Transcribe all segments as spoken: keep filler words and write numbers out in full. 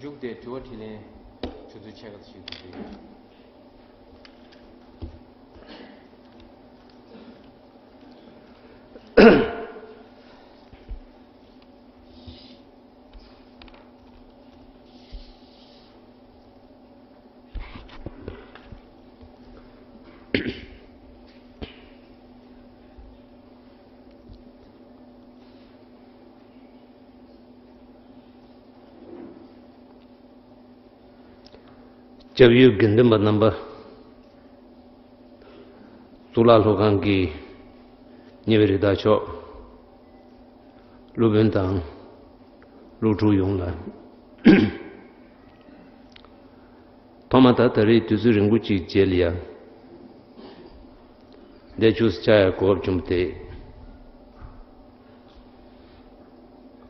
བཞུགས་ཏེ་དྲི་བ་དྲིས་ལན་ཞུ་ཚུལ་ཕྱེད་ཀ་ཞིག་ཞུ་རྒྱུ་ཡིན། སྐྱབས་ཡུལ་དགེ་འདུན་པ་རྣམ་པ། གཙུག་ལག་སློབ་ཁང་གི་ཉེ་བའི་རིགས་བདག་མཆོག་སློབ་དཔོན་དང་སློབ་ཕྲུག་ཡོངས་ལ། ཐོག་མ་ད་ད་རེས་དུས་ཚོད་རིང་པོ་གཅིག་རྗེས་ལ་ཡ། འདས་ཆུ་ས་ཆ་ཡ་གོ་སྐབས་བྱུང་སྟེ།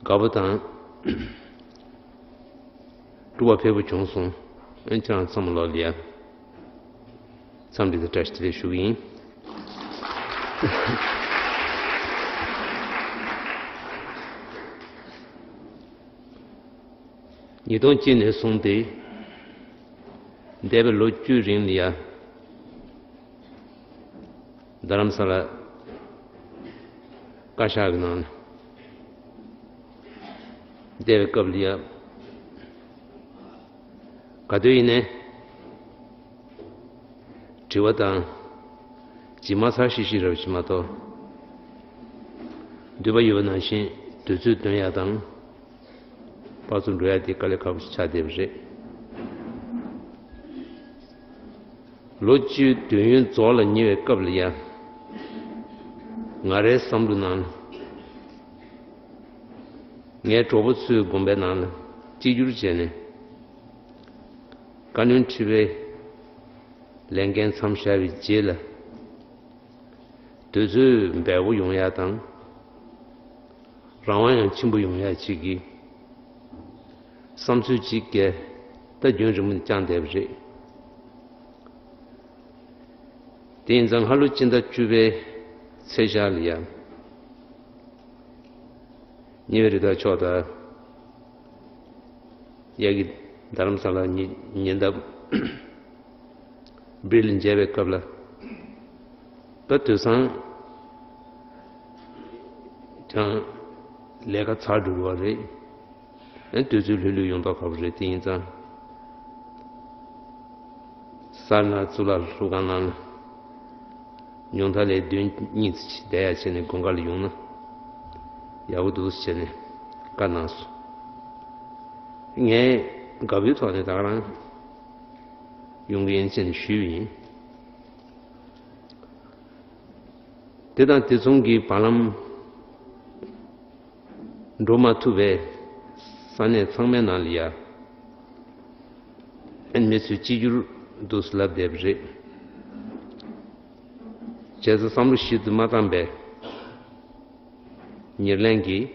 དགའ་པོ་དང་སྤྲོ་བ་འཕེལ་པོ་བྱུང་སོང་། ཨན་ཁྱེད་རང་ཚང་མ་ལོག་ལ་ཡ། འཚམས་འདྲི་དང་བཀྲ་ཤིས་བདེ་ལེགས་ཞུ་གི་ཡིན། ཉིས་སྟོང་གཅིག་ནས་བཟུང་སྟེ། འདས་པའི་ལོ་བཅུའི་རིང་ལ་ཡ། རྡ་རམ་ས་ལ་བཀའ་ཤག་གི་ནང་ལ་བསྡད་པའི་སྐབས་ལ་ཡ། ག་དུས་ཡིན་ནའི་དྲི་བ་དང་ཇི་མ་ཚར་ཤིག་ཤིག་རབ་ཞིག་མ་གཏོགས། འདོད་པ་ཡོད་པ་ནང་བཞིན་དུས་ཚོད་འདོན་ཡག་དང་། ཕར་ཚུར་འགྲོ་ཡག་དེ་དཀའ་ལས་ཁག་པོ་ཞིག་ཆགས་བསྡད་པ་རེད། ལོ་བཅུའི་དུས་ཡུན་རྫོགས་ལ་ཉེ་བའི་སྐབས་ལ་ཡ། ང་རའི་བསམ་བློ་ནང་ལ། ངའི་གྲོགས་པོ་ཚོའི་དགོན་པའི་ནང་ལ་གཅིག་གྱུར་བྱས་ནས། བཀའ་བློན་ཁྲི་པའི་ལས་འགན་མཚམས་བཞག་པའི་རྗེས་ལ། དུས་ཚོད་འབེལ་པོ་ཡོང་ཡག་དང་། རང་དབང་ཡང་ཆེན་པོ་ཡོང་ཡག་ཅིག་གི་བསམ་ཚུལ་ཅིག་གིས་ད་རྒྱུན་རིང་པོ་ནས་བསྐྱངས་བསྡད་པ་རེད། དེ་ཡིན་ཙང་སྔ་ལོ་སྤྱི་ཟླ་བཅུ་པའི་ཚེས་ཤར་ལ་ཡ། ཉེ་བའི་རིགས་བདག་མཆོག་དང་། ཡ་གི་རྡ་རམ་ས་ལ་ཉེ་ཉེ་འདབས་སྦིར་ལ་མཇལ་བའི་སྐབས་ལ། ད་དུས་སང་ཀྱང་ལས་ཀ་ཚར་འགྲོ་གི་བ་རེད། ཨ་དུས་ཚོད་ལྷོད་ལྷོད་ཡོང་མདོག་ཁ་པོ་རེད། དེ་ཡིན་ཙང་། སར་ན་གཙུག་ལག་སློབ་ཁང་ནང་ལ་ཉུང་མཐའ་ལས་བདུན་གཉིས་ཙམ་ཞིག་བསྡད་ཡག་བྱས་ནས་དགོང་ཁ་ལ་ཡོང་ན་ཡག་པོ་འདུག་ཟེར་ནས་བཀའ་གནང་སོང་། ངས་དགའ་པོའི་ཐོག་ནས་ད་ག་རང་ཡོང་གི་ཡིན་ཟེར་ནས་ཞུས་པ་ཡིན། དེ་དང་དེ་མཚུངས་ཀྱི་བར་ལམ། འགྲོ་མ་ཐུབ་པས་ས་གནས་ཚང་མའི་ནང་ལ་ཡ། ཨན་མི་ཚོས་གཅིག་གྱུར་འདུག་སེ་ལབ་བསྡད་པ་རེད། བྱས་ཙང་བསམ་བློ་ཞིབ་ཏུ་མ་བཏང་པས། ཉེར་ལེན་གྱིས།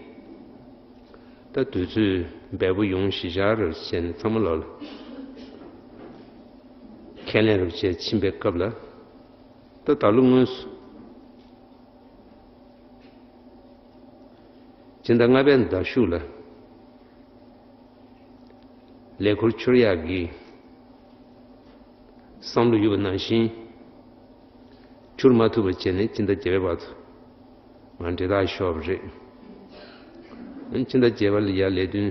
ད་དུས་ཚོད་འབེལ་པོ་ཡོང་གཞི་བཞག་རེད་བྱས་ནས་ཚང་མ་ལོག་ལ་ཁས་ལེན་རེ་བྱས་ཕྱིན་པའི་སྐབས་ལ། ད་ད་ལོ་དངོས་སུ། སྤྱི་ཟླ་ལྔ་པའི་ཟླ་གཞུག་ལ་ལས་འཁུར་འཁྱོར་ཡག་གི་བསམ་བློ་ཡོད་པ་ནང་བཞིན་འཁྱོར་མ་ཐུབ་པ་བྱས་ནས་སྤྱི་ཟླ་བརྒྱད་པའི་བར་དུ་ང་འབྲེལ་ཐག་ཤོར་བ་རེད། སྤྱི་ཟླ་བརྒྱད་པ་ལ་ཡ་ལས་དོན་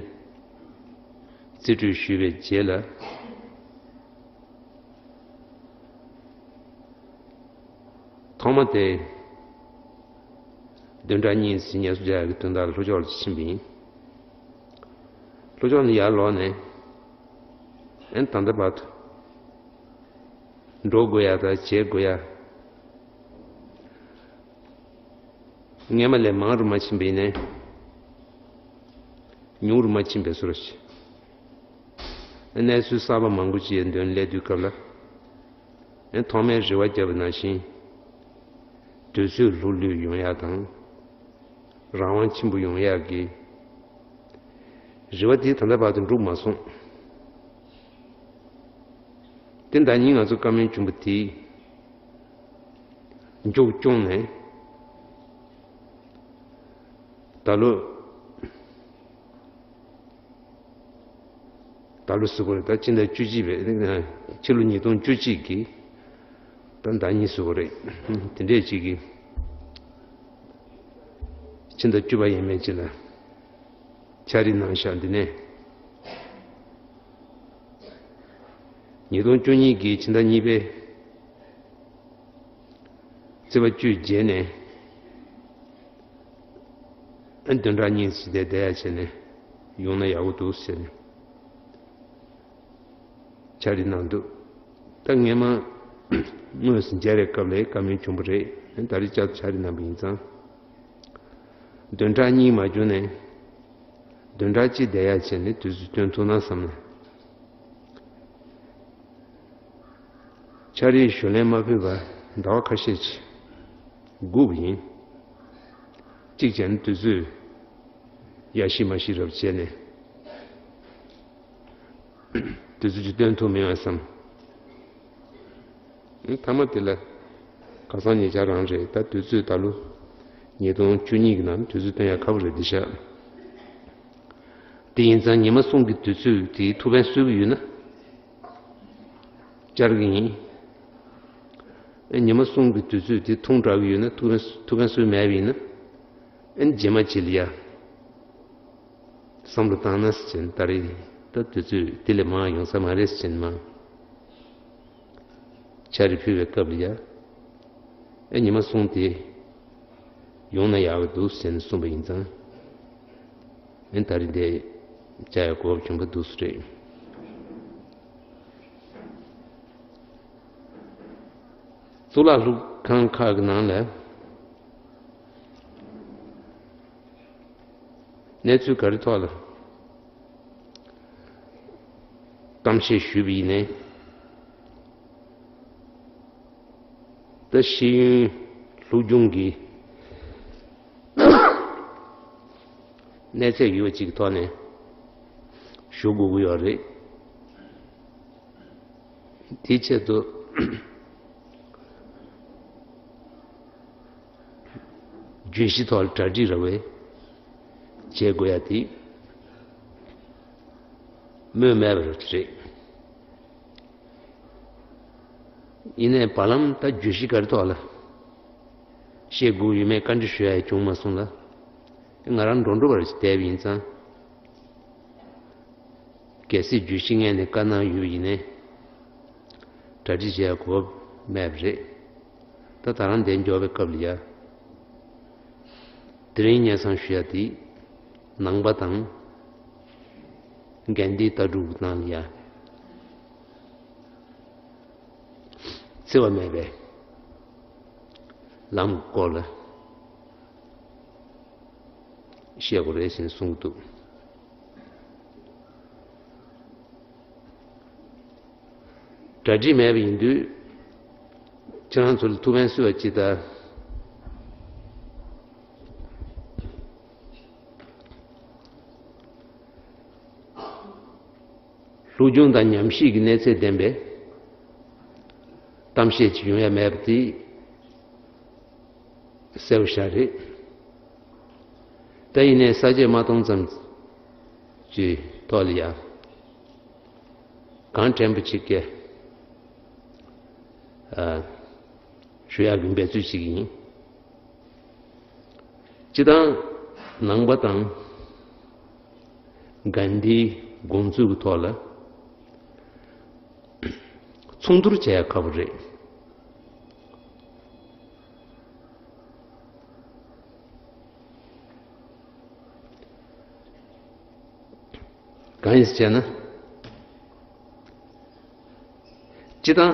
རྩིས་སྤྲོད་ཞུས་པའི་རྗེས་ལ། ཐོག་མ་དེ། བདུན་ཕྲག་གཉིས་ཙམ་ངལ་གསོ་རྒྱག་ཡག་གི་དོན་དག་ལ་ལྷོ་ཕྱོགས་ལ་ཕྱིན་པ་ཡིན། ལྷོ་ཕྱོགས་ནས་ཡར་ལོག་ནས། ཨན་ད་ལྟ་བར་དུ། འགྲོ་དགོས་ཡག་དང་བྱེད་དགོས་ཡག་སྔས་མ་ལས་མང་རུ་མ་ཕྱིན་པ་ཡིན་ནའི། ཉུང་རུ་མ་ཕྱིན་པའི་བཟོ་འདྲ་ཞིག་གནས་ཚུལ་གསར་པ་མང་པོ་ཅིག་འདོན་སླེབས་དུས་སྐབས་ལ། ཐོག་མའི་རེ་བ་བརྒྱབ་པ་ནང་བཞིན། དུས་ཚོད་ལྷུག་ལྷུག་ཡོང་ཡག་དང་། རང་དབང་ཆེན་པོ་ཡོང་ཡག་གི་རེ་བ་དེ་ད་ལྟ་བར་དུ་འགྲུབ་མ་སོང་། དེ་ཟླ་ཉིན་ང་ཚོ་བཀའ་མོལ་བྱུང་བ་དེ་མཇུག་བསྐྱོང་ནས་ད་ལོ། ད་ལོ་ཟེར་དགོས་རེད། ད་ཕྱི་ཟླ་བཅུ་གཅིག་པའི་ཕྱི་ལོ་ཉིས་སྟོང་བཅུ་གཅིག་གི་ད་ཟླ་གཉིས་ཟེར་དགོས་རེད། དེ་འདྲས་ཅིག་གི་ཕྱི་ཟླ་བཅུ་པ་ཡས་མས་ཅིག་ལ་ཕྱག་བྲིས་གནང་ཤག་འདི་ནས་ཉིས་སྟོང་བཅུ་གཉིས་ཀྱི་ཕྱི་ཟླ་གཉིས་པའི་ཚེས་པ་བཅུའི་རྗེས་ནས་ཨ་བདུན་ཕྲག་གཉིས་ཤིག་དེ་བསྡད་ཡ་བྱས་ནས་ཡོང་ན་ཡག་པོ་འདུག་ཟེར་ནས་ཕྱག་བྲིས་གནང་འདུག་ད་ངས་མ་དངོས་སུ་མཇལ་བའི་སྐབས་ལ་བཀའ་མོལ་བྱུང་བ་རེད། ད་རེས་བསྐྱར་དུ་ཕྱག་བྲིས་གནང་པ་ཡིན་ཙང་། བདུན་ཕྲག་གཉིས་མ་བྱུང་ནས་བདུན་ཕྲག་གཅིག་བསྡད་ཡ་བྱས་ནས་དུས་ཚོད་བཏོན་ཐུབ་ན་བསམ་ནས། ཕྱག་བྲིས་ཞུ་ལན་མ་ཕུལ་བར་ཟླ་བ་ཁ་ཤས་ཅིག་སྒུག་པ་ཡིན། གཅིག་བྱས་ན་དུས་ཚོད་ཡ་ཤི་མ་ཤི་རབ་བྱས་ནས་དུས་ཚོད་ཅིག་བཏོན་ཐུབ་མེད་པ་བསམ། ཐ་མ་དེ་ལ་ཁ་སང་ཉེ་ཆར་རང་རེད། ད་དུས་ཚོད་ད་ལོ་ཉིས་སྟོང་བཅུ་གཉིས་ཀྱི་ནང་དུས་ཚོད་བཏོན་ཡ་ཁག་པོ་རེད་འདི་ཤག་དེ་ཡིན་ཙང་ཉི་མ་གསུམ་གྱི་དུས་ཚོད་དེའི་ཐུགས་ཕན་གསོས་ཀྱི་ཡོད་ན། བཅར་གྱི་ཡིན། ཨེ་ཉི་མ་གསུམ་གྱི་དུས་ཚོད་དེ་ཐུང་དྲགས་ཀྱི་ཡོད་ན། ཐུགས་ཕན་ཐུགས་ཕན་གསོས་མེད་པ་ཡིན་ན། ཨེ་རྗེས་མ་ཅིག་ལ་ཡ་བསམ་བློ་བཏང་ན་ཟེར་ནས། ད་རེས་ད་དུས་ཚོད་དེ་ལས་མང་ཡོང་ས་མ་རེད་ཟེར་ནས་མ་ཕྱག་བྲིས་ཕུལ་བའི་སྐབས་ལ་ཡ། ཨེ་ཉི་མ་གསུམ་དེ་ཡོང་ན་ཡག་གི་འདུག་ཟེར་ནས་གསུངས་པ་ཡིན་ཙང་། ཨེ་ད་རེས་འདི་བཅར་ཡ་གོ་སྐབས་བྱུང་བ་འདུག་སེ་རེད། གཙུག་ལག་སློབ་ཁང་ཁག་གི་ནང་ལ་གནས་ཚུལ་ག་རེ་ཐོག་ལ་གཏམ་བཤད་ཞུས་པ་ཡིན་ནའི། ད་ཤེས་ཡོན་སློབ་སྦྱོང་གི་གནས་ཚད་ཡོད་པ་ཅིག་གི་ཐོག་ནས་ཞུ་དགོས་ཀྱི་ཡོད་རེད། དེའི་ཆེད་དུ་བརྗོད་གཞི་ཐོག་ལ་གྲ་སྒྲིག་ར་བས་བྱེད་དགོས་ཡ་དེ་སྨོས་མེད་པ་རེད། ཡིན་ནའི་བར་ལམ་ད་བརྗོད་གཞི་ག་རེ་ཐོག་ལ་བཤད་དགོས་ཡོད་མེད་བཀའ་འདྲི་ཞུ་ཡ་ཡང་བྱུང་མ་སོང་ལ། ང་རང་འགྲོ་འགྲོ་བར་བསྡད་པ་ཡིན་ཙང་། གལ་སྲིད་བརྗོད་གཞི་ངོས་ནས་བཀའ་གནང་ཡོད་པ་ཡིན་ནའི། གྲ་སྒྲིག་བྱེད་ཡ་གོ་སྐབས་མེད་པ་རེད། ད་ད་རང་འདིར་འབྱོར་བའི་སྐབས་ལ་ཡ། དེ་རིང་སྙན་སེང་ཞུ་ཡ་དེ་ནང་པ་དང་གན་དྷིའི་ལྟ་གྲུབ་ནང་ལ་ཡ། འཚེ་བ་མེད་པའི་ལམ་སྐོར་ལ་བཤད་དགོས་རེད་ཟེར་ནས་གསུངས་འདུག་གྲ་སྒྲིག་མེད་པ་ཡིན་དུས། ཁྱེད་རང་ཚོ་ལ་ཐུགས་ཕན་གསོས་པ་ཅིག་དང་། སློབ་སྦྱོང་དང་ཉམས་ཞིབ་ཀྱི་གནས་ཚད་ལྡན་པའི་གཏམ་བཤད་ཅིག་ཡོང་ཡ་མེད་པ་དེ་གསལ་པོ་ཞིག་རེད། ད་ཡིན་ནའི་ས་བཅད་མ་སྟོང་ཙམ་གྱི་ཐོག་ལ་ཡ་གང་དྲན་པ་ཅིག་གི་ཨ། ཞུ་ཡག་གི་འབད་རྩོལ་ཞིག་ཡིན། སྤྱིར་བཏང་ནང་པ་དང་གན་དྷིའི་དགོངས་ཚུལ་གྱི་ཐོག་ལ་མཚུངས་བསྡུར་བྱེད་ཡག་ཁག་པོ་རེད། གང་ཡིན་ཟེར་བྱས་ན། སྤྱིར་བཏང་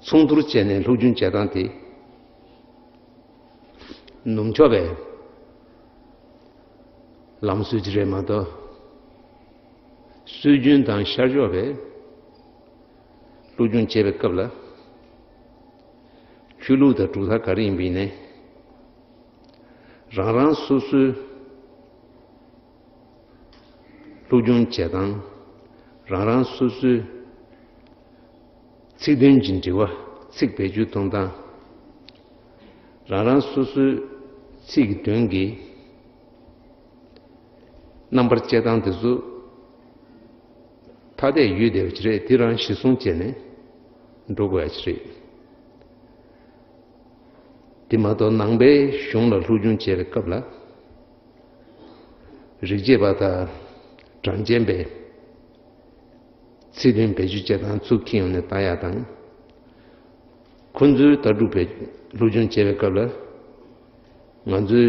མཚུངས་བསྡུར་བྱས་ནས་སློབ་སྦྱོང་བྱེད་སྟངས་དེ་ནུབ་ཕྱོགས་པའི་ལམ་སྲོལ་ཅིག་རེད་མ་གཏོགས། སྲོལ་རྒྱུན་དང་ཤར་ཕྱོགས་པའི་སློབ་སྦྱོང་བྱེད་པའི་སྐབས་ལ། ཆོས་ལུགས་དང་གྲུབ་མཐའ་ག་རེ་ཡིན་པ་ཡིན་ནའི། རང་རང་སོ་སོའི་སློབ་སྦྱོང་བྱེད་སྟངས། རང་རང་སོ་སོའི་ཚིག་དོན་གྱི་འབྲེལ་བ། ཚིག་བེད་སྤྱོད་གཏོང་སྟངས། རང་རང་སོ་སོའི་ཚིག་གི་དོན་གྱི་རྣམ་པར་དཔྱད་སྟངས་དེ་ཚོ་ ཐ་དད་ཡོད་བསྡད་པ་ཅིག་རེད། དེ་རང་གཞི་བཟུང་བྱས་ནས་འགྲོ་དགོས་ཡ་ཅིག་རེད། དེ་མ་གཏོགས་ནང་པའི་གཞུང་ལ་སློབ་སྦྱོང་བྱེད་པའི་སྐབས་ལ། རིག་བྱེད་པ་དང་གྲངས་ཅན་པའི་ཚིག་དོན་བེད་སྤྱོད་བྱེད་སྟངས་ཚུར་འཁྱེར་ཡོང་ནས་ལྟ་ཡག་དང་། ཁོང་ཚོའི་ལྟ་གྲུབ་པའི་སློབ་སྦྱོང་བྱེད་པའི་སྐབས་ལ། ང་ཚོའི་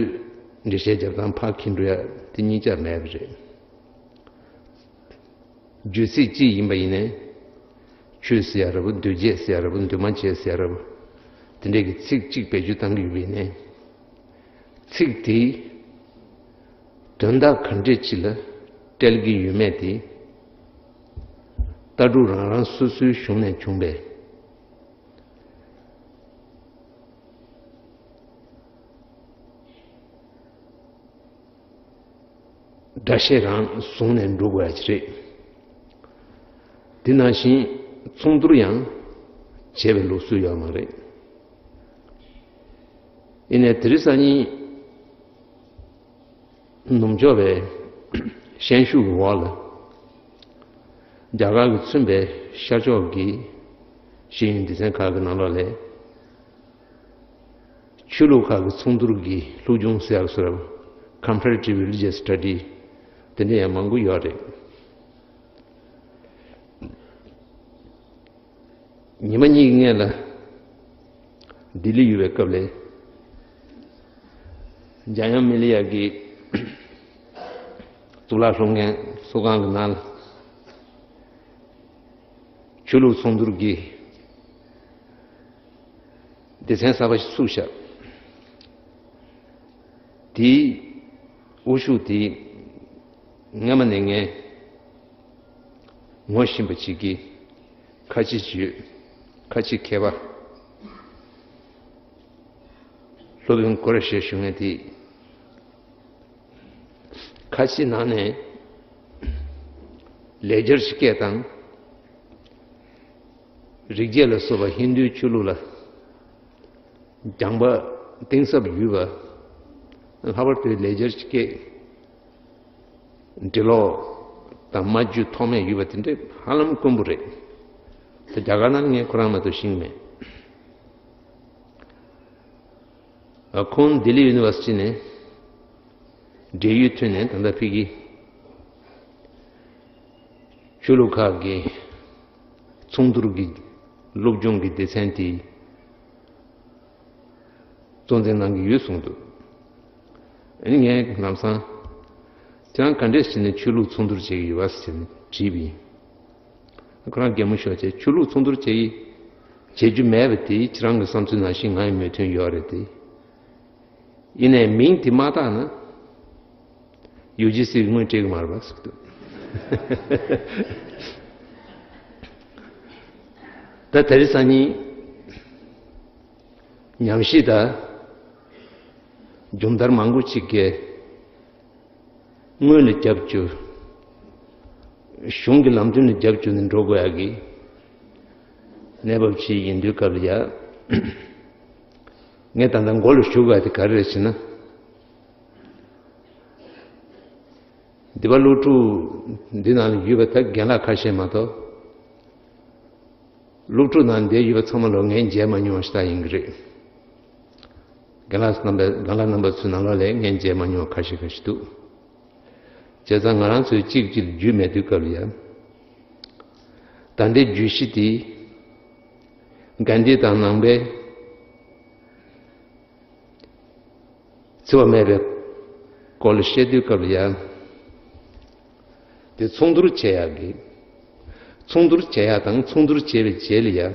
འགྲེལ་བཤད་རྒྱབ་སྟངས་ཕར་འཁྱེར་འགྲོ་ཡ་དེ་གཉིས་ཆ་མེད་པ་རེད། བརྗོད་ཚིག་གཅིག་ཡིན་པ་ཡིན་ནའི། ཆོས་ཟེར་ཡ་རེད་པ། འདུས་བྱས་ཟེར་ཡ་རེད་པ། འདུས་མ་བྱས་ཟེར་ཡ་རེད་པ། དེ་འདྲས་ཀྱི་ཚིག་གཅིག་བེད་སྤྱོད་བཏང་གི་ཡོད་པ་ཡིན་ནའི། ཚིག་དེ་དོན་དག་ག་འདྲས་ཅིག་ལ་སྤྲད་ཀྱི་ཡོད་མེད་དེ། ལྟ་གྲུབ་རང་རང་སོ་སོའི་གཞུང་ནས་བྱུང་བའི་སྒྲ་བཤད་རང་བཟུང་ནས་འགྲོ་དགོས་ཡ་ཅིག་རེད། དེ་ནང་བཞིན་མཚུངས་བསྡུར་ཡང་བྱས་པའི་ལུགས་སྲོལ་ཡོད་མ་རེད། ཡིན་ནའི་དེ་རིང་སང་ཉིན་ནུབ་ཕྱོགས་པའི་ཤན་ཤུགས་ཀྱི་འོག་ལ། རྒྱ་གར་གྱིས་མཚོན་པའི་ཤར་ཕྱོགས་ཀྱི་ཤེས་ཡོན་སྡེ་ཚན་ཁག་གི་ནང་ལོགས་ལ། ཆོས་ལུགས་ཁག་གི་མཚུངས་བསྡུར་གྱི་སློབ་སྦྱོང་ཟེར་ཡག་སོགས། Comparative Religious Study། དེ་འདྲ་ཡང་མང་པོ་ཡོད་རེད། ཉི་མ་གཉིས་ཀྱི་སྔོན་ལ་ལྡི་ལི་ཡོད་པའི་སྐབས་ལ། འཇམ་དབྱངས་མི་ལ་ཡ་གི་གཙུག་ལག་སློབ་གཉེར་ཚོགས་ཁང་གི་ནང་ལ་ཆོས་ལུགས་མཚུངས་བསྡུར་གྱི་སྡེ་ཚན་གསར་པ་ཞིག་བཙུགས་ཤག་དེའི་དབུ་བཞུགས་དེ་སྔ་མ་ནས་ངས་ངོ་ཤེས་པ་ཅིག་གིས། ཁ་ཆེ་ཅིག་ཡོད། ཁ་ཆེ་མཁས་པ། སློབ་དཔོན་ཀོ་ར་ཤ་ཞུ་མཁན་དེ། ཁ་ཆེ་ནང་ནས་ལེགས་སྦྱར་ཞིག་སྐད་བཏང་། རིག་བྱེད་ལ་སོགས་པ་ཧིན་རྡུའི་ཆོས་ལུགས་ལ་སྦྱངས་པ་གཏིང་ཟབ་ཡོད་པ། ལྷག་པར་དུ་ལེགས་སྦྱར་སྐད་འབྲི་ཀློག་དང་སྨྲ་བརྗོད་ཐོགས་མེད་ཡོད་པ་དེ་འདྲ་ཧ་ལམ་དཀོན་པོ་རེད། ད་རྒྱ་གར་ནང་ངས་ཁོ་རང་མ་གཏོགས་ཤེས་ཀྱི་མེད། ཁོང་ལྡི་ལི་ཡུ་ནི་ཝར་སི་ཊི་ནས་འབྲེལ་ཡོད་ཐོན་ནས་ད་ལྟ་ཕ་གི་ཆོས་ལུགས་ཁག་གི་མཚུངས་བསྡུར་གྱི་སློབ་སྦྱོང་གི་སྡེ་ཚན་དེ་གཙོ་འཛིན་གནང་གི་ཡོད་གསུངས་འདུག་ཨ་ནི་ངས་ལམ་སང་ཁྱེད་རང་ག་འདྲས་བྱས་ནས་ཆོས་ལུགས་མཚུངས་བསྡུར་བྱེད་ཀྱི་ཡོད་པ་ཟེར་ནས་དྲིས་པ་ཡིན། ཁོ་རང་གད་མོ་ཤོར་བྱས། ཆོས་ལུགས་མཚུངས་བསྡུར་བྱེད་ཡི་བྱེད་རྒྱུ་མེད་པ་དེ་ཁྱེད་རང་གི་བསམ་ཚུལ་ནང་བཞིན་ང་ཡི་མོས་མཐུན་ཡོད་རེད་དེ། ཡིན་ནའི་མིང་དེ་མ་བཏགས་ན། ཡུ་ཇི་སི་གི་དངུལ་སྤྲད་ཀྱི་མ་རེད་པ་ཟེར་འདུག་ད་དེ་རིང་སང་ཉིན་ཉམས་ཞིབ་དང་སྦྱོང་བརྡར་མང་པོ་ཅིག་གིས། དངུལ་ལ་རྒྱབ་བཅུག་གཞུང་གི་ལམ་སྟོན་ལ་རྒྱབ་བཅུག་ནས་འགྲོ་དགོས་ཡག་གི་གནས་བབ་ཅིག་ཡིན་དུས་སྐབས་ལ་ཡ། ངས་ད་ལྟ་མགོ་ལ་གཞུ་དགོས་ཡག་དེ་ག་རེ་རེད་ཟེར་ན། འདི་པ་སློབ་ཕྲུག་འདི་ནང་ལ་ཡོད་པ་ད་རྒན་ལགས་ཁ་ཤས་མ་གཏོགས། སློབ་ཕྲུག་ནང་འདིར་ཡོད་པ་ཚང་མ་ལོ་ངས་མཇལ་མ་མྱོང་བ་ཞིག་ད་ཡིན་གྱི་རེད། རྒན་ལགས་རྣམ་པ། རྒན་ལགས་རྣམ་པ་ཚོའི་ནང་ལོགས་ལ་ངས་མཇལ་མ་མྱོང་བ་ཁ་ཤས་ཁ་ཤས་འདུག་བྱས་ཙང་ང་རང་ཚོས་གཅིག་གཅིག་རྒྱུས་མེད་དུས་སྐབས་ལ་ཡ། ད་ལྟའི་བརྗོད་གཞི་དེ་གྷན་དྷི་དང་ནང་པའི་འཚེ་བ་མེད་པའི་སྐོར་ལ་བཤད་དུས་སྐབས་ལ་ཡང་། དེ་མཚུངས་བསྡུར་བྱེད་ཡག་གི། མཚུངས་བསྡུར་བྱེད་ཡག་དང་མཚུངས་བསྡུར་བྱས་པའི་རྗེས་ལ་ཡང་།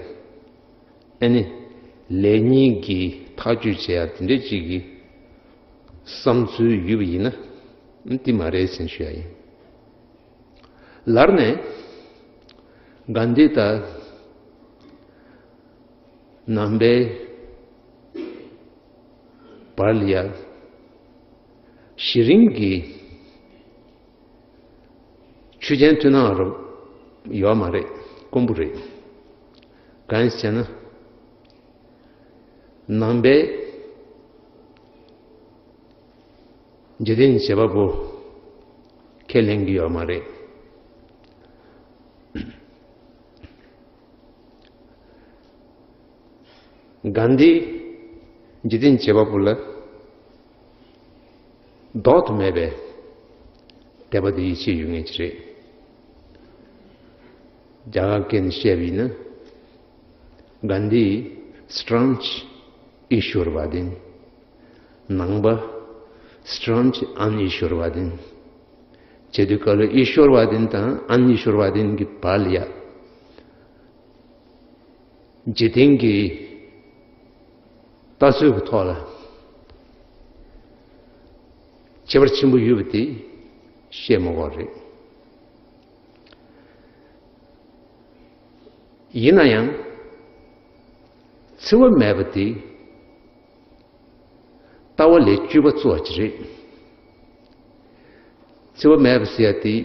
ཨ་ནི། ལེགས་ཉེས་ཀྱི་ཐག་གཅོད་བྱེད་ཡག་དེ་འདྲ་ཅིག་གི་བསམ་ཚུལ་ཡོད་པ་ཡིན་ན། དེ་མ་རེད་ཟེར་ཞུ་ཡག་ཡིན། ལར་ནས་གྷན་དྷི་དང་ནང་པའི་བར་ལ་ཡ་གཞི་རིམ་གྱི་ཆོས་ཅན་མཐུན་སྣང་རུ་ཡོད་མ་རེད། དཀོན་པོ་རེད། གང་ཡིན་ཟེར་ན། ནང་པའི་འཇིག་རྟེན་བྱེད་པ་པོ་ཁས་ལེན་གྱི་ཡོད་མ་རེད། གྷན་དྷི་འཇིག་རྟེན་བྱེད་པ་པོ་ལ་ལྡོག་ཏུ་མེད་པའི་དད་པ་དང་ཡིད་ཆེས་ཡོད་མཁན་ཅིག་རེད། རྒྱ་གར་སྐད་ནས་བཤད་པ་ཡིན་ན། གྷན་དྷི་staunch Ishwarvadin། ནང་པ་staunch Anishwarvadin། བྱེད་དུས་སྐབས་ལ་Ishwarvadin་དང་Anishwarvadin་གྱི་བར་ལ་ཡ། འཇིག་རྟེན་གྱི་ལྟ་ཚུལ་གྱི་ཐོག་ལ་ཁྱད་པར་ཆེན་པོ་ཡོད་པ་དེ་བཤད་མ་དགོས་རེད། ཡིན་ན་ཡང་འཚེ་བ་མེད་པ་དེ་ལྟ་བ་ལས་བཅོས་པ་གཙོ་བ་ཅིག་རེད། འཚེ་བ་མེད་པ་ཟེར་ཡ་དེ་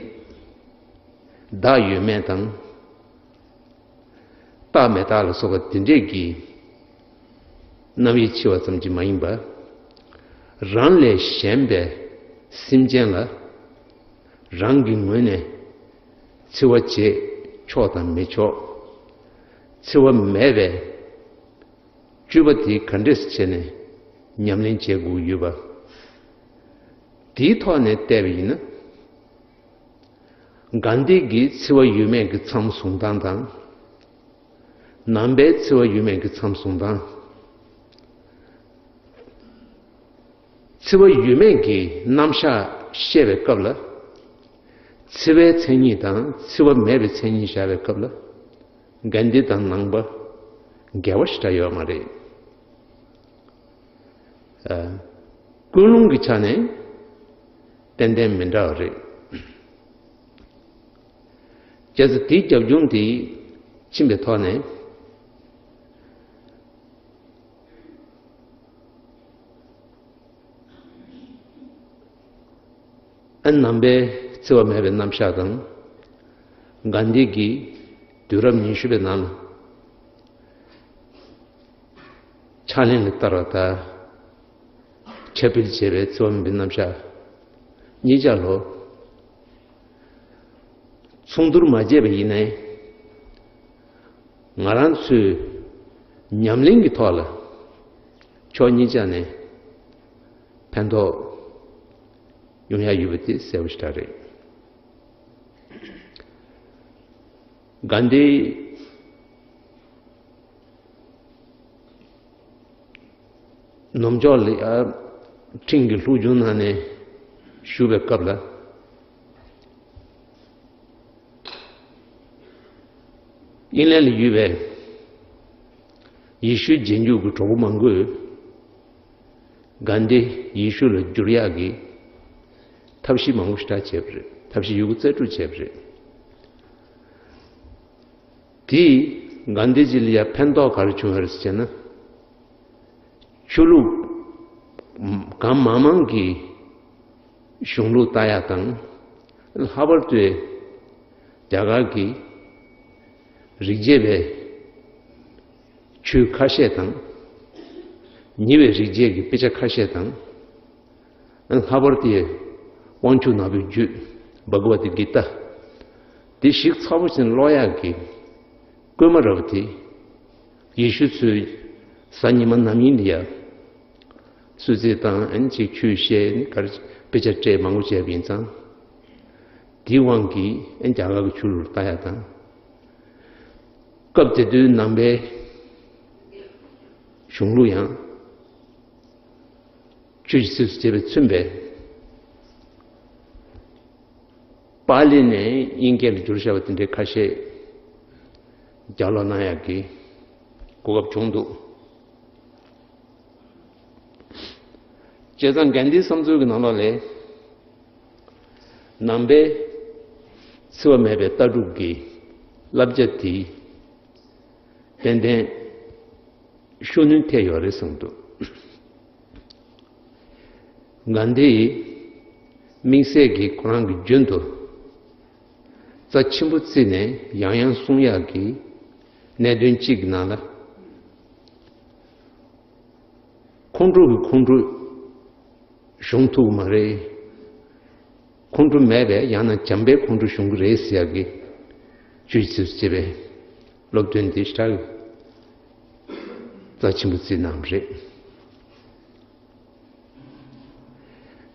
བདག་ཡོད་མེད་དང་། རྟག་མི་རྟག་ལ་སོགས་པ་དེ་འདྲས་ཀྱི་རྣམ་དབྱེ་ཕྱེ་བ་ཙམ་གྱིས་མ་ཡིན་པར། རང་ལས་གཞན་པའི་སེམས་ཅན་ལ་རང་གི་ངོས་ནས་འཚེ་བ་བྱེད་ཆོག་དང་མི་ཆོག་འཚེ་བ་མེད་པའི་སྤྱོད་པ་དེ་ག་འདྲས་བྱས་ནས་ཉམས་ལེན་བྱེད་དགོས་ཡོད་པ། དེའི་ཐོག་ནས་བལྟས་པ་ཡིན་ན། གྷན་དྷི་གིས་འཚེ་བ་ཡོད་མེད་ཀྱི་མཚམས་བཟུང་སྟངས་དང་། ནང་པའི་འཚེ་བ་ཡོད་མེད་ཀྱི་མཚམས་བཟུང་སྟངས། འཚེ་བ་ཡོད་མེད་ཀྱི་རྣམ་གཞག་བཤད་པའི་སྐབས་ལ། འཚེ་བའི་མཚན་ཉིད་དང་འཚེ་བ་མེད་པའི་མཚན་ཉིད་བཞག་པའི་སྐབས་ལ། གྷན་དྷི་དང་ནང་པ་འགལ་བ་ཞེ་དྲག་ཡོད་མ་རེད། ཨ། ཀུན་སློང་གི་ཆ་ནས་ཏན་ཏན་མི་འདྲ་བ་རེད། བྱས་ཙང་དེའི་རྒྱབ་ལྗོངས་དེ་ཕྱིན་པའི་ཐོག་ནས། ཨ། ནང་པའི་འཚེ་བ་མེད་པའི་རྣམ་གཞག་དང་། གྷན་དྷི་གིས་དུས་རབས་ཉི་ཤུ་པའི་ནང་ལ་ཕྱག་ལེན་ལ་བསྟར་བ་དང་། ཁྱབ་སྤེལ་བྱས་པའི་འཚེ་བ་མེད་པའི་རྣམ་གཞག་གཉིས་ཆ་ལོ། མཚུངས་བསྡུར་མ་བྱས་པ་ཡིན་ནའི། ང་རང་ཚོས་ཉམས་ལེན་གྱི་ཐོག་ལ་ཕྱོགས་གཉིས་ཆ་ནས་ཕན་ཐོགས་ཡོང་ཡ་ཡོད་པ་དེ་གསལ་པོ་ཞེ་དྲག་རེད། གྷན་དྷི་ནུབ་ཕྱོགས་ལ་ཡ་ཁྲིན་གྱི་སློབ་སྦྱོང་གནང་ནས་བཞུགས་པའི་སྐབས་ལ། དབྱིན་ལན་ལ་ཡོད་པའི་ཡེ་ཤུའི་རྗེས་འཇུག་གི་གྲོགས་པོ་མང་པོས་གྷན་དྷི་ཡེ་ཤུ་ལ་བསྒྱུར་ཡག་གི་ཐབས་ཤེས་མང་པོ་ཞེ་དྲག་བྱས་པ་རེད། ཐབས་ཤེས་ཡོད་རྒུ་རྩལ་སྤྲུགས་བྱས་པ་རེད། དེས་གྷན་དྷི་ཇི་ལ་ཡ་ཕན་ཐོགས་ག་རེ་བྱུང་ཡོད་རེད་ཟེར་ན། ཆོས་ལུགས་གང་མང་མང་གི་གཞུང་ལུགས་ལྟ་ཡག་དང་། ལྷག་པར་དུ་རྒྱ་གར་གྱི་རིག་བྱེད་པའི་ཆོས་ཁ་ཤས་དང་། ཉེ་བའི་རིག་བྱེད་ཀྱི་དཔེ་ཆ་ཁ་ཤས་དང་། ལྷག་པར་དུ་དབང་ཕྱུག་ནག་པོའི་རྒྱུད་བྷ་ག་ཝད་གི་ཏཱ་དེ་ཞིབ་ཚགས་པོ་ཅིག་ཀློག་ཡག་གི་སྐུལ་མ་རབ་དེ། ཡེ་ཤུ་ཚོས་གཟའ་ཉི་མ་ནམ་ཡིན་ལ་ཡ་གསོལ་ཚིགས་དང་། ཨ་ནི་ཅིག་ཆོས་བཤད། ག་རེ་དཔེ་ཆ་སྤྲད་མང་པོ་བྱས་པ་ཡིན་ཙང་། དེའི་དབང་གིས་ཨ་ནི་རྒྱ་གར་གྱི་ཆོས་ལུགས་ལ་ལྟ་ཡག་དང་། སྐབས་དེ་དུས་ནང་པའི་གཞུང་ལུགས་ཡང་ཆོས་ཀྱི་ཚིགས་སུ་བཅད་པས་མཚོན་པའི་པཱ་ལི་ནས་དབྱིན་སྐད་ལ་བསྒྱུར་བཞག་པ་དེ་འདྲའི་ཁ་ཤས་ལྗགས་ཀློག་གནང་ཡག་གི་གོ་སྐབས་བྱུང་འདུག། བྱས་ཙང་གྷན་དྷིའི་བསམ་ཚུལ་གྱི་ནང་ལོགས་ལ། ནང་པའི་འཚེ་བ་མེད་པའི་ལྟ་གྲུབ་ཀྱི་བསླབ་བྱ་དེ་ཏན་ཏན་ཤུགས་སྣོན་ཐེབས་ཡོད་རེད་བསམ་འདུག། གྷན་དྷི་ཡིས་དམིགས་བསལ་གྱིས་ཁོ་རང་གི་རྒྱུན་དུ་རྩ་ཆེན་པོ་བརྩིས་ནས་ཡང་ཡང་གསུང་ཡག་གི་གནད་དོན་གཅིག་གི་ནང་ལ། ཁོང་ཁྲོ་གི་ཁོང་ཁྲོ་གཞོམ་ཐུབ་ཀྱི་མ་རེད། ཁོང་ཁྲོ་མེད་པའི་ཡང་ན་བྱམས་པའི་ཁོང་ཁྲོ་གཞོམ་གྱི་རེད་ཟེར་ཡག་གི་ཆོས་ཀྱི་ཚིགས་སུ་བཅད་པའི་སློབ་སྟོན་འདི་ཞེ་དྲག་ རྩ་ཆེན་པོ་བརྩིས་གནང་བ་རེད།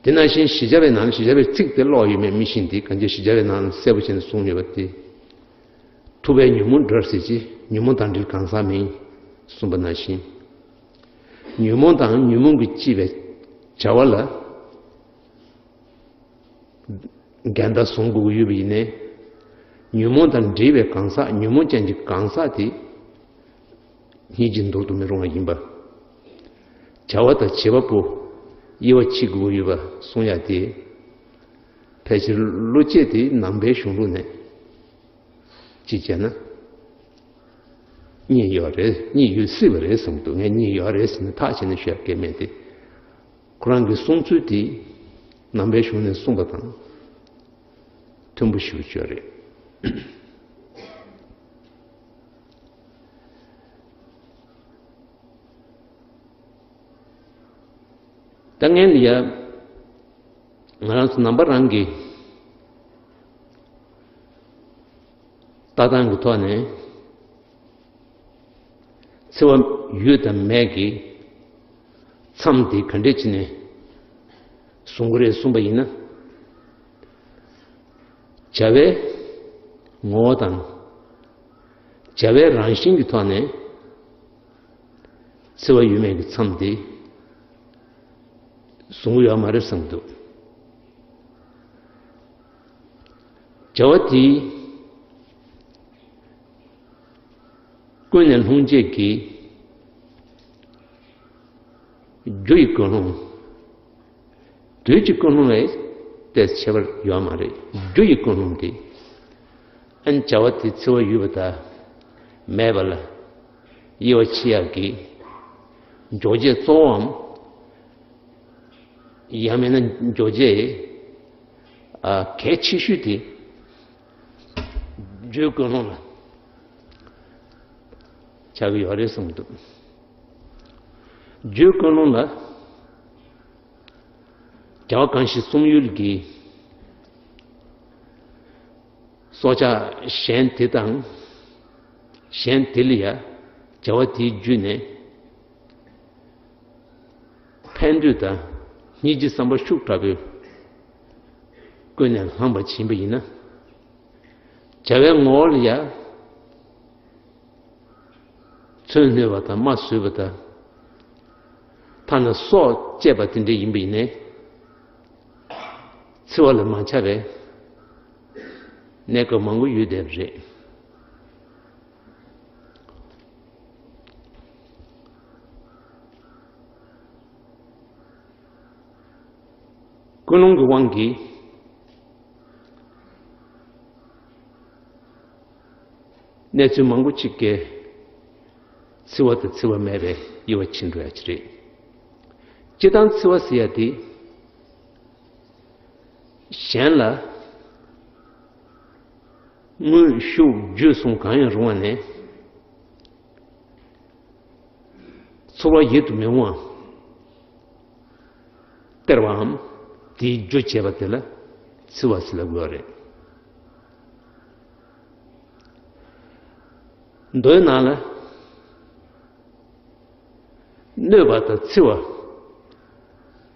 དེ་ནང་བཞིན་བཞི་བརྒྱ་པའི་ནང་ལ་བཞི་བརྒྱ་པའི་ཚིག་དེ་ཀློག་ཡོད་མེད་མི་ཤེས་ཏེ། གང་ཅི་བཞི་བརྒྱ་པའི་ནང་ལ་གསལ་པོ་བྱས་ནས་གསུངས་ཡོད་པ་དེ། ཐུབ་པས་ཉོན་མོངས་སྒྲོལ་ཟེར་གྱི། ཉོན་མོངས་དང་འབྲེལ་གང་ཟག་མིན་གསུངས་པ་ནང་བཞིན། ཉོན་མོངས་དང་ཉོན་མོངས་ཀྱིས་བསྐྱེད་པའི་བྱ་བ་ལ། འགལ་ཟླ་བཟུང་དགོས་ཀྱི་ཡོད་པ་ཡིན་ནའི། ཉོན་མོངས་དང་འབྲེལ་བའི་གང་ཟག་ཉོན་མོངས་ཅན་གྱི་གང་ཟག་དེ། སྙིང་རྗེ་འདོར་དུ་མི་རུང་བ་ཡིན་པ། བྱ་བ་དང་བྱེད་པ་པོ་དབྱེ་བ་ཕྱེ་དགོས་ཀྱི་ཡོད་པ་གསུང་ཡ་དེ། ཕལ་ཆེར་བློ་སྐྱེད་དེ་ནང་པའི་གཞུང་ལུགས་ནས་ཅིག་བྱས་ན། གཉིས་ཡོད་རེད། གཉིས་ཡོད་སྲིད་པ་རེད་བསམ་འདུག་ངས་གཉིས་ཡོད་རེད་ཟེར་ནས་ཐག་བཅད་ནས་ཤོད་ཡ་གལ་མེད་དེ། ཁོ་རང་གི་གསུང་ཚུལ་དེ་ནང་པའི་གཞུང་ནས་གསུངས་པ་དང་མཐུན་པོ་ཞེ་པོ་ཅིག་རེད། ད་ངས་ལ་ཡ། ང་རང་ཚོ་ནང་པ་རང་གི་ལྟ་སྟངས་ཀྱི་ཐོག་ནས། འཚེ་བ་ཡོད་དམ་མེད་ཀྱི་མཚམས་དེ་ག་འདྲས་བྱས་ནས་བཟུང་གི་རེད་གསུངས་པ་ཡིན་ན། བྱ་བའི་ངོ་བོ་དང་། བྱ་བའི་རང་བཞིན་གྱི་ཐོག་ནས་འཚེ་བ་ཡོད་མེད་ཀྱི་མཚམས་དེ་བཟུང་གི་ཡོད་མ་རེད་བསམ་འདུག་བྱ་བ་དེ་ཀུན་ནས་སློང་བྱེད་ཀྱི་རྒྱུ་ཡི་ཀུན་སློང་། དུས་ཀྱི་ཀུན་སློང་ལས་ཏོག་ཙམ་ཁྱད་པར་ཡོད་མ་རེད། རྒྱུ་ཡི་ཀུན་སློང་དེ། ཨན་བྱ་བ་དེ་འཚེ་བ་ཡོད་པ་དང་མེད་པ་ལ་དབྱེ་བ་ཕྱེ་ཡག་གི་འཇོག་བྱེད་གཙོ་བོའམ། ཡང་མིན་ན་འཇོག་བྱེད་ཨ་གལ་ཆེ་ཤོས་དེ་རྒྱུའི་ཀུན་སློང་ལ་ཆགས་ཀྱི་ཡོད་རེད་གསུངས་འདུག་རྒྱུའི་ཀུན་སློང་ལ་བྱ་བ་གང་ཞིག་གསུང་ཡུལ་གྱི་སྲོག་ཆགས་གཞན་དེ་དང་། གཞན་དེ་ལ་ཡང་བྱ་བ་དེའི་བརྒྱུད་ནས་ཕན་འདོད་དང་སྙིང་རྗེ་བསམ་པ་ཤུགས་དྲག་པོས་ཀུན་ནས་བསླངས་པ་ཕྱིན་པ་ཡིན་ན། བྱ་བའི་ངོ་བོ་ལ་ཡང་མཚོན་བསྣུན་པ་དང་རྨ་བཟོས་པ་དང་། ཐ་ན་སྲོག་བཅད་པ་དེ་འདྲ་ཡིན་པ་ཡིན་ནའི། འཚེ་བ་ལ་མ་ཆགས་པའི་གནས་སྐབས་མང་པོ་ཡོད་བསྡད་པ་རེད། ཀུན་སློང་གི་དབང་གིས་གནས་ཚུལ་མང་པོ་ཅིག་གིས་འཚེ་བ་དང་འཚེ་བ་མེད་པའི་དབྱེ་བ་ཕྱེ་འགྲོ་ཡ་ཅིག་རེད། སྤྱིར་བཏང་འཚེ་བ་ཟེར་ཡ་དེ། གཞན་ལ་དངོས་ཤུགས་བརྒྱུད་གསུམ་གང་ཡང་རུང་བ་ནས་ཚོར་བ་ཡིད་དུ་མི་འོང་བ་སྟེར་བའམ། དེའི་རྒྱུ་བྱེད་པ་དེ་ལ་འཚེ་བ་ཟེར་ལབ་དགོས་པ་རེད། མདོའི་ནང་ལ། གནོད་པ་དང་འཚེ་བ་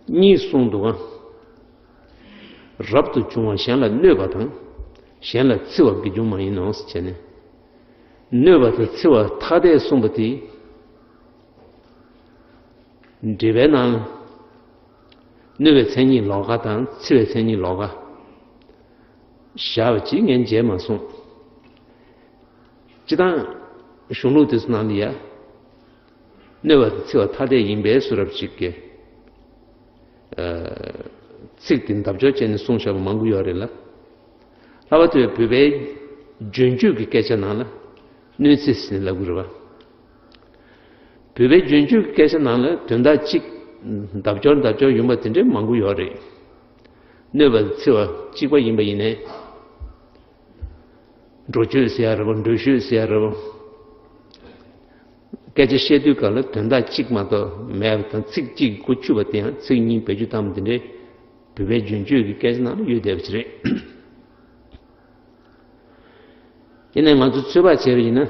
གཉིས་གསུངས་འདུག་ག་རབ་ཏུ་བྱུང་བ་གཞན་ལ་གནོད་པ་དང་། གཞན་ལ་འཚེ་བ་དགེ་སྦྱོང་མ་ཡིན་ནོ་ཟེར་བྱས་ནས། གནོད་པ་དང་འཚེ་བ་ཐ་དད་གསུངས་པ་དེ། འགྲེལ་པའི་ནང་ལ། གནོད་པའི་མཚན་ཉིད་ལོགས་ཀ་དང་འཚེ་བའི་མཚན་ཉིད་ལོགས་ཀ་བཞག་པ་ཅིག་ངས་མཇལ་མ་སོང་། སྤྱིར་བཏང་གཞུང་ལུགས་དེ་ཚོ་ནང་ལ་ཡ། གནོད་པ་དང་འཚེ་བ་ཐ་དད་ཡིན་པའི་བཟོ་འདྲ་ཅིག་གི་ཚིག་དེ་འདབ་སྦྱོར་བྱས་ནས་གསུངས་བཞག་པ་མང་པོ་ཡོད་རེད་ལ། ལྷག་པར་དུ་བོད་པའི་རྒྱུན་སྤྱོད་ཀྱི་སྐད་ཆ་ནང་ལ་གནོད་འཚེ་ཟེར་ནས་ལབ་ཀྱི་རེད་པ། བོད་པའི་རྒྱུན་སྤྱོད་ཀྱི་སྐད་ཆ་ནང་ལ་དོན་དག་གཅིག་འདབ་སྦྱོར་འདབ་སྦྱོར་ཡོང་པ་དེ་འདྲའི་མང་པོ་ཡོད་རེད། གནོད་པ་འཚེ་བ་གཅིག་པ་ཡིན་པ་ཡིན་ནའི། འགྲོ་སྤྱོད་ཟེར་ཡ་རེད་པ། འགྲོ་ཤོད་ཟེར་ཡ་རེད་པ། སྐད་ཆ་བཤད་དུས་སྐབས་ལ་དོན་དག་གཅིག་མ་གཏོགས་མེད་པ་དང་། ཚིག་གཅིག་གི་མགོ་ཚུད་པ་དེ་ཡང་ཚིག་གཉིས་བེད་སྤྱོད་བཏང་བ་དེ་འདྲའི་བོད་པའི་རྒྱུན་སྤྱོད་ཀྱི་སྐད་ཆ་ནང་ལ་ཡོད་བསྡད་པ་ཅིག་རེད། ཡིན་ནའི་ང་ཚོ་ཚོད་དཔག་བྱས་པ་ཡིན་ན།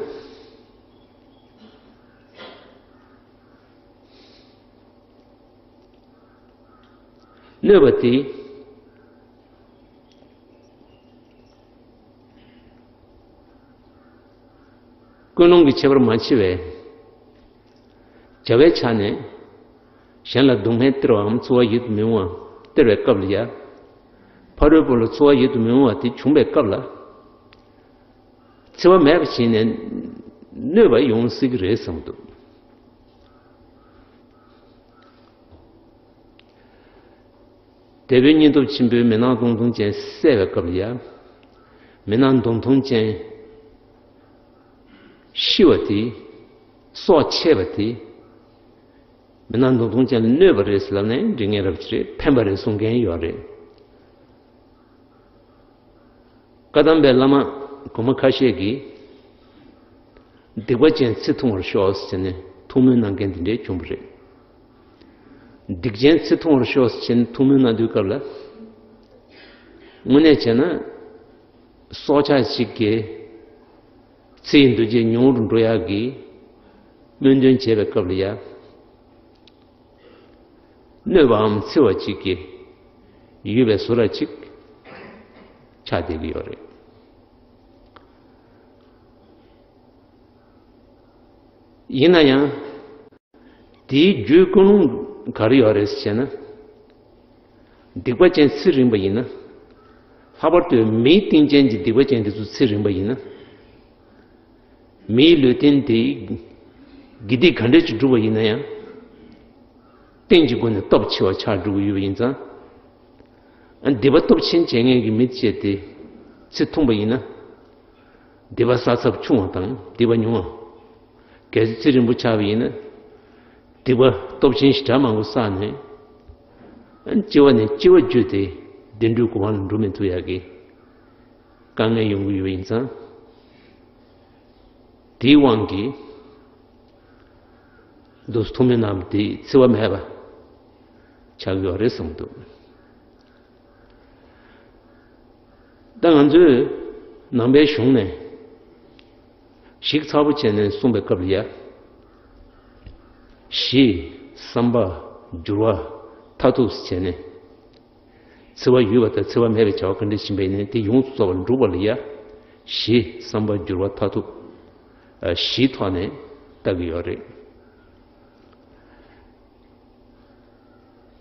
གནོད་པ་དེ། ཀུན་སློང་གི་ཁྱད་པར་མ་ཕྱེ་བས། བྱ་བའི་ཆ་ནས། གཞན་ལ་སྡུག་བསྔལ་སྟེར་བའམ་འཚེ་བ་ཡིད་དུ་མི་འོང་བ་སྟེར་བའི་སྐབས་ལ་ཡ། ཕ་རོལ་པོ་ལ་འཚེ་བ་ཡིད་དུ་མི་འོང་བ་དེ་བྱུང་བའི་སྐབས་ལ། འཚེ་བ་མེད་པ་བྱས་ནས་གནོད་པ་ཡོང་སྲིད་ཀྱི་རེད་བསམ་འདུག་འདས་པའི་སྙིང་སྟོབས་ཆེན་པོའི་མི་སྣང་སྟོང་ཐུང་ཅན་བསད་པའི་སྐབས་ལ་ཡ། མི་སྣང་སྟོང་ཐུང་ཅན་ཤི་བ་དེ། སྲོག་ཆད་པ་དེ། མི་སྣང་སྟོང་ཐུང་ཅན་ལ་གནོད་པ་རེད་ཟེར་ལབ་ནས་འདྲི་མཁན་རབ་ཅིག་རེད། ཕན་པ་རེད་གསུང་མཁན་ཡོད་རེད། བཀའ་གདམས་པའི་བླ་མ་གོང་མ་ཁ་ཤས་ཀྱིས། སྡིག་པ་ཅན་ཚེ་ཐུང་བར་ཤོག་ཟེར་ནས་ཐུགས་སྨོན་གནང་མཁན་དེ་འདྲས་བྱུང་བ་རེད། སྡིག་ཅན་ཚེ་ཐུང་བར་ཤོག་ཟེར་ནས་ཐུགས་སྨོན་གནང་དུས་སྐབས་ལ། དངོས་གནས་བྱས་ན། སྲོག་ཆགས་ཤིག་གི་ཚེ་ཡི་འདུ་བྱེད་ཉུང་རུ་འགྲོ་ཡག་གི་སྨོན་འདུན་བྱེད་པའི་སྐབས་ལ་ཡ། གནོད་པའམ་འཚེ་བ་ཅིག་གི་ཡོད་པའི་བཟོ་འདྲ་ཅིག་ཆགས་བསྡད་ཀྱི་ཡོད་རེད། ཡིན་ན་ཡང་། དེའི་རྒྱུའི་ཀུན་སློང་ག་རེ་ཡོད་རེད་ཟེར་ན། སྡིག་པ་ཅན་ཚེ་རིང་པ་ཡིན་ན། ལྷག་པར་དུ་མིའི་གཏིང་ཅན་གྱི་སྡིག་པ་ཅན་དེ་ཚོ་ཚེ་རིང་པ་ཡིན་ན། མིའི་ལུས་རྟེན་དེ་དགེ་སྡིག་ག་འདྲ་ཅིག་བསྒྲུབས་པ་ཡིན་ན་ཡང་། རྟེན་གྱི་སྒོ་ནས་སྟོབས་ཆེ་བ་ཆགས་འགྲོ་གི་ཡོད་པ་ཡིན་ཙང་། ཨ། སྡིག་པ་སྟོབས་ཆེན་བྱེད་མཁན་གྱི་མི་བྱས་ཏེ་ཚེ་ཐུང་པ་ཡིན་ན། སྡིག་པ་བསགས་ཚབས་ཆུང་བ་དང་སྡིག་པ་ཉུང་བ། གལ་སྲིད་ཚེ་རིང་པོ་ཆགས་པ་ཡིན་ན། སྡིག་པ་སྟོབས་ཆེན་ཞེ་དྲག་མང་པོ་བསགས་ནས། ཨ། སྐྱེ་བ་ནས་སྐྱེ་བ་བརྒྱུད་དེ་བདེ་འགྲོའི་གོ་འཕང་ལ་འགྲོ་མི་ཐུབ་ཡག་གི་དཀའ་ངལ་ཡོང་གི་ཡོད་པ་ཡིན་ཙང་། དེའི་དབང་གིས་འདུག་སེ་ཐུགས་སྨོན་གནང་བ་དེ་འཚེ་བ་མེད་པ་ཆགས་ཡོད་རེད་གསུངས་འདུག་ད་ང་ཚོས་ནང་པའི་གཞུང་ནས་ཞིབ་ཚགས་པོ་བྱས་ནས་གསུངས་པའི་སྐབས་ལ་ཡ། གཞི། བསམ་པ། འགྱུར་བ། མཐར་ཐུག་བྱས་ནས། འཚེ་བ་ཡོད་པ་དང་འཚེ་བ་མེད་པའི་བྱ་བ་ག་འདྲ་ཕྱིན་པ་ཡིན་ནའི་དེ་ཡོངས་སུ་རྫོགས་པར་འགྲུབ་པ་ལ་ཡ། གཞི། བསམ་པ། འགྱུར་བ། མཐར་ཐུག་ཨ། བཞིའི་ཐོག་ནས་བལྟ་གི་ཡོད་རེད།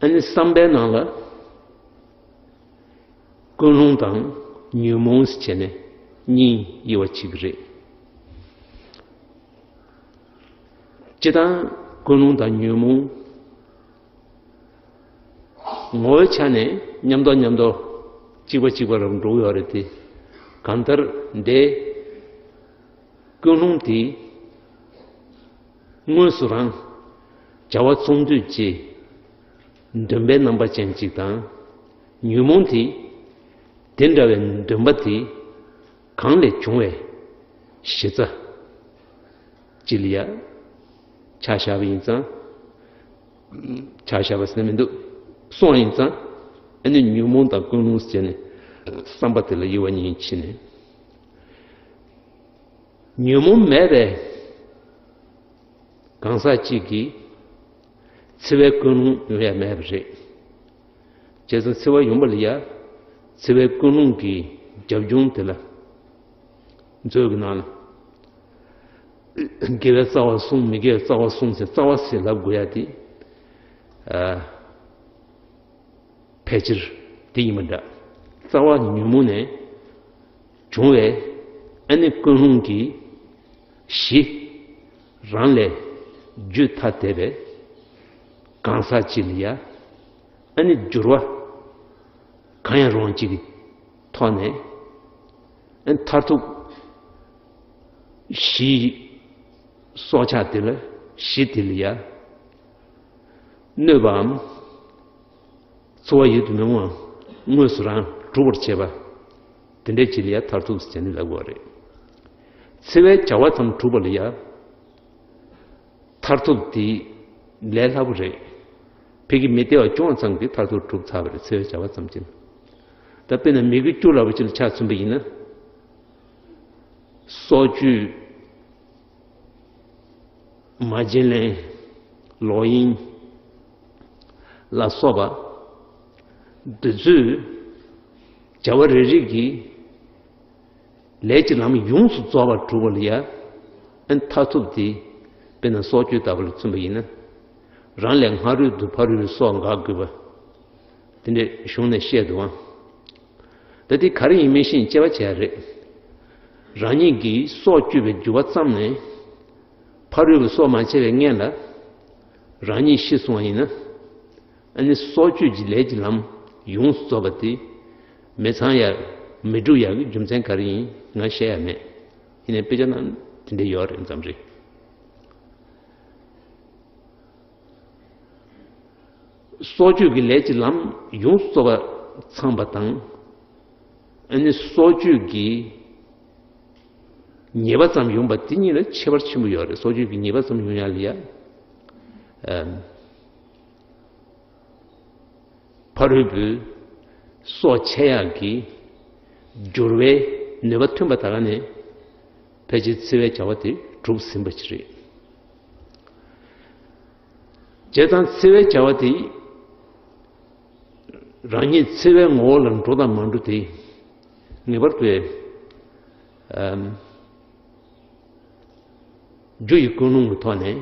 ཨ་ནི་བསམ་པའི་ནང་ལ་ཀུན་སློང་དང་ཉོན་མོངས་བྱས་ནས་གཉིས་དབྱེ་བ་ཕྱེ་གི་རེད། སྤྱིར་བཏང་ཀུན་སློང་དང་ཉོན་མོངས། ངོ་བོའི་ཆ་ནས་མཉམ་དུ་མཉམ་དུ་གཅིག་པ་གཅིག་པ་རང་འགྲོ་གི་ཡོད་རེད་དེ། གང་ལྟར་འདི་ཀུན་སློང་དེ་དངོས་སུ་རང་བྱ་བ་ཚོགས་འདུས་ཀྱི་འདུན་པའི་རྣམ་པ་ཅན་གཅིག་དང་། ཉོན་མོངས་དེ་དེ་འདྲ་བའི་འདུན་པ་དེ་གང་ལས་བྱུང་བའི་གཞི་རྩ་གཅིག་ལ་ཡ་ཆ་བཞག་པ་ཡིན་ཙང་། ཆ་བཞག་པ་ཟེར་ན་མི་འདུག་སོང་བ་ཡིན་ཙང་། ཨ་ནི་ཉོན་མོངས་དང་ཀུན་སློང་ཟེར་ནས་བསམ་པ་དེ་ལ་དབྱེ་བ་གཉིས་ཕྱེ་ནས། ཉོན་མོངས་མེད་པའི་གང་ཟག་གཅིག་གིས་འཚེ་བའི་ཀུན་སློང་ཡོང་ཡ་མེད་པ་རེད། བྱས་ཙང་འཚེ་བ་ཡོང་བ་ལ་ཡ། འཚེ་བའི་ཀུན་སློང་གི་རྒྱབ་ལྗོངས་དེ་ལ་མཛོད་ཀྱི་ནང་ལ། དགེ་བའི་རྩ་བ་བསྲུང་། མི་དགེ་བའི་རྩ་བ་བསྲུང་ཟེར། རྩ་བ་ཟེར་ལབ་དགོས་ཡ་དེ། ཨ། ཕལ་ཆེར་དེ་ཡིན་པ་འདྲ། རྩ་བ་ཉོན་མོངས་ནས་བྱུང་བའི་ཨ་ནི་ཀུན་སློང་གི་གཞི་རང་ལས་བརྒྱུད་ཐ་དད་པའི་གང་ཟག་གཅིག་ལ་ཡ། ཨ་ནི་འགྱུར་བ་གང་ཡང་རུང་བ་གཅིག་གི་ཐོག་ནས། ཨ་ནི་མཐར་ཐུག་གཞི་སྲོག་ཆགས་དེ་ལ། གཞི་དེ་ལ་ཡ། གནོད་པའམ་འཚེ་བ་ཡིད་དུ་མི་འོང་བ་དངོས་སུ་རང་སྒྲུབ་པར་བྱེད་པ། དེ་འདྲའི་ཅིག་ལ་ཡ་མཐར་ཐུག་ཟེར་ནས་ལབ་དགོས་པ་རེད། འཚེ་བའི་བྱ་བ་ཙམ་སྒྲུབ་པ་ལ་ཡ་མཐར་ཐུག་དེ་ལས་སླ་པོ་རེད། ཕ་གི་མི་བདེ་བ་བྱུང་བ་ཙམ་གྱིས་མཐར་ཐུག་གྲུབ་ཚར་བ་རེད། འཚེ་བའི་བྱ་བ་ཙམ་གྱིས། ད་དཔེར་ན་མི་དགེ་བཅུ་ལབ་པ་ཅིག་ལ་ཆ་མཚོན་པ་ཡིན་ན། སྲོག་གཅོད། མ་བྱིན་ལེན། ལོག་གཡེམ་ལ་སོགས་པ། འདི་ཚོས་བྱ་བ་རེ་རེ་གིས་ལས་ཀྱི་ལམ་ཡོངས་སུ་རྫོགས་པར་གྲུབ་པ་ལ་ཡ། ཨན་མཐར་ཐུག་དེ་དཔེར་ན་སྲོག་གཅོད་ལྟ་བུ་ལ་མཚོན་པ་ཡིན་ན། རང་ལས་སྔ་རོལ་དུ་ཕ་རོལ་པོའི་སྲོག་འགག་དགོས་པ། དེ་འདྲའི་གཞུང་ནས་བཤད་འདུག་ཨང་། ད་དེ་ག་རེ་ཡིན་མིན་ཤེས་དཔྱད་པ་བྱས་རེད། རང་ཉིད་ཀྱིས་སྲོག་གཅོད་པའི་རྒྱུ་བ་བརྩམས་ནས། ཕ་རོལ་པོའི་སྲོག་མ་བཅད་པའི་སྔོན་ལ་རང་ཉིད་ཤི་སོང་བ་ཡིན་ན། ཨ་ནི་སྲོག་གཅོད་ཀྱི་ལས་ཀྱི་ལམ་ཡོངས་སུ་རྫོགས་པ་དེ་མི་ཚང་ཡ་མི་འགྲུབ་ཡག་གི་རྒྱུ་མཚན་ག་རེ་ཡིན་ང་ཤེས་ཡ་མེད། ཡིན་ནའི་དཔེ་ཆ་ནང་དེ་འདྲ་ཡོད་རེད་ཙམ་རེད། སྲོག་གཅོད་ཀྱི་ལས་ཀྱི་ལམ་ཡོངས་སུ་རྫོགས་པ་ཚང་པ་དང་། ཨ་ནི་སྲོག་གཅོད་ཀྱི་ཉེས་པ་ཙམ་ཡོང་པ་དེ་གཉིས་ལ་ཁྱད་པར་ཆེན་པོ་ཡོད་རེད། སྲོག་གཅོད་ཀྱི་ཉེས་པ་ཙམ་ཡོང་ཡ་ལ་ཡ། ཨམ། ཕ་རོལ་པོའི་སྲོག་ཆད་ཡག་གི་སྦྱོར་བའི་ནུས་པ་ཐོན་པ་ད་ག་ནས་ཕལ་ཆེར་འཚེ་བའི་བྱ་བ་དེ་གྲུབ་ཟིན་པ་ཅིག་རེད། བྱས་ཙང་འཚེ་བའི་བྱ་བ་དེ་རང་ཉིད་འཚེ་བའི་ངོ་བོ་ལ་འགྲོ་དང་མ་འགྲོ་དེ་ངེས་པར་དུ་ཨམ། རྒྱུ་ཡི་ཀུན་སློང་གི་ཐོག་ནས།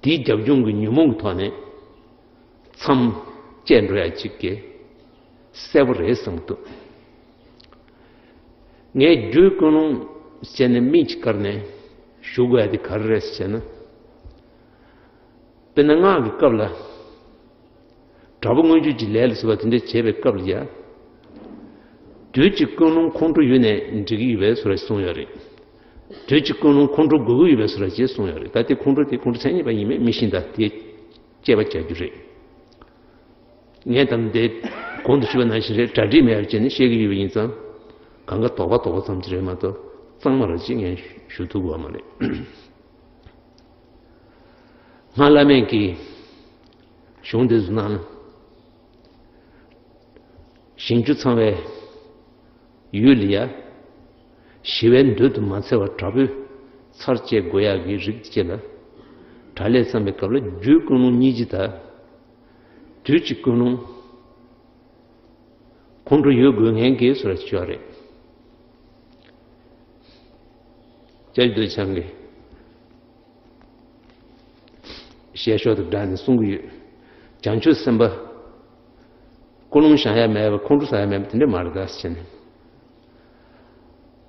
དེའི་རྒྱབ་ལྗོངས་ཀྱི་ཉོན་མོངས་ཀྱི་ཐོག་ནས་མཚམས་བཅད་འགྲོ་ཡ་གཅིག་གི་གསལ་པོ་རེད་བསམ་གྱི་འདུག་ངས་རྒྱུའི་ཀུན་སློང་བྱས་ནས་མིང་གཅིག་བཀར་ནས་ཞུ་དགོས་ཡ་དེ་ག་རེ་རེད་ཟེར་ན། དཔེར་ན་སྔགས་ཀྱི་སྐབས་ལ། དྲག་པོ་མངོན་སྤྱོད་ཀྱི་ལས་ལ་ཟེར་བ་དེ་འདྲ་བྱེད་པའི་སྐབས་ལ་ཡ། དུས་ཀྱི་ཀུན་སློང་ཁོང་ཁྲོ་ཡོད་ནས་འགྲིག་གི་ཡོད་པའི་བཟོ་འདྲ་གསུངས་ཡོད་རེད། དུས་ཀྱི་ཀུན་སློང་ཁོང་ཁྲོ་དགོས་ཀྱི་ཡོད་པའི་བཟོ་འདྲ་ཅིག་གསུངས་ཡོད་རེད། ད་དེ་ཁོང་ཁྲོ་དེ་ཁོང་ཁྲོ་མཚན་ཉིད་པ་ཡིན་མིན་མི་ཤེས། ད་དེ་དཔྱད་པ་བྱ་རྒྱུ་རེད། ངས་ད་འདི་གོང་དུ་ཞུས་པ་ནང་བཞིན་རེད། གྲ་སྒྲིག་མེད་པ་བྱས་ནས་བཤད་ཀྱི་ཡོད་པ་ཡིན་ཙང་། གང་ག་དོགས་པ་དོགས་པ་ཙམ་ཅིག་རེད་མ་གཏོགས་གཙང་མ་ར་ཅིག་ངས་ཞུ་ཐུབ་ཀྱི་ཡོད་མ་རེད། སྔགས་བླ་མེད་ཀྱི་གཞུང་འདི་ཚོ་ནང་ན། ཞིང་བཅུ་ཚང་བའི་ཡུལ་ལ་ཡ། ཞི་བའི་འདོད་དུ་མ་འཚེ་བ་དྲག་པོས་ཚར་བཅད་དགོས་ཡག་གི་རིགས་ཅིག་ལ། དྲག་ལས་བརྩམས་པའི་སྐབས་ལ་རྒྱུའི་ཀུན་སློང་སྙིང་རྗེ་དང་། དུས་ཀྱི་ཀུན་སློང་ཁོང་ཁྲོ་ཡོད་དགོས་ངེས་ཀྱི་བཟོ་འདྲ་ཅིག་ཡོད་རེད། ཅ་ལག་འདོད་ཆགས་ཀྱི། བཤད་ཤོག་དང་སྦྲགས་ནས་གསུང་གི་ཡོད། བྱང་ཆུབ་སེམས་དཔའ། ཀུན་སློང་བཞག་ཡ་མེད་པ་ཁོང་ཁྲོ་ཟ་ཡ་མེད་པ་དེ་འདྲ་མ་རེད་ད་ཟེར་ནས།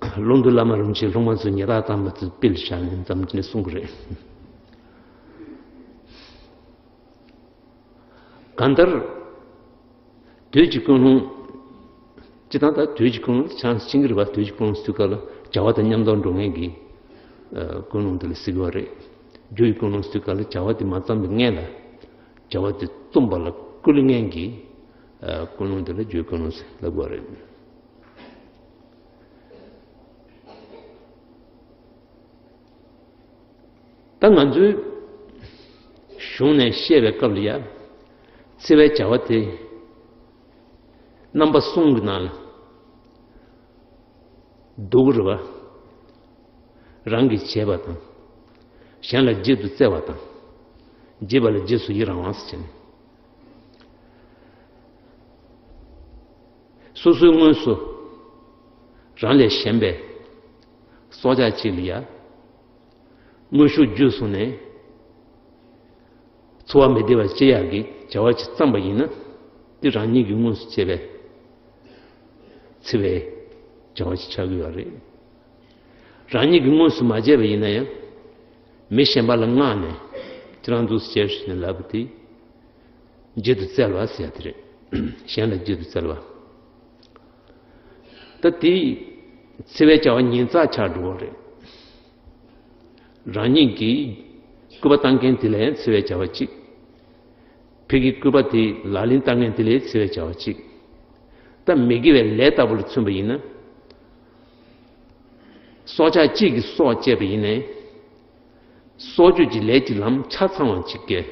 ཀློང་རྡོལ་བླ་མ་རིན་པོ་ཆེའི་སློབ་མ་ཚོས་ཉེས་རྡུང་བཏང་བ་ཚོ་དཔེ་ལ་བཞག་ནས་འཛམ་གླིང་གསུང་གི་རེད། གང་ལྟར། དུས་ཀྱི་ཀུན་སློང་། སྤྱིར་བཏང་ད་དུས་ཀྱི་ཀུན་སློང་ཆགས་ཤིང་གི་རེད་པ། དུས་ཀྱི་ཀུན་སློང་ཟེར་དུས་སྐབས་ལ་བྱ་བ་དང་མཉམ་དུ་འགྲོ་མཁན་གྱི་ཀུན་སློང་དེ་ལ་ཟེར་གྱི་ཡོད་རེད། རྒྱུ་ཡི་ཀུན་སློང་ཟེར་དུས་སྐབས་ལ་བྱ་བ་དེ་མ་བརྩམས་པའི་སྔོན་ལ་བྱ་བ་དེ་རྩོམ་པ་ལ་བསྐུལ་མཁན་གྱི་ཀུན་སློང་དེ་ལ་རྒྱུ་ཡི་ཀུན་སློང་ཟེར་ལབ་དགོས་རེད། ད་ང་ཚོའི་གཞུང་ནས་བཤད་པའི་སྐབས་ལ་ཡ། འཚེ་བའི་བྱ་བ་དེ་རྣམ་པ་གསུམ་གྱི་ནང་ལ་འདུ་གི་རེད་པ། རང་གིས་བྱས་པ་དང་། གཞན་ལ་བརྗེད་དུ་སྩལ་བ་དང་། བརྗེད་པ་ལ་རྗེས་སུ་ཡི་རང་བ་ཟེར་བྱས་ནས། སོ་སོའི་དངོས་སུ་རང་ལས་གཞན་པའི་སྲོག་ཆགས་གཅིག་ལ་ཡ། དངོས་ཤུགས་བརྒྱུད་སོང་ནས་འཚོ་བ་མི་བདེ་བ་སྐྱེལ་ཡག་གི་བྱ་བ་ཅིག་བརྩམས་པ་ཡིན་ན། དེ་རང་ཉིད་ཀྱིས་དངོས་སུ་བྱས་པའི་འཚེ་བའི་བྱ་བ་ཅིག་ཆགས་ཀྱི་ཡོད་རེད། རང་ཉིད་ཀྱིས་དངོས་སུ་མ་བྱས་པ་ཡིན་ན་ཡང་། མི་གཞན་པ་ལ་མངགས་ནས་ཁྱེད་རང་འདུག་སེ་བྱས་ཟེར་ནས་ལབ་པ་དེ། བརྗེད་དུ་སྩལ་བ་ཟེར་ཡ་དེ་རེད། གཞན་ལ་བརྗེད་དུ་སྩལ་བ། ད་དེ་འཚེ་བའི་བྱ་བ་ཉེར་ལྔ་ཆགས་འགྲོ་གི་རེད། རང་ཉིད་ཀྱིས་སྐུར་པ་བཏང་མཁན་དེ་ལ་ཡང་འཚེ་བའི་བྱ་བ་གཅིག་ཕ་གིའི་སྐུར་པ་དེ་ལག་ལེན་བསྟར་མཁན་དེ་ལ་འཚེ་བའི་བྱ་བ་གཅིག་ད་མི་དགེ་བའི་ལས་ལྟ་བུ་ལ་མཚོན་པ་ཡིན་ན། སྲོག་ཆགས་གཅིག་གི་སྲོག་བཅད་པ་ཡིན་ནའི། སྲོག་གཅོད་ཀྱི་ལས་ཀྱི་ལམ་ཆ་ཚང་བ་གཅིག་གིས།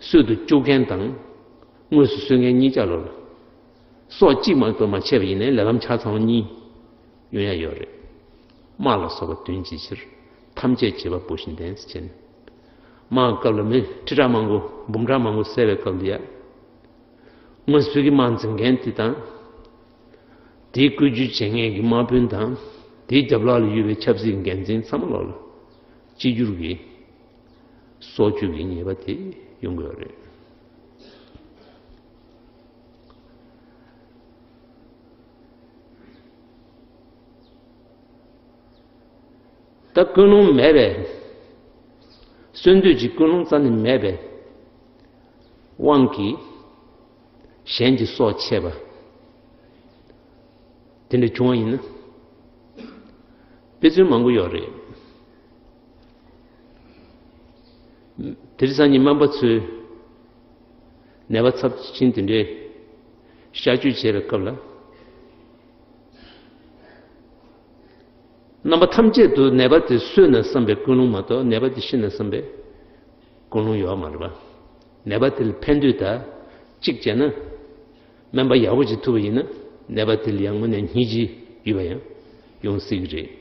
གསོད་དུ་བཅུག་མཁན་དང་། དངོས་སུ་གསོད་མཁན་གཉིས་ཆ་ལ། སྲོག་གཅིག་མ་གཏོགས་མ་ཆད་པ་ཡིན་ནའི་ལས་ལམ་ཆ་ཚང་བ་གཉིས་ཡོང་ཡ་ཡོད་རེད། དམག་ལ་སོགས་པ་དོན་བྱེད་ཕྱིར། ཐམས་ཅད་བྱེད་པ་པོ་བཞིན་ལྡན་ཟེར་བྱས་ནས། དམག་གི་སྐབས་ལ་མི་ཁྲི་ཕྲག་མང་པོ་འབུམ་ཕྲག་མང་པོ་བསད་པའི་སྐབས་ལ་ཡ། དམངས་གཙོའི་དམག་འཛིང་མཁན་དེ་དང་། དེའི་བཀོད་ཇུས་བྱེད་མཁན་གྱི་དམག་དཔོན་དང་། དེའི་རྒྱབ་ལོགས་ལ་ཡོད་པའི་ཆབ་སྲིད་འགན་འཛིན་ཚང་མ་ལོག་ལ་གཅིག་གྱུར་གྱིས་སྲོག་གཅོད་ཀྱི་ཉེས་པ་དེ་ཡོང་གི་ཡོད་རེད། ད་ཀུན་སློང་མེད་པས། གསོན་དུས་ཀྱི་ཀུན་སློང་རྩ་ནས་མེད་པའི་དབང་གིས་གཞན་གྱི་སྲོག་བཅད་པ་དེ་འདྲ་བྱུང་བ་ཡིན་ན། དཔེ་མཚོན་མང་པོ་ཡོད་རེད། དེ་རིང་སང་ཉིན་སྨན་པ་ཚོས་ནད་པ་ཚབས་ཆེན་དེ་འདྲའི་གཤག་བཅོས་བྱེད་པའི་སྐབས་ལ། རྣམ་པ་ཐམས་ཅད་དུ་ནད་པ་དེ་གསོས་ན་བསམ་པའི་ཀུན་སློང་མ་གཏོགས། ནད་པ་དེ་ཤི་ན་བསམ་པའི་ཀུན་སློང་ཡོད་མ་རེད་པ། ནད་པ་དེ་ལ་ཕན་འདོད་དང་གཅིག་བྱས་ན། སྨན་པ་ཡག་པོ་ཅིག་ཐུབ་པ་ཡིན་ན། ནད་པ་དེ་ལ་ཡང་དངོས་གནས་སྙིང་རྗེ་ཡོད་པ་ཡང་ཡོང་སྲིད་ཀྱི་རེད།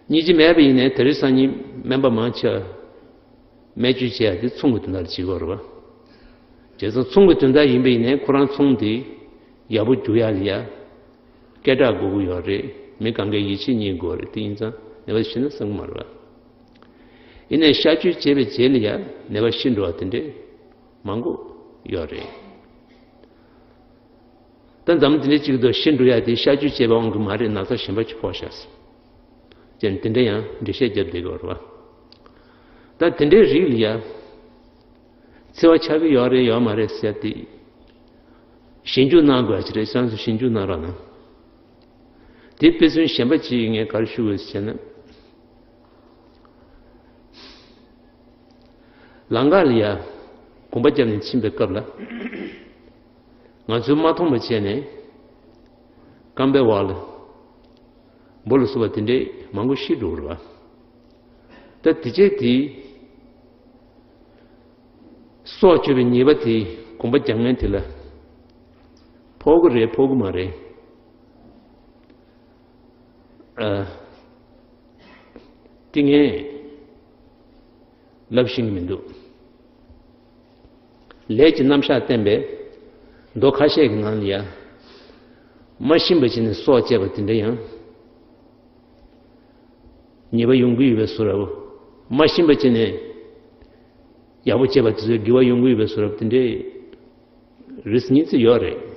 སྙིང་རྗེ་མེད་པ་ཡིན་ནའི་དེ་རིང་སང་ཉིན་སྨན་པ་མང་ཆེ་བ་སྨན་བཅོས་བྱེད་ཡ་དེ་ཚོང་གི་དོན་དག་ལ་བྱེད་ཀྱི་ཡོད་རེད་པ། བྱས་ཙང་ཚོང་གི་དོན་དག་ཡིན་པ་ཡིན་ནའི་ཁོ་རང་ཚོང་དེ་ཡག་པོ་རྒྱུག་ཡ་ལ་ཡ། སྐད་གྲགས་དགོས་ཀྱི་ཡོད་རེད། མི་གང་གའི་ཡིད་ཆེས་རྙེད་དགོས་རེད། དེ་ཡིན་ཙང་ནད་པ་ཤི་ན་བསམ་གྱི་མ་རེད་པ། ཡིན་ནའི་གཤག་བཅོས་བྱས་པའི་རྗེས་ལ་ཡང་ནད་པ་ཤི་འགྲོ་བ་དེ་འདྲས་མང་པོ་ཡོད་རེད། ད་འཛམ་དེ་འདྲས་གཅིག་ཏུ་ཤི་འགྲོ་ཡ་དེ་གཤག་བཅོས་བྱས་པའི་དབང་གིས་མ་རེད། ན་ཚ་གཞན་པ་ཅིག་ཕོག་ཤག་ཟེར། ཅེས་དེ་འདྲས་ཡང་འགྲེལ་བཤད་བརྒྱབ་བསྡད་ཀྱི་ཡོད་རེད་པ། ད་དེ་འདྲའི་རིགས་ལ་ཡ། འཚེ་བ་ཆགས་ཀྱི་ཡོད་རེད་ཡོད་མ་རེད་ཟེར་ཏེ། ཞིབ་འཇུག་གནང་དགོས་ཀྱི་རེད། སོ་སོས་ཞིབ་འཇུག་གནང་རོགས་གནང་། དེ་དཔེ་མཚོན་གཞན་པ་ཅིག་ངས་ག་རེ་ཞུ་དགོས་ཟེར་ན། ལམ་ཁ་ལ་ཡ་གོམ་པ་བརྒྱབ་ནས་ཕྱིན་པའི་སྐབས་ལ། ང་ཚོས་མ་མཐོང་བ་བྱས་ནས་རྐང་པའི་འོག་ལ་འབུ་ལ་སོགས་པ་དེ་འདྲས་མང་པོ་ཤི་འགྲོ་གི་རེད་པ། ད་དེ་རྗེས་དེའི་སྲོག་གཅོད་པའི་ཉེས་པ་དེ་གོམ་པ་རྒྱག་མཁན་དེ་ལ་ཕོག་གི་རེད་ཕོག་གི་མ་རེད། ཨ། དེ་ངས་ལབ་ཤེས་ཀྱི་མི་འདུག་ལས་ཀྱི་རྣམ་གཞག་བསྟན་པས་མདོ་ཁ་ཤས་ཀྱི་ནང་ལ་ཡ། མ་ཤེས་པ་བྱས་ནས་སྲོག་བཅད་པ་དེ་འདྲ་ཡང་ཉེས་པ་ཡོང་གི་ཡོད་པའི་བཟོ་འདྲ་བོ། མ་ཤེས་པ་བྱས་ནས་ཡག་པོ་བྱས་པ་དེ་ཚོའི་དགེ་བ་ཡོང་གི་ཡོད་པའི་བཟོ་འདྲ་བོ་དེ་འདྲའི་རིགས་གཉིས་ཙམ་ཡོད་རེད།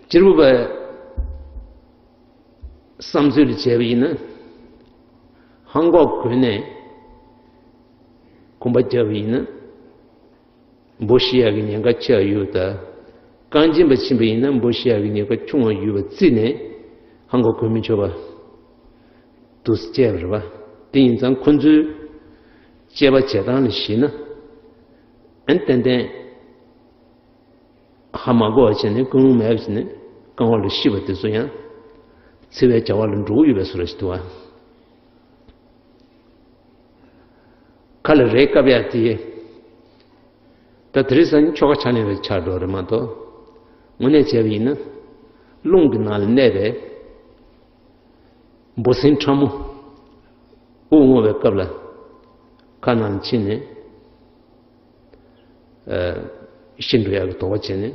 སྤྱིར་བུ་བའི་བསམ་ཚུལ་ལ་བྱས་པ་ཡིན་ན། ཧང་གོག་གོན་ནས་གོམ་པ་རྒྱབ་པ་ཡིན་ན། འབུ་ཤི་ཡག་གི་ཉེན་ཁ་ཆེ་བ་ཡོད་ད། རྐང་རྗེན་པ་ཕྱིན་པ་ཡིན་ན་འབུ་ཤི་ཡག་གི་ཉེན་ཁ་ཆུང་བ་ཡོད་པ་བརྩིས་ནས་ཧང་གོག་གོན་མི་ཆོག་པ་འདུག་སེ་བྱས་པ་རེད་པ། དེ་ཡིན་ཙང་ཁོ་ཚོའི་དཔྱད་པ་བྱེད་སྟངས་ལ་གཞིགས་ན། ཨན་ཏན་ཏན། ཧ་མ་གོ་བ་བྱས་ནས་ཀུན་སློང་མེད་པ་བྱས་ནས་རྐང་པ་ལ་ཤི་བ་དེ་ཚོ་ཡང་འཚེ་བའི་བྱ་བ་ལ་འགྲོ་གི་ཡོད་པའི་བཟོ་འདྲ་ཞིག་འདུག་པ། ཁ་ལ་རས་བཀབ་ཡག་དེ། ད་དེ་རིང་སང་ཉིན་ཆོ་ག་ཕྱག་ལེན་རེ་ཆགས་འགྲོ་རེད་མ་གཏོགས། དངོས་གནས་བྱས་པ་ཡིན་ན། རླུང་གི་ནང་ལ་གནས་པའི་འབུ་སྲིན་ཕྲ་མོ། དབུགས་རྔུབ་པའི་སྐབས་ལ་ཁ་ནང་ཕྱིན་ནས། ཨ། ཤི་འགྲོ་ཡག་གི་དོགས་པ་བྱས་ནས།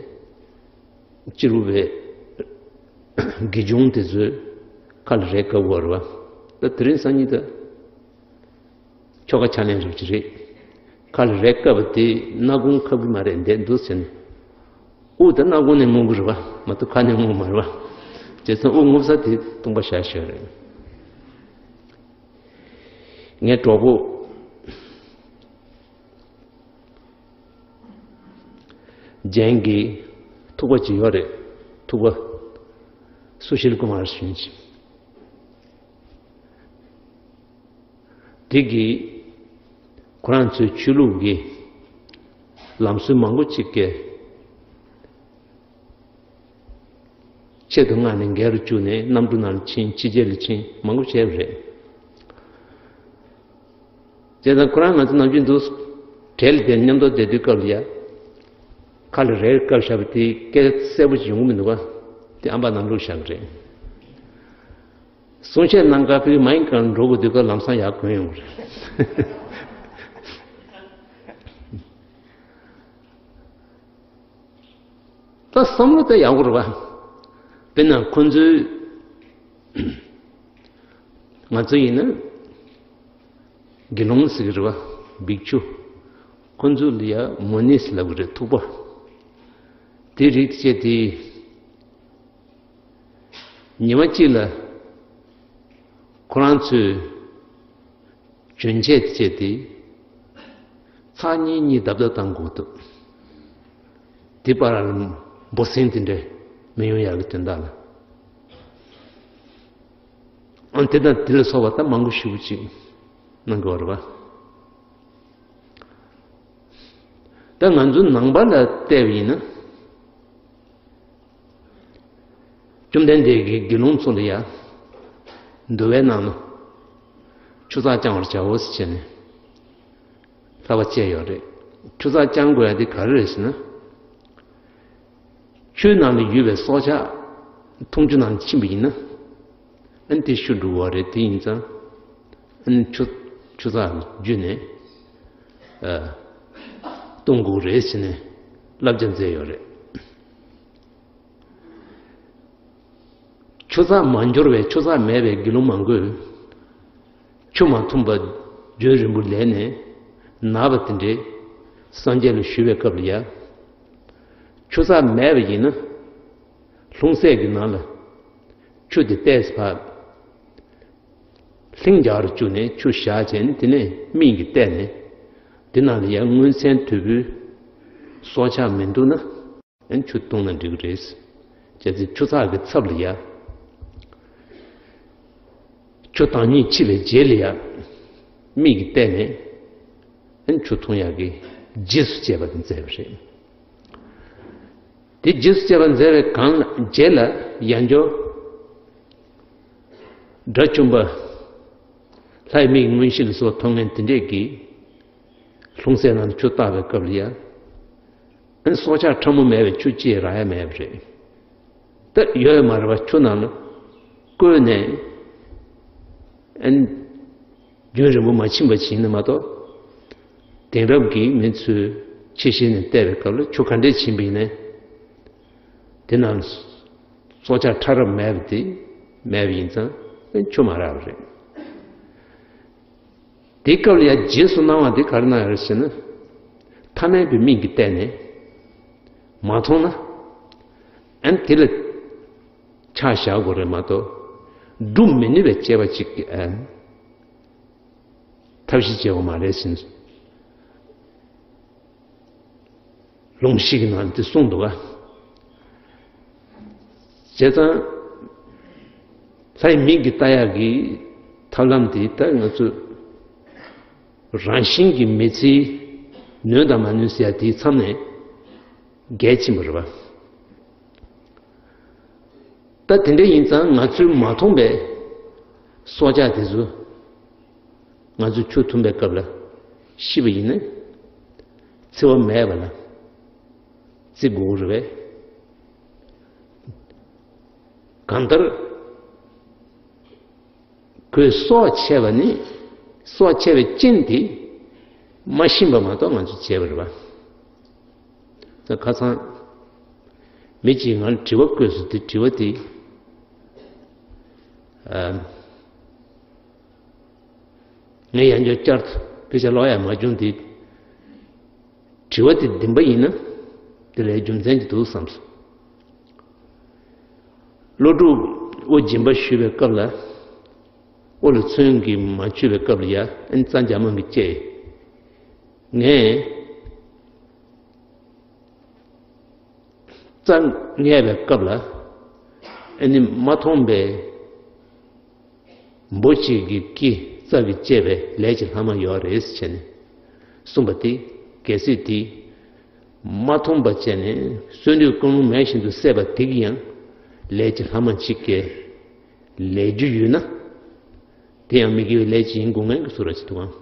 སྤྱིར་བུ་བའི་དགེ་སྦྱོང་དེ་ཚོས་ཁ་ལ་རས་བཀབ་དགོས་རེད་པ། ད་དེ་རིང་སང་ཉིན་ད་ཆོ་ག་ཕྱག་ལེན་རེ་ཅིག་རེད། ཁ་ལ་རས་བཀབ་པ་དེ་སྣ་ཁུང་ཁབ་ཀྱི་མ་རེད་བསྡད་འདུག་ཟེར་ནས། དབུགས་ད་སྣ་ཁུང་ནས་རྔུབ་ཀྱི་རེད་པ། མ་གཏོགས་ཁ་ནས་རྔུབ་མ་རེད་པ། བྱས་ཙང་དབུགས་རྔུབ་ས་དེ་སྟོང་པ་བཞག་ཤོད་རེད། ངའི་གྲོགས་པོ་རྒན་གྱི་ཐུག་པ་ཅིག་ཡོད་རེད། ཐུག་པ་སུ་ཤིལ་ཀུ་མར་ཞུ་མཁན་ཅིག་དེ་གིས་ཁོ་རང་ཚོའི་ཆོས་ལུགས་ཀྱི་ལམ་སྲོལ་མང་པོ་ཅིག་གི་ཆེད་དུ་མངགས་ནས་འགལ་རུ་བཅུག་ནས་གནམ་གྲུ་ནང་ལ་ཕྱིན། ཕྱི་རྒྱལ་ལ་ཕྱིན། མང་པོ་བྱས་པ་རེད། བྱས་ཙང་ཁོ་རང་ང་ཚོ་ནམ་རྒྱུན་འདུག་གྲལ་ལ་བསྡད་མཉམ་དུ་བསྡད་དུས་སྐབས་ལ་ཡ། ཁ་ལ་རས་བཀབ་བཞག་པ་དེ་སྐད་གསལ་པོ་ཞིག་ཡོང་གི་མི་འདུག་པ། དེ་ཨམ་པ་ནང་བླུགས་བཞག་གི་རེད། གསུང་བཤད་གནང་སྐབས་ཕ་གི་མ་ཡིན་གང་འགྲོ་དགོས་དུས་སྐབས་ལམ་སང་ཡར་གོན་ཡོང་གི་རེད། ད་བསམ་བློ་ད་ཡག་པོ་རེད་བ། དཔེར་ན་ཁོ་ཚོའི་ང་ཚོ་ཡིན་ན་དགེ་སློང་ཟེར་གི་རེད་བ། བིག་ཆུ། ཁོ་ཚོ་ལ་ཡ་མོ་ནིས་ལབ་གི་རེད། ཐུག་པ། དེ་རིགས་བྱས་ཏེ། ཉི་མ་གཅིག་ལ་ཁོ་རང་ཚོས་གྱོན་ཆས་བྱས་ཏེ་ཚར་གཉིས་གཉིས་བརྡབ་བརྡབ་བཏང་དགོས་འདུག་དེ་བར་ལ་འབུ་སྲིན་དེ་འདྲ་མི་ཡོང་ཡག་གི་དོན་དག་ལ། ཨང་། དེ་དང་དེ་ལ་སོགས་པ་ད་མང་པོ་ཞེ་པོ་ཅིག་གནང་དགོས་རེད་པ། ད་ང་ཚོ་ནང་པ་ལ་བལྟས་པ་ཡིན་ན། བཅོམ་ལྡན་འདས་ཀྱིས་དགེ་སློང་ཚོ་ལ་ཡ། འདུལ་བའི་ནང་ལ། ཆུ་ཚགས་བཅང་བར་བྱའོ་ཟེར་བྱས་ནས། ལྷག་པ་བཅས་ཡོད་རེད། ཆུ་ཚགས་བཅང་དགོས་ཡ་དེ་ག་རེ་རེད་ཟེར་ན། ཆུའི་ནང་ལ་ཡོད་པའི་སྲོག་ཆགས་འཐུང་ཆུ་ནང་ཕྱིན་པ་ཡིན་ན། ཨན་དེ་ཤི་འགྲོ་གི་རེད། དེ་ཡིན་ཙང་། ཨན་ཆུ་ཆུ་ཚགས་བརྒྱུད་ནས་ཨ་གཏོང་དགོས་རེད་ཟེར་ནས་བསླབ་བྱ་མཛད་ཡོད་རེད། ཆུ་ཚགས་མ་འབྱོར་བའི་ཆུ་ཚགས་མེད་པའི་དགེ་སློང་མང་པོས་ཆུ་མ་འཐུང་བར་རྒྱུན་རིང་པོ་ལས་ནས་ན་བ་དེ་འདྲས་སངས་རྒྱས་ལ་ཞུ་བའི་སྐབས་ལ་ཡ། ཆུ་ཚགས་མེད་པ་ཡིན་ན། ལྷུང་བཟེད་ཀྱི་ནང་ལ་ཆུ་དེ་བལྟས་ཕར། ལྷིང་འཇགས་རུ་བཅུག་ནས་ཆུ་བཞག་བྱས་ནས། དེ་ནས་མིག་གིས་བལྟས་ནས། དེ་ནང་ལ་ཡང་མངོན་ཚན་དོད་པོའི་སྲོག་ཆགས་མི་འདུག་ན། ཨན་ཆུ་བཏུང་ན་འགྲིག་གི་རེད། བྱས་ཙང་ཆུ་ཚགས་ཀྱི་ཚབ་ལ་ཡ། ཆུ་བཏང་ཉིན་ཕྱི་བའི་རྗེས་ལ་ཡ། མིག་གིས་བལྟས་ནས། ཨན་ཆུ་འཐུང་ཡག་གི་རྗེས་སུ་བཅད་པ་དེ་མཛད་པ་རེད། དེ་རྗེས་སུ་བཅད་པ་མཛད་པའི་སྒང་ལ་རྗེས་ལ་ཡང་བསྐྱར། དགྲ་བཅོམ་པ། ལྷའི་མིག་མངོན་ཤེས་ལ་སོགས་མཐོང་མཁན་དེ་འདྲས་ཀྱིས། ལྷུང་བཟེད་ནང་ཆུ་བཏང་བའི་སྐབས་ལ་ཡ། ཨན་སྲོག་ཆགས་ཕྲ་མོ་མེད་པའི་ཆུ་ཅི་རག་ཡ་མེད་པ་རེད། ད་ཡོད་མ་རེད་པ། ཆུ་ནང་ལ་བསྐོལ་ནས། ཨན་རྒྱུན་རིང་པོ་མ་ཕྱིན་པ་ཞིག་ཡིན་ན་མ་གཏོགས། དེང་རབས་ཀྱི་མི་ཚོས་ཕྱི་བཤེར་ནས་བལྟས་པའི་སྐབས་ལ་ཆུ་ག་འདྲས་ཕྱིན་པ་ཡིན་ནའི། དེ་ནང་སྲོག་ཆགས་ཕྲ་རབ་མེད་པ་དེ་མེད་པ་ཡིན་ཙང་ཆུ་མ་རག་པ་རེད། དེའི་སྐབས་ལ་ཡང་རྗེས་སུ་གནང་བ་དེ་ག་རེ་གནང་ཡོད་རེད་ཟེར་ན། ཐ་མལ་པའི་མིག་གིས་བལྟས་ནས་མ་མཐོང་ན། ཨན་དེ་ལ་ཆ་བཞག་དགོས་རེད་མ་གཏོགས། སྒྲུབ་མི་ནུས་པའི་དཔྱད་པ་ཅིག་ཨན་ཐབས་ཤེས་བྱེད་དགོས་མ་རེད་ཟེར། ལུང་ཞིག་གི་ནང་དེ་གསུངས་འདུག་ག་བྱས་ཙང་། ལྷའི་མིག་གིས་ལྟ་ཡག་གི་ཐབས་ལམ་དེ་ད་ང་ཚོ་རང་བཞིན་གྱི་མི་ཚེའི་ནུས་དང་མ་ནུས་ཟེར་ཡ་དེའི་མཚམས་ནས་བརྒལ་ཕྱིན་པ་རེད་པ། ད་དེ་འདྲ་ཡིན་ཙང་ང་ཚོའི་མ་མཐོང་པའི་སྲོག་ཆགས་དེ་ཚོ། ང་ཚོས་ཆུ་འཐུང་པའི་སྐབས་ལ་ཤི་བ་ཡིན་ན། འཚེ་བ་མེད་པ་ལ་བརྩི་དགོས་རེད་པས། གང་ལྟར་ཁོས་སྲོག་བཅད་པ་ནི། སྲོག་བཅད་པའི་རྐྱེན་དེ་མ་ཤེས་པ་མ་གཏོགས་ང་ཚོས་བྱས་པ་རེད་པ། ད་ཁ་སང་མི་གཅིག་ང་ལ་དྲི་བ་བཀོད་སོང་། དེ་དྲི་བ་དེ། ཨ། ངས་ཡང་བསྐྱར་བསྐྱར་དུ་དཔེ་ཆ་ཀློག་ཡ་མ་བྱུང་སྟེ། དྲི་བ་དེ་བདེན་པ་ཡིན་ན་དེ་ལས་རྒྱུ་མཚན་ཅིག་འདུག་བསམ་སོང་། ཀླུ་སྒྲུབ་དབུ་འབྱིན་པ་ཞུས་པའི་སྐབས་ལ། དབུ་ལ་ཚོན་གྱིས་མ་ཆུད་པའི་སྐབས་ལ་ཡ། ཨན་རྩྭ་འཇམ་མང་གིས་བཅད། ངས་རྩྭ་བརྔས་པའི་སྐབས་ལ། ཨ་ནི་མ་མཐོང་པའི་འབུ་གཅིག་གི་སྐེ་རྩྭ་གིས་བཅད་པའི་ལས་ཀྱི་ལྷག་མ་ཡོད་རེད་ཟེར་བྱས་ནས་གསུངས་པ་དེ། གལ་སྲིད་དེ་མ་མཐོང་པ་བྱས་ནས་གསོན་དུས་ཀུན་སློང་མེད་བཞིན་དུ་བསད་པ་དེ་གིས་ཡང་ལས་ཀྱི་ལྷག་མ་གཅིག་གི་ལས་རྒྱུ་ཡོད་ན། དེ་ཡང་མི་དགེ་བའི་ལས་ཅིག་ཡིན་དགོས་ངེས་ཀྱི་བཟོ་འདྲ་ཅིག་འདུག་ཨང་།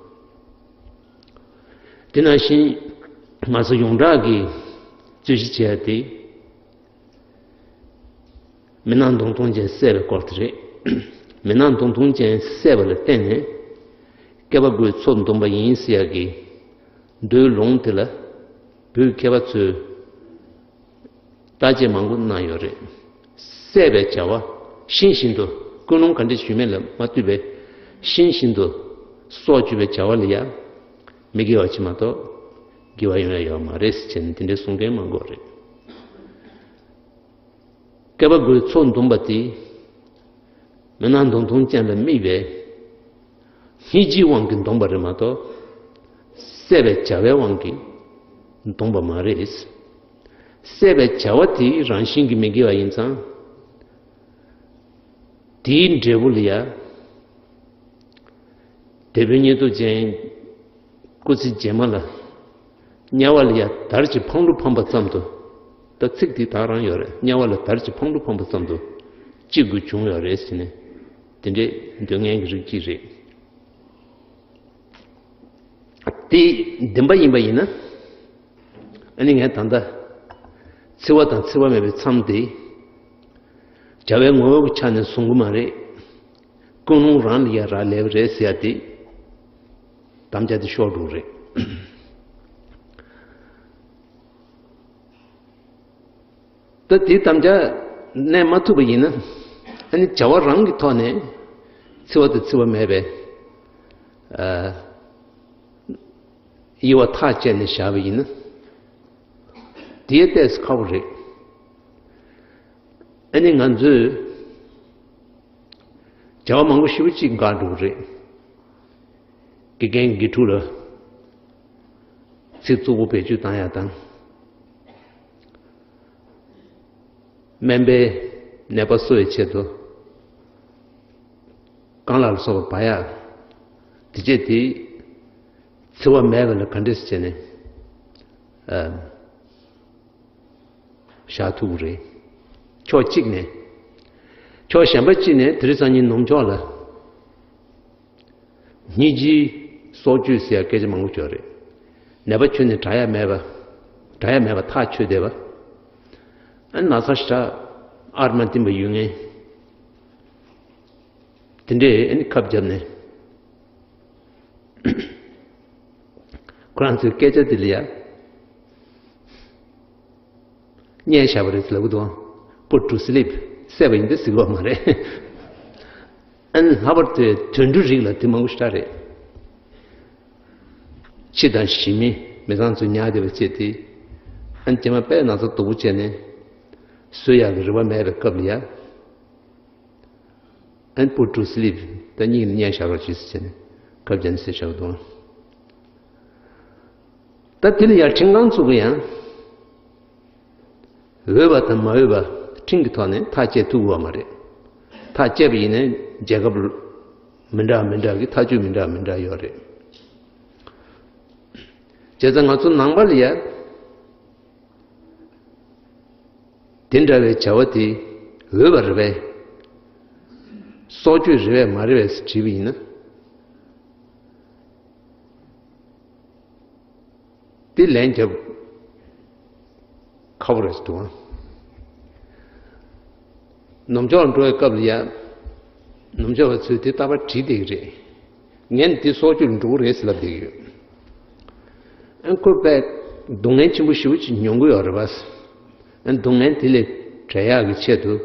དེ་ནང་བཞིན་ང་ཚོ་ཡོངས་གྲགས་ཀྱི་རྩོད་གཞི་བྱས་ཏེ། མི་ནག་མདུང་ཐུང་ཅན་བསད་པའི་སྐོར་དེ་རེད། མི་ནག་མདུང་ཐུང་ཅན་བསད་པ་ལ་བརྟེན་ནས་བསྐལ་པ་དགུའི་ཚོགས་འདོམས་པ་ཡིན་ཟེར་ཡག་གི་མདོའི་ལུང་དེ་ལ་བོད་མཁས་པ་ཚོས་ བརྟག་དཔྱད་མང་པོ་གནང་ཡོད་རེད། བསད་པའི་བྱ་བ་ཤིང་བཞིན་དུ་ཀུན་སློང་ག་འདྲ་ཞུས་མེད་ལ་མ་ལྟོས་པའི་ཤིང་བཞིན་དུ་སྲོག་གཅོད་པའི་བྱ་བ་ལ་ཡང་མི་དགེ་བ་ཅིག་མ་གཏོགས་དགེ་བ་ཡོང་ཡ་ཡོད་མ་རེད་ཟེར་ནས་དེ་འདྲའི་གསུང་མཁན་མང་པོ་རེད། བསྐལ་པ་དགུའི་ཚོགས་འདོམས་པ་དེ། མི་སྣང་མདོག་མཐོང་ཅན་ལ་དམིགས་པའི་སྙིང་རྗེའི་དབང་གིས་འདོམས་པ་རེད་མ་གཏོགས། བསད་པའི་བྱ་བའི་དབང་གིས་འདོམས་པ་མ་རེད། བསད་པའི་བྱ་བ་དེ་རང་བཞིན་གྱིས་མི་དགེ་བ་ཡིན་ཙང་། དེའི་འབྲས་བུ་ལ་ཡ། དེད་དཔོན་ཉེར་ཐོབ་ཅན། སྐུ་ཚེ་རྗེས་མ་ལ། དམྱལ་བ་ལ་ཡ་དར་གྱི་འཕང་ལུ་འཕངས་པ་ཙམ་དུ། ད་ཚིག་དེ་དག་རང་ཡོད་རེད། དམྱལ་བ་ལ་དར་གྱི་འཕང་ལུ་འཕངས་པ་ཙམ་དུ་སྐྱེ་དགོས་བྱུང་ཡོད་རེད་ཟེར་ནས། དེ་འདྲའི་འདོད་མཁན་གྱི་རིགས་གཅིག་རེད། དེ་བདེན་པ་ཡིན་པ་ཡིན་ན། ཨ་ནི་ངས་ད་ལྟ་འཚེ་བ་དང་འཚེ་བ་མེད་པའི་མཚམས་དེ། བྱ་བའི་ངོ་བོ་གི་ཆ་ནས་བཟུང་གི་མ་རེད། ཀུན་སློང་རང་ལ་ཡ་རག་ལས་པ་རེད་ཟེར་ཡ་དེ། དམ་བཅའ་དེ་ཤོར་འགྲོ་གི་རེད། ད་དེའི་དམ་བཅའ་གནས་མ་ཐུབ་པ་ཡིན་ན། ཨ་ནི་བྱ་བ་རང་གི་ཐོག་ནས་འཚེ་བ་དང་འཚེ་བ་མེད་པའི་ཨ་དབྱེ་བ་ཐག་བཅད་ནས་བཞག་པ་ཡིན་ན། དེའི་ལྟས་སུ་ཁག་པོ་རེད། ཨ་ནི་ང་ཚོས་བྱ་བ་མང་པོ་ཞེ་པོ་ཅིག་འགག་འགྲོ་གི་རེད། དགེ་རྒན་དགེ་ཕྲུག་ལ་ཚིག་རྩུབ་པོ་བེད་སྤྱོད་བཏང་ཡ་དང་། སྨན་པའི་ནད་པ་གསོ་བའི་ཆེད་དུ་རྐང་ལག་ལ་སོགས་པ་འབག་ཡ། དེ་བྱས་དེ་འཚེ་བ་མེད་པ་ལ་ག་འདྲས་བྱས་ནས་ཨ། བཞག་ཐུབ་ཀྱི་རེད། ཕྱོགས་གཅིག་ནས། ཕྱོགས་གཞན་པ་གཅིག་ནས་དེ་རིང་སང་ཉིན་ནུབ་ཕྱོགས་ལ། སྙིང་རྗེའི་སྲོག་གཅོད་ཟེར་ཡ་སྐད་ཆ་མང་པོ་བརྗོད་རེད། ནད་པ་ཁྱོན་ནས་དྲག་ཡ་མེད་པ། དྲག་ཡ་མེད་པ་ཐག་ཆོད་བསྡད་པ། ཨ་ན་ཚ་ཞེ་དྲག་ཨར་མ་བསྟིམ་པ་ཡོད་མཁན། དེ་འདྲས་ཨ་ནི་ཁབ་བརྒྱབ་ནས། ཁོ་རང་ཚོའི་སྐད་ཆ་དེ་ལ་ཡ། བརྙས་བཞག་པ་རེད་ལབ་གི་འདུག put to sleep བསད་པ་ཡིན་ཏེ་ཟེར་གི་ཡོད་མ་རེད། ཨ་ནི་ལྷག་པར་དུ་དུད་འགྲོའི་རིགས་ལ་དེ་མང་པོ་ཞེ་དྲག་རེད། ཁྱི་དང་ཞི་མི་མི་ཚང་ཚོས་ཉར་བསྡད་པ་བྱས་ཏེ། ཨ་ནི་རྗེས་མ་དཔེ་ན་ཚ་སྡུག་པོ་བྱས་ནས། གསོད་ཡག་གི་རེ་བ་མེད་པའི་སྐབས་ལ་ཡ། And put to sleep ད་སྙིང་ནས་མཉེན་བཞག་རོགས་བྱེད་ཟེར་བྱས་ནས་ཁབ་བརྒྱབ་ནས་བསད་བཞག་འདུག་ད་དེ་ལ་ཡང་ཁྲིམས་ཁང་ཚོ་གི་ཡང་འོས་པ་དང་མ་འོས་པ་ཁྲིམས་ཀྱི་ཐོག་ནས་ཐག་བཅད་ཐུབ་ཀྱི་ཡོད་མ་རེད། ཐག་བཅད་པ་ཡིན་ན་རྒྱལ་ཁབ་མི་འདྲ་མི་འདྲ་གི་ཐག་གཅོད་མི་འདྲ་མི་འདྲ་ཡོད་རེད། བྱས་ཙང་ང་ཚོ་ནང་པ་ལ་ཡ། དེ་འདྲ་བའི་བྱ་བ་དེ་འོས་པ་རེད་པས། སྲོག་གཅོད་རེད་པས་མ་རེད་པས་དྲིས་པ་ཡིན་ན། དེ་ལན་རྒྱབ་ཁག་པོ་རེད་འདུག་ཨང་། ནུབ་ཕྱོགས་ལ་འགྲོ་བའི་སྐབས་ལ་ཡ། ནུབ་ཕྱོགས་པ་ཚོས་དེ་རྟག་པར་དྲིས་བསྡད་ཀྱི་རེད། ངས་ནི་དེ་སྲོག་གཅོད་ལ་འགྲོ་གི་རེད་ཟེར་ལབ་བསྡད་ཀྱི་ཡོད། ཨ་ཁོ་པས་སྡུག་བསྔལ་ཆེན་པོ་ཞེ་པོ་ཅིག་མྱོང་གི་ཡོད་རེད་པ། ཨ་སྡུག་བསྔལ་དེ་ལས་བྲལ་ཡག་གི་ཆེད་དུ།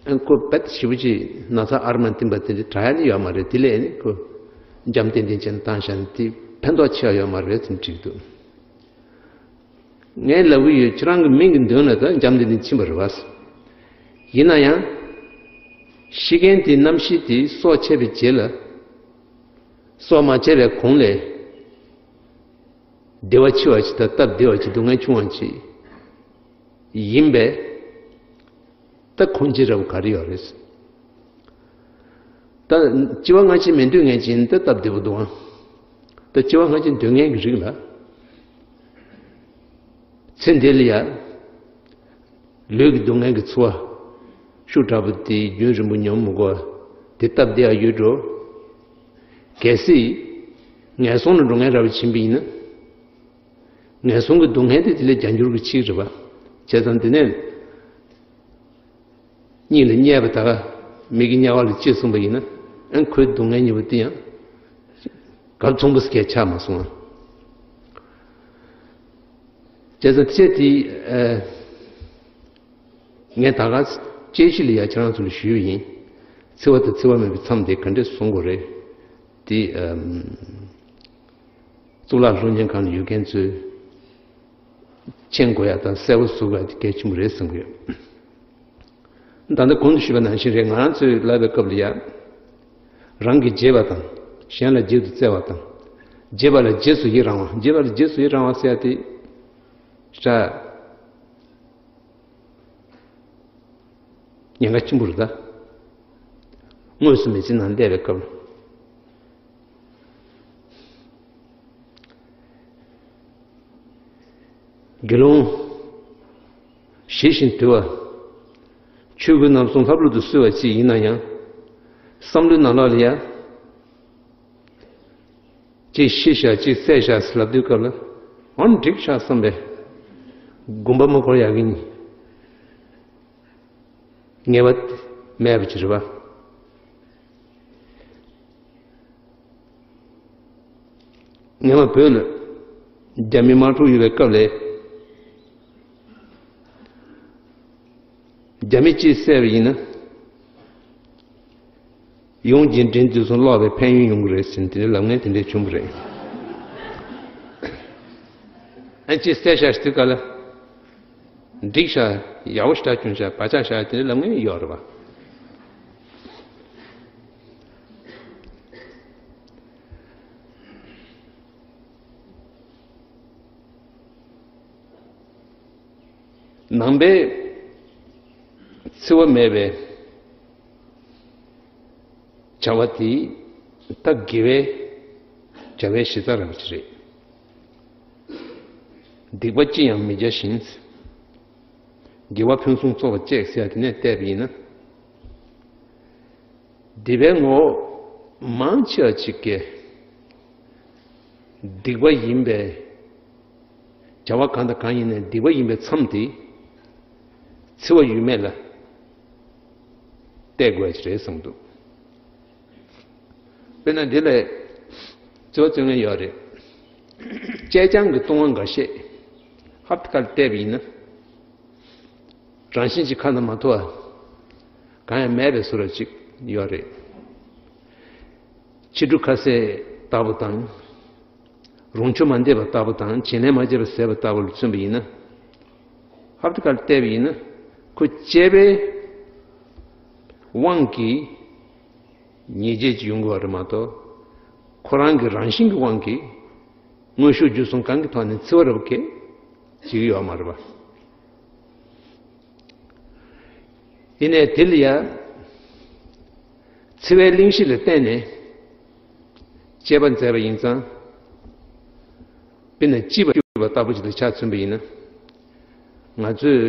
ཨ་ཁོ་པས་ཞེ་པོ་ཅིག་ན་ཚ་ཨར་མ་བསྟིམ་པ་དེ་འདྲ་དྲག་ཡག་ནི་ཡོད་མ་རེད། དེ་ལས་ནི་ཁོ་འཇམ་ཏན་ཏན་བྱས་ནས་བཏང་བཞག་ན་དེ་ཕན་ཐོགས་ཆེ་བ་ཡོད་མ་རེད་ཟེར་ནས་དྲིས་འདུག་ངས་ལབ་གི་ཡོད། ཁྱེད་རང་གི་མིང་གི་མདུན་ལ་ད་འཇམ་ཏན་ཏན་ཕྱིན་པ་རེད་པ། ཡིན་ན་ཡང་། ཤི་མཁན་དེའི་རྣམ་ཤེས་དེ་སྲོག་བཅད་པའི་རྗེས་ལ། སྲོག་མ་བཅད་པའི་གོང་ལས། བདེ་བ་ཆེ་བ་ཅིག་དང་སྟབས་བདེ་བ་ཅིག་སྡུག་བསྔལ་ཆུང་བ་ཅིག་ཡིན་པས། ད་ཁུངས་སྐྱེལ་འདྲ་པོ་ག་རེ་ཡོད་རེད། ད་སྐྱེ་བ་སྔ་ཕྱི་མི་འདོད་མཁན་ཅིག་ཡིན་ད་སྟབས་བདེ་པོ་འདུག་ཨང་། ད་སྐྱེ་བ་སྔ་ཕྱི་འདོད་མཁན་གྱི་རིགས་ལ། ཚེ་འདི་ལ་ཡ། ལུས་ཀྱི་སྡུག་བསྔལ་གྱི་ཚོར་བ། ཤུགས་དྲག་པོ་དེ་རྒྱུན་རིང་པོ་མྱོང་མི་དགོས་པ། དེ་སྟབས་བདེ་བ་ཡོད་འགྲོ། གལ་སྲིད། ངན་སོང་ལ་འགྲོ་མཁན་འདྲ་པོ་ཕྱིན་པ་ཡིན་ན། ངན་སོང་གི་སྡུག་བསྔལ་དེ་དེ་ལས་བརྒྱ་འགྱུར་གྱིས་ཆེ་གི་རེད་པ། བྱས་ཙང་དེ་ནས། སྙིང་ལ་རྨྱོས་པ་དག་མིག་གི་རྨྱ་བ་ལ་ལྕེ་གསུངས་པ་ཡིན་ན། ཨ་ཁོའི་སྡུག་བསྔལ་གཉིས་པོ་དེ་ཡང་། གབ་མཚུངས་པོ་ཞིག་ཆགས་མ་སོང་ང་། བྱས་ཙང་དེ་དེ། ཨ། ངས་ད་ག་དཔྱད་གཞི་ལ་ཡ་ཁྱེད་རང་ཚོ་ལ་ཞུས་པ་ཡིན། འཚེ་བ་དང་འཚེ་བ་མེད་པའི་མཚམས་དེ་ག་འདྲས་བཟུང་དགོས་རེད། དེ་ཨམ། གཙུག་ལག་སློབ་གཉེར་ཁང་ལ་ཡོད་མཁན་ཚོས་མཁྱེན་དགོས་ཡ་དང་གསལ་པོ་བཟོ་དགོས་ཡ་དེ་གལ་ཆེན་པོ་རེད་བསམ་གི་ཡོད། ད་ལྟ་གོང་དུ་ཞུས་པ་ནང་བཞིན་རེད། ང་རང་ཚོས་ལབ་པའི་སྐབས་ལ་ཡ། རང་གིས་བརྗེད་པ་དང་། གཞན་ལ་བརྗེད་དུ་བཙལ་བ་དང་། བརྗེད་པ་ལ་རྗེས་སུ་ཡི་རང་བ། བརྗེད་པ་ལ་རྗེས་སུ་ཡི་རང་བ་ཟེར་ཡ་དེ། ཤ། ཉེན་ཁ་ཆེན་པོ་རེད་ད། དངོས་སུ་མི་ཚེ་ནང་བསྡད་པའི་སྐབས། དགེ་སློང་། ཞི་ཞིང་དུལ་བ། ཆོས་གོས་རྣམ་གསུམ་ལྷབ་ལྷུབ་ཏུ་གསོལ་བ་ཅིག་ཡིན་ན་ཡང་། བསམ་བློའི་ནང་ལོགས་ལ་ཡ། ཅིག་ཤི་ཤག་ཅིག་བསད་ཤག་ཟེར་ལབ་དུས་སྐབས་ལ། ཨང་འགྲིག་ཤག་བསམ་པས། དགོངས་པ་མ་འཁོར་ཡག་གི་ངེས་པ་མེད་པ་ཅིག་རེད་པ། སྔོན་མ་བོད་ལ་རྒྱ་མི་དམག་འཁྲུག་ཡོད་པའི་སྐབས་ལ། རྒྱ་མི་གཅིག་བསད་པ་ཡིན་ན། ཡོངས་ཀྱི་འབྲེལ་འདི་ཚོ་ལོག་པའི་ཕན་ཡོན་ཡོང་གི་རེད་ཟེར་ནས་དེ་འདྲའི་ལབ་མཁན་དེ་འདྲས་བྱུང་བ་རེད། ཨ་ཅེ་བསད་ཤག་ཟེར་དུས་སྐབས་ལ། འགྲིག་ཤག་ཡག་པོ་ཞེ་དྲག་བྱུང་ཤག་བག་ཆགས་ཤག་དེ་འདྲ་ལབ་མཁན་ཡོད་རེད་པ། ནང་པའི་འཚེ་བ་མེད་པའི་བྱ་བ་དེ་ད་དགེ་བའི་བྱ་བའི་གཞི་རྩ་རང་ཅིག་རེད། སྡིག་པ་ཅི་ཡང་མི་བྱ་ཞིང་། དགེ་བ་ཕུན་སུམ་ཚོགས་པ་སྤྱད་ཟེར་ཡ་དེ་ནས་བལྟས་པ་ཡིན་ན། སྡིག་པའི་ངོ་བོ་མང་ཆེ་བ་ཅིག་གིས་སྡིག་པ་ཡིན་པའི་བྱ་བ་གང་དང་གང་ཡིན་ནའི་སྡིག་པ་ཡིན་པའི་མཚམས་དེ་འཚེ་བ་ཡོད་མེད་ལ་བལྟ་དགོས་ཀྱི་རེད་བསམ་འདུག་དཔེར་ན་འདི་ལ་འཚེ་བ་རྩོད་མཁན་ཡོད་རེད། ཅེ་ཅང་གི་ལྟུང་བ་འགའ་ཤས་ཧབ་ཏེ་ཁ་ལ་བལྟས་པ་ཡིན་ན། རང་བཞིན་གྱིས་ཁ་ན་མ་ཐོ་བ་གང་ཡང་མེད་པའི་བཟོ་འདྲ་ཅིག་ཡོད་རེད། ཕྱི་དྲོ་ཁ་ཟས་ལྟ་བུ་དང་། རུང་ཆུ་མ་འདེབས་པ་ལྟ་བུ་དང་བྱིན་ལེན་མ་བྱས་པ་ཟས་པ་ལྟ་བུ་ལ་མཚོན་པ་ཡིན་ན། ཧབ་ཏེ་ཁ་ལ་བལྟས་པ་ཡིན་ན། ཁོ་སྤྱད་པའི་དབང་གིས་ཉེས་བྱས་ཅིག་ཡོང་གི་ཡོད་རེད་མ་གཏོགས། ཁོ་རང་གི་རང་བཞིན་གྱི་དབང་གིས་དངོས་ཤུགས་བརྒྱུད་གསུམ་གང་གི་ཐོག་ནས་འཚེ་བ་རབ་ཀྱི་བྱེད་ཀྱི་ཡོད་མ་རེད་པ། ཡིན་ནའི་དེ་ལ་ཡང་འཚེ་བའི་གླེང་གཞི་ལ་བརྟེན་ནས་དཔྱད་པ་མཛད་པ་ཡིན་ཙང་། དཔེར་ན་ལྕི་བ་བཅུས་པ་ལྟ་བུ་ཞིག་ལ་ཆ་མཚོན་པ་ཡིན་ན། ང་ཚོས་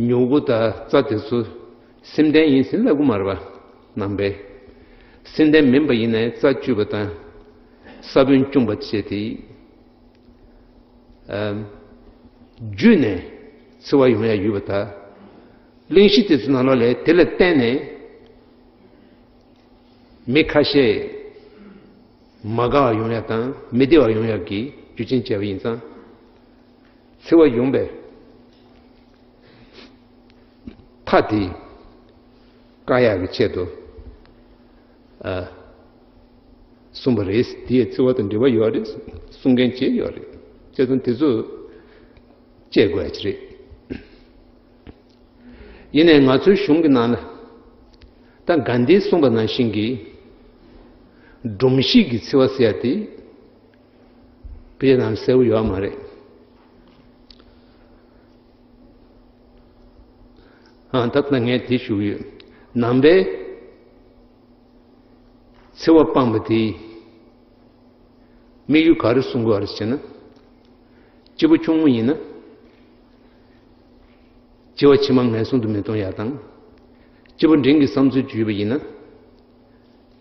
མྱུ་གུ་དང་རྩྭ་དེ་ཚོ་སེམས་ལྡན་ཡིན་ཟེར་ལབ་ཀྱི་མ་རེད་པ། ནང་པའི་སེམས་ལྡན་མིན་པ་ཡིན་ནའི་རྩྭ་བཅུས་པ་དང་ས་བོན་བཅུམ་པ་བྱས་ཏེ། ཨ། བརྒྱུད་ནས་འཚེ་བ་ཡོང་ཡ་ཡོད་པ་དང་། གླེང་གཞི་དེ་ཚོའི་ནང་ལོགས་ལ་དེ་ལ་བརྟེན་ནས་མི་ཁ་ཤས་མ་དགའ་བ་ཡོང་ཡ་དང་མི་བདེ་བ་ཡོང་ཡ་གི་རྒྱུ་རྐྱེན་བྱས་པ་ཡིན་ཙང་། འཚེ་བ་ཡོང་པའི་མཐའ་དེ་བཀག་ཡག་གི་ཆེད་དུ། ཨ། གསུངས་པ་རེད། དེ་ཡི་འཚེ་བ་དང་འབྲེལ་བ་ཡོད་རེད་གསུང་མཁན་བྱས་ཡོད་རེད། བྱས་ཙང་དེ་ཚོ་དཔྱད་དགོས་ཡ་ཅིག་རེད། ཡིན་ནའི་ང་ཚོའི་གཞུང་གི་ནང་ལ་ད་གྷན་དྷིས་གསུངས་པ་ནང་བཞིན་གྱི་སྒྲོམ་གཞི་གི་འཚེ་བ་ཟེར་ཡ་དེ། དཔེ་ནང་གསལ་པོ་ཡོད་མ་རེད། ཨ། ད་ལྟ་ངས་དེ་ཞུ་གི་ཡོད། ནང་པའི་འཚེ་བ་སྤངས་པ་དེ་དམིགས་ཡུལ་ག་རེ་གསུང་གི་ཡོད་རེད་ཟེར་ན། སྐྱེས་བུ་ཆུང་ངུ་ཡིན་ན། སྐྱེ་བ་ཕྱི་མ་ངན་སོང་དུ་མི་ལྟུང་ཡ་དང་། སྐྱེས་བུ་འབྲིང་གི་བསམ་ཚུལ་ཅིག་ཡོད་པ་ཡིན་ན།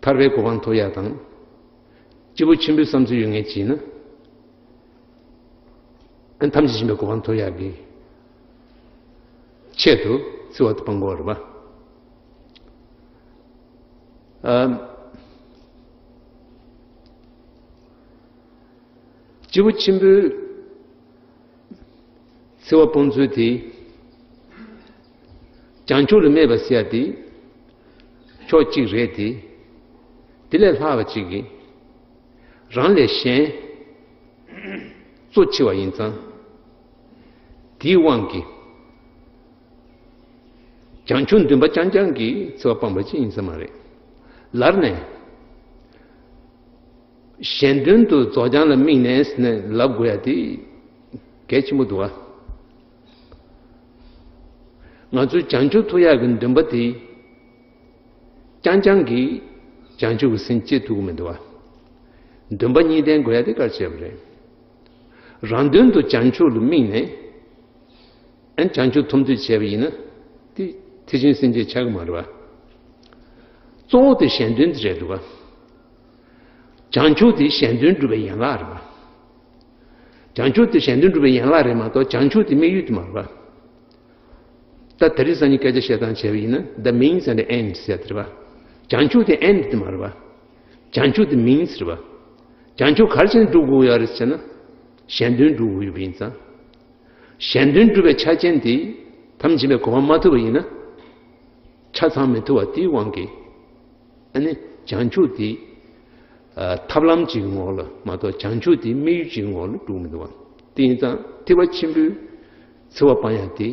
ཐར་པའི་གོ་འཕང་ཐོབ་ཡ་དང་། སྐྱེས་བུ་ཆེན་པོའི་བསམ་ཚུལ་ཡོད་མཁན་ཅིག་ཡིན་ན། ཨ། ཐམས་ཅད་མཁྱེན་པའི་གོ་འཕང་ཐོབ་ཡག་གི་ཆེད་དུ་འཚེ་བ་དེ་སྤང་དགོས་རེད་པ། ཨ། སྐྱེས་བུ་ཆེན་པོའི་འཚེ་བ་སྤོང་ཚུལ་དེ། བྱང་ཆུབ་ལ་སྨད་པ་ཟེར་ཡ་དེ་ཕྱོགས་གཅིག་རེད་དེ། དེ་ལས་ལྷག་པ་གཅིག་གིས་རང་ལས་གཞན་གཙོ་ཆེ་བ་ཡིན་ཙང་། དེའི་དབང་གིས་བྱང་ཆུབ་འདུན་པ་རྐྱང་རྐྱང་གིས་འཚེ་བ་སྤངས་པ་ཅིག་ཡིན་ས་མ་རེད། ལར་ནས་གཞན་དོན་དུ་རྫོགས་བྱང་ལ་དམིགས་ནས་ཟེར་ནས་ལབ་དགོས་ཡ་དེ་གལ་ཆེན་པོ་འདུག་བ། ང་ཚོའི་བྱང་ཆུབ་ཐོབ་ཡག་གི་འདུན་པ་དེ་རྐྱང་རྐྱང་གིས་བྱང་ཆུབ་ཀྱི་སེམས་སྐྱེ་ཐུབ་ཀྱི་མི་འདུག་བ། འདུན་པ་གཉིས་ལྡན་དགོས་ཡ་དེ་གལ་ཆེ་བ་རེད། རང་དོན་དུ་བྱང་ཆུབ་ལ་དམིགས་ནས། ཨན་བྱང་ཆུབ་ཐོབ་འདོད་བྱས་པ་ཡིན་ན། དེ་ཐེག་ཆེན་སེམས་བསྐྱེད་ཆགས་ཀྱི་མ་རེད་བ། གཙོ་བོ་དེ་གཞན་དོན་དེ་རེད་འདུག་བ། བྱང་ཆུབ་དེ་གཞན་དོན་སྒྲུབ་པའི་ཡན་ལག་རེད་བ། བྱང་ཆུབ་དེ་གཞན་དོན་སྒྲུབ་པའི་ཡན་ལག་རེད་མ་གཏོགས་བྱང་ཆུབ་དེ་དམིགས་ཡུལ་དེ་མ་རེད་བ། ད་དེ་རིང་སང་ཉིན་སྐད་ཆ་བཤད་སྟངས་བྱས་པ་ཡིན་ན། The means and the ends ཟེར་དེ་རེད་བ། བྱང་ཆུབ་དེ་end དེ་མ་རེད་བ། བྱང་ཆུབ་དེ་means རེད་བ། བྱང་ཆུབ་ག་རེ་བྱས་ནས་སྒྲུབ་དགོས་ཡོད་རེད་ཟེར་ན། གཞན་དོན་སྒྲུབ་དགོས་ཡོད་པ་ཡིན་ཙང་། གཞན་དོན་སྒྲུབ་པའི་ཆ་རྐྱེན་དེ་ཐམས་ཅད་པའི་གོ་འཕང་མ་ཐོབ་པ་ཡིན་ན། ཆ་ཚང་མི་ཐུབ་པ་དེའི་དབང་གིས། ཨ་ནི་བྱང་ཆུབ་དེ་ཨ་ཐབས་ལམ་གཅིག་གི་ངོ་ལ་མ་གཏོགས་བྱང་ཆུབ་དེ་དམིགས་ཡུལ་གཅིག་གི་ངོ་ལ་འགྲོ་གི་མི་འདུག་བ། དེ་ཡིན་ཙང་ཐེག་པ་ཆེན་པོའི་འཚེ་བ་སྤང་ཡ་དེ།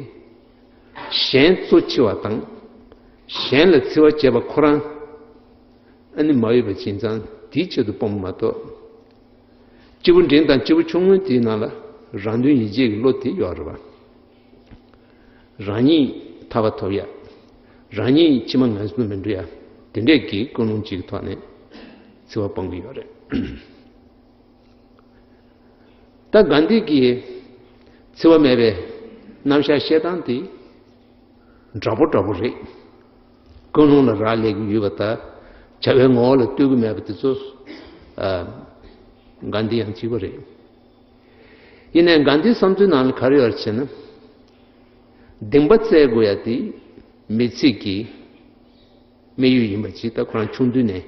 གཞན་གཙོ་ཆེ་བ་དང་། གཞན་ལ་འཚེ་བ་བྱེད་པ་ཁོ་རང་ཨ་ནི་མ་འོས་པ་ཡིན་ཙང་དེའི་ཆེད་དུ་སྤོང་བ་མ་གཏོགས། སྐྱེས་བུ་འབྲིང་དང་སྐྱེས་བུ་ཆུང་ངུ་དེའི་ནང་ལ་རང་དོན་ཡིད་བྱེད་ཀྱི་བློ་དེ་ཡོད་རེད་བ། རང་ཉིད་ཐར་པ་ཐོབ་ཡ། རང་ཉིད་ཕྱི་མ་ངལ་གསོ་མི་འགྲོ་ཡ། དེ་འདྲས་ཀྱི་ཀུན་སློང་གཅིག་གི་ཐོག་ནས་འཚེ་བ་སྤང་གི་ཡོད་རེད། ད་གྷན་དྷི་གིས་འཚེ་བ་མེད་པའི་རྣམ་གཞག་བཤད་སྟངས་དེ་འདྲ་པོ་འདྲ་པོ་རེད། ཀུན་སློང་ལ་རག་ལས་ཀྱི་ཡོད་པ་དང་། བྱ་བའི་ངོ་བོ་ལ་ལྟོས་ཀྱི་མེད་པ་དེ་ཚོ་ཨ་གྷན་དྷི་ཡང་གཅིག་པ་རེད། ཡིན་ནའི་གྷན་དྷིའི་བསམ་ཚུལ་ནང་ལ་ག་རེ་ཡོད་རེད་ཟེར་ན། སྡིག་པ་བསལ་དགོས་ཡ་དེ་མི་ཚེ་གི་དམིགས་ཡུལ་ཡིན་པ་ཅིག་ད་ཁོ་རང་ཆུང་དུས་ནས་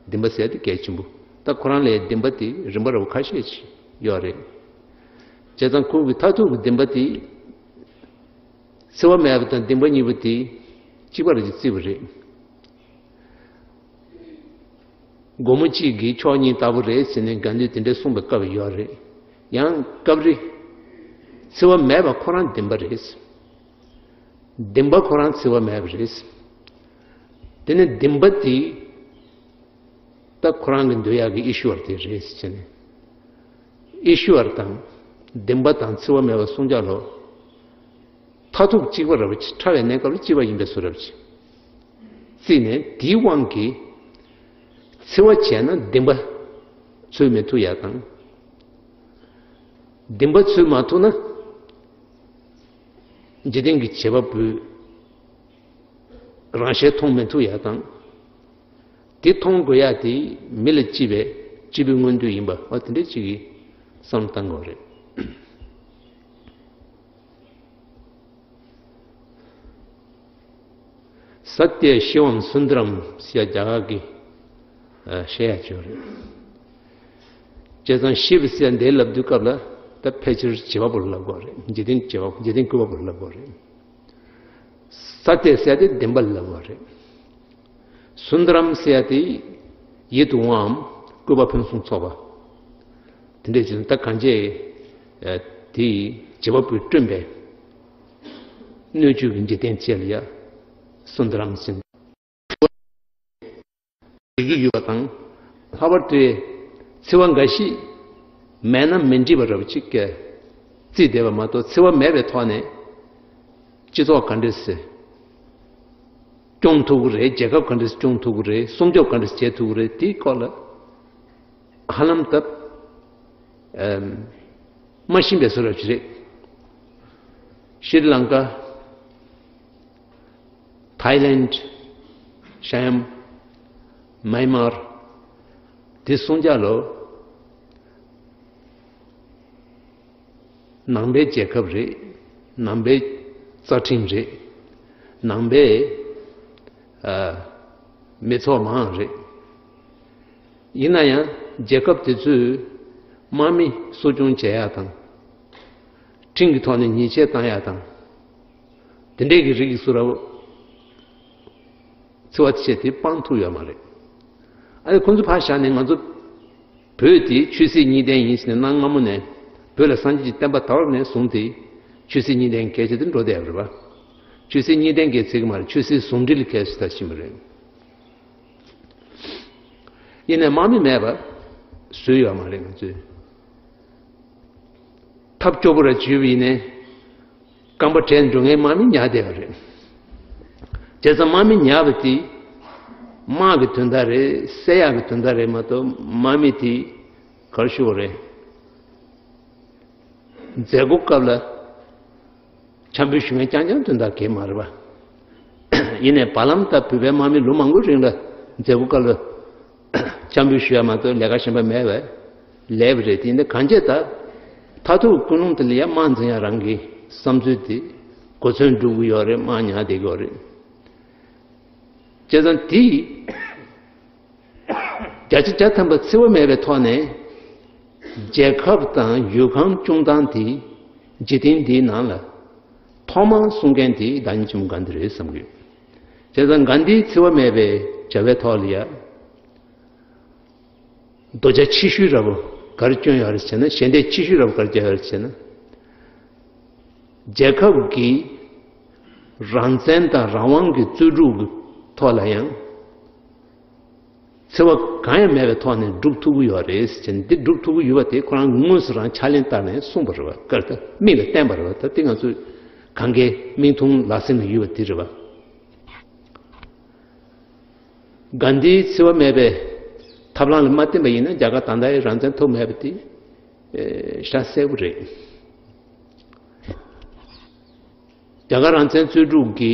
སྡིག་པ་བསལ་དེ་གལ་ཆེན་པོ། ད་ཁོ་རང་ལ་སྡིག་པ་དེ་རིམ་པ་རེ་བ་ཁ་ཤས་ཅིག་ཡོད་རེད། བྱས་ཙང་ཁོ་གི་མཐར་ཐུག་གི་སྡིག་པ་དེ། འཚེ་བ་མེད་པ་དང་སྡིག་པ་གཉིས་པོ་དེ་གཅིག་པ་རེད་ཅེས་བརྩིས་པ་རེད། སྒོར་མོ་གཅིག་གིས་ཕྱོགས་གཉིས་ལྟ་བུ་རེད་ཟེར་ནས་གྷན་དྷིས་དེ་འདྲ་གསུངས་པའི་སྐབས་ཡོད་རེད། ཡང་སྐབས་རེ། འཚེ་བ་མེད་པ་ཁོ་རང་སྡིག་པ་རེད། སྡིག་པ་ཁོ་རང་འཚེ་བ་མེད་པ་རེད། དེ་ནས་སྡིག་པ་དེ་ད་ཁོ་རང་གི་འདོད་ཡག་གི་ཨི་ཤུ་ཝར་དེ་རེད་ཟེར་ནས། ཨི་ཤུ་ཝར་དང་སྡིག་པ་དང་འཚེ་བ་མེད་པ་གསུམ་ཆ་ལོ། མཐར་ཐུག་གཅིག་པ་རེད་པ། ཕྲ་བའི་གནས་སྐབས་ལ་གཅིག་པ་ཡིན་པའི་བཟོ་འདྲ་ཅིག་བརྩིས་ནས། དེའི་དབང་གིས་འཚེ་བ་བྱས་ན་སྡིག་པ་འཚོལ་མི་ཐུབ་ཡ་དང་། སྡིག་པ་འཚོལ་མ་ཐུབ་ན། འཇིག་རྟེན་གྱི་བྱེད་པ་པོའི་རང་ཞལ་མཐོང་མི་ཐུབ་ཡ་དང་། དེ་མཐོང་དགོས་ཡ་དེ་མི་ལ་ལྕི་བའི་ལྕི་བའི་མངོན་འདོད་ཡིན་པ། འོ་དེ་འདྲ་ཅིག་གི་བསམ་བློ་བཏང་དགོས་རེད། ས་ཏྱ་ཤི་བམ་སུན་དརམ་ཟེར་ཡ་རྒྱ་གར་གྱི་ཨ་བཤད་ཡ་ཅིག་ཡོད་རེད། བྱས་ཙང་ཤི་བ་ཟེར་ཡ་འདི་ལབ་དུས་སྐབས་ལ་ད་ཕལ་ཆེར་བྱེད་པ་པོ་ལ་ལབ་དགོས་རེད། འཇིག་རྟེན་བྱེད་པ། འཇིག་རྟེན་བཀོད་པ་པོ་ལ་ལབ་དགོས་རེད། ས་ཏྱ་ཟེར་ཡ་དེ་བདེན་པ་ལ་ལབ་དགོས་རེད། སུན་དརམ་ཟེར་ཡ་དེ་ཡིད་དུ་འོང་བའམ་བཀོད་པ་ཕུན་སུམ་ཚོགས་པ། དེ་འདྲ་བྱས་ན་ད་གང་བྱས་ཨ་དེ་བྱེད་པ་པོས་བསྐྲུན་པའི་སྣོད་བཅུད་ཀྱི་འཇིག་རྟེན་བཅས་ལ་ཡ་སུན་དརམ་ཟེར། བྱེད་ཀྱི་ཡོད་པ་དང་། ལྷག་པར་དུ་འཚེ་བ་འགའ་ཞིག་མེད་ན་མི་འགྲིག་པ་འདྲ་པོ་ཅིག་བརྩིས་བསྡད་པ་མ་གཏོགས། འཚེ་བ་མེད་པའི་ཐོག་ནས་སྤྱི་ཚོགས་ག་འདྲ་སེ་སྐྱོང་ཐུབ་ཀྱི་རེད། རྒྱལ་ཁབ་ག་འདྲ་སེ་སྐྱོང་ཐུབ་ཀྱི་རེད། སྲུང་སྐྱོབ་ག་འདྲ་སེ་བྱེད་ཐུབ་ཀྱི་རེད། དེའི་སྐོར་ལ་ཧ་ལམ་སྟབས་ཨམ་མ་ཤེས་པའི་བཟོ་འདྲ་ཅིག་རེད། ཤྲི་ལང་ཀ། ཐའི་ལེནྜ། ཤམ། མཱན་མར། དེ་གསུམ་ཆ་ལོ། ནང་པའི་རྒྱལ་ཁབ་རེད། ནང་པའི་རྩ་ཁྲིམས་རེད། ནང་པའི་ཨ་མི་ཚོགས་མང་རེད། ཡིན་ན་ཡང་རྒྱལ་ཁབ་དེ་ཚོས་དམག་མི་གསོ་སྐྱོང་བྱེད་ཡག་དང་། ཁྲིམས་ཀྱི་ཐོག་ནས་ཉེས་ཆད་བཏང་ཡག་དང་། དེ་འདྲས་ཀྱི་རིགས་ཀྱི་བཟོ་འདྲ་ འཚེ་བ་བྱས་ཏེ་སྤང་ཐུབ་ཡོད་མ་རེད། ཨ་ནི་ཁོང་ཚོ་ཕར་བཞག་ནས་ང་ཚོ་བོད་དེ་ཆོས་སྲིད་གཉིས་ལྡན་ཡིན་ཟེར་ནས་གནའ་སྔ་མོ་ནས་བོད་ལ་སངས་རྒྱས་ཀྱི་བསྟན་པ་དར་བ་ནས་བཟུང་སྟེ་ཆོས་སྲིད་གཉིས་ལྡན་གལ་ཆེ་དེ་འགྲོ་བསྡད་པ་རེད་པ། ཆོས་སྲིད་གཉིས་ལྡན་གལ་ཆེ་གི་མ་རེད། ཆོས་སྲིད་ཟུང་འབྲེལ་གལ་ཆེ་ད་ཕྱིན་པ་རེད། ཡིན་ནའི་དམག་མི་མེད་པ་བཟོས་ཡོད་མ་རེད་ང་ཚོས། ཐབས་སྐྱོ་པོ་ར་བྱུས་པ་ཡིན་ནའི་རྐང་པ་བྲེགས་འགྲོ་མཁན་དམག་མི་ཉར་བསྡད་པ་རེད། བྱས་ཙང་དམག་མི་ཉར་བ་དེ་དམག་གི་དོན་དག་རེད། བསད་ཡག་གི་དོན་དག་རེད་མ་གཏོགས་དམག་མི་དེ་ག་རེ་ཞུ་དགོས་རེད། མཛད་སྒོ་སྐབས་ལ་འཆམ་འབུལ་ཞུ་མཁན་རྐྱང་རྐྱང་དོན་དག་གལ་མ་རེད་པ། ཡིན་ནའི་བར་ལམ་ལྟར་བོད་པའི་དམག་མི་ལོ་མང་པོའི་རིང་ལ་མཛད་སྒོ་སྐབས་ལ་འཆམ་འབུལ་ཞུ་ཡ་མ་གཏོགས་ལས་ཀ་གཞན་པ་མེད་པས་ལས་པ་རེད། དེ་ཡིན་ན་གང་བྱས་ད་མཐར་ཐུག་ཀུན་སློང་དེ་ལ་ཡ་དམག་འཛིང་ཡ་རང་གི་བསམ་ཚུལ་དེ་གོ་མཚོན་སྒྲུབ་ཀྱི་ཡོད་རེད། དམག་ཉར་བསྡད་ཀྱི་ཡོད་རེད། བྱས་ཙང་དེ་བརྒྱ་ཆ་བརྒྱ་ཐམ་པ་འཚེ་བ་མེད་པའི་ཐོག་ནས་རྒྱལ་ཁབ་དང་ཡུལ་ཁམས་སྐྱོང་སྟངས་དེ་འཇིག་རྟེན་འདིའི་ནང་ལ་ཐོག་མར་གསུང་མཁན་དེ་བདག་ཉིད་ཆེན་མོ་གྷན་དྷི་རེད་བསམ་གྱི་ཡོད། བྱས་ཙང་གྷན་དྷིའི་འཚེ་བ་མེད་པའི་བྱ་བའི་ཐོག་ལ་ཡ། རྡོ་རྗེ་ཆེ་ཤོས་ར་བོ་ག་རེ་བསྐྱོན་ཡོད་རེད་ཟེར་ན། ཞལ་འདེབས་ཆེ་ཤོས་ར་བོ་ག་རེ་བརྒྱབ་ཡོད་རེད་ཟེར་ན། རྒྱལ་ཁབ་ཀྱི་རང་བཙན་དང་རང་དབང་གི་རྩོད་སྒྲུབ་ཀྱི་ཐོག་ལ་ཡང་འཚེ་བ་གང་ཡང་མེད་པའི་ཐོག་ནས་སྒྲུབ་ཐུབ་ཀྱི་ཡོད་རེད་ཟེར་ནས། འདི་སྒྲུབ་ཐུབ་ཀྱི་ཡོད་པ་དེ་ཁོ་རང་གིས་དངོས་སུ་རང་ཕྱག་ལེན་བསྟར་ནས་གསུངས་པ་རེད་བ། ག་རེ་ད་མིག་ལ་བསྟན་པ་རེད་བ། ད་དེ་ང་ཚོས་གང་གའི་མིག་མཐོང་ལག་ཟིན་ལ་ཡོད་པ་དེ་རེད་བ། གྷན་དྷིའི་འཚེ་བ་མེད་པའི་ཐབས་ལམ་ལ་མ་བརྟེན་པ་ཡིན་ན་རྒྱ་གར་ད་ལྟའི་རང་བཙན་ཐོབ་མེད་པ་དེ་ཨེ་ཤ་གསལ་པོ་རེད། རྒྱ་གར་རང་བཙན་རྩོད་སྒྲུབ་ཀྱི་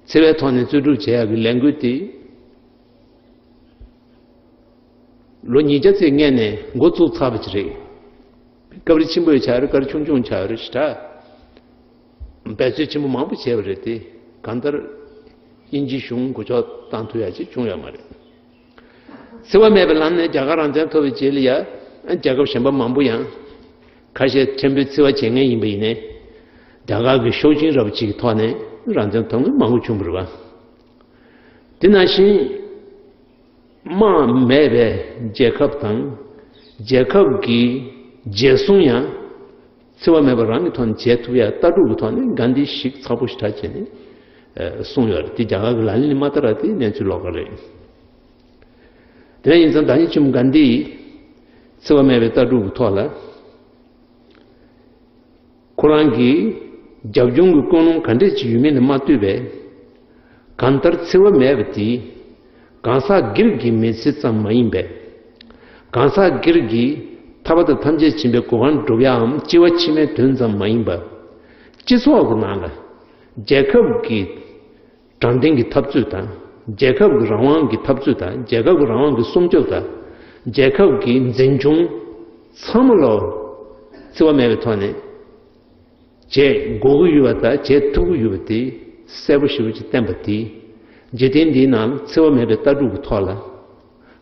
འཚེ་བའི་ཐོག་ནས་རྩོད་སྒྲུབ་བྱེད་ཡག་གི་ལས་འགུལ་དེ། ལོ་ཉིས་བརྒྱ་ཙམ་སྔོན་ནས་འགོ་བཙུགས་ཚར་བ་ཅིག་རེད། སྐབས་རེ་ཆེན་པོ་ཡང་ཆགས་རེད། སྐབས་རེ་ཆུང་ཆུང་ཆགས་རེད་ཤག་འབད་རྩོལ་ཆེན་པོ་མང་པོ་བྱས་པ་རེད་དེ། གང་ལྟར་དབྱིན་ཇིའི་གཞུང་མགོ་ལྕོག་བཏང་ཐུབ་ཡ་ཅིག་བྱུང་ཡོད་མ་རེད། འཚེ་བ་མེད་པའི་ལམ་ནས་རྒྱ་གར་རང་བཙན་ཐོབ་པའི་རྗེས་ལ་ཡ། རྒྱལ་ཁབ་གཞན་པ་མང་པོ་ཡང་ཁ་ཤས་ཆེན་པོའི་འཚེ་བ་བྱེད་མཁན་ཡིན་པ་ཡིན་ནའི། རྒྱ་གར་གྱི་ཤུགས་རྐྱེན་རབ་ཅིག་གི་ཐོག་ནས་རང་བཙན་ཐོབ་མཁན་མང་པོ་བྱུང་བ་རེད་བ། དེ་ནང་བཞིན། དམག་མེད་པའི་རྒྱལ་ཁབ་དང་། རྒྱལ་ཁབ་ཀྱི་རྒྱལ་སྲུང་ཡང་འཚེ་བ་མེད་པ་རང་གི་ཐོག་ནས་བྱེད་ཐུབ་ཡ་ལྟ་གྲུབ་ཀྱི་ཐོག་ནས་གྷན་དྷི་ཞིབ་ཚགས་པོ་ཞེ་དྲག་བྱས་ནས་གསུངས་ཡོད་རེད། དེ་རྒྱ་གར་གྱི་ལག་ལེན་ལ་མ་བསྟར་བ་དེ་གནས་ཚུལ་ལོགས་ཀ་རེད། དེ་ཡིན་ཙང་བདག་ཉིད་ཆེན་མོ་གྷན་དྷིས་འཚེ་བ་མེད་པའི་ལྟ་གྲུབ་ཀྱི་ཐོག་ལ། ཁོ་རང་གིས་རྒྱབ་ལྗོངས་ཀྱི་ཀུན་སློང་ག་འདྲས་ཅིག་ཡོད་མེད་ལ་མ་ལྟོས་པའི། གང་ལྟར་འཚེ་བ་མེད་པ་དེ་གང་ཟག་སྒེར་གྱི་མི་ཚེ་ཙམ་མ་ཡིན་པས། གང་ཟག་སྒེར་གྱི་ཐར་པ་དང་ཐམས་ཅད་མཁྱེན་པའི་གོ་འཕང་སྒྲུབ་ཡའམ་སྐྱེ་བ་ཕྱི་མའི་དོན་ཙམ་མ་ཡིན་པར། སྤྱི་ཚོགས་ཀྱི་ནང་ལ་རྒྱལ་ཁབ་ཀྱི་དྲང་བདེན་གྱི་འཐབ་རྩོད་དང་། རྒྱལ་ཁབ་ཀྱི་རང་དབང་གི་འཐབ་རྩོད་དང་། རྒྱལ་ཁབ་ཀྱི་རང་དབང་གི་སྲུང་སྐྱོབ་དང་། རྒྱལ་ཁབ་ཀྱི་འཛིན་སྐྱོང་ཚང་མ་ལོ་འཚེ་བ་མེད་པའི་ཐོག་ནས་བྱེད་དགོས་ཀྱི་ཡོད་པ་དང་བྱེད་ཐུབ་ཀྱི་ཡོད་པ་དེ་གསལ་པོ་ཞེ་པོ་ཅིག་བསྟན་པ་དེ། འཇིག་རྟེན་འདིའི་ནང་འཚེ་བ་མེད་པའི་ལྟ་གྲུབ་ཀྱི་ཐོག་ལ་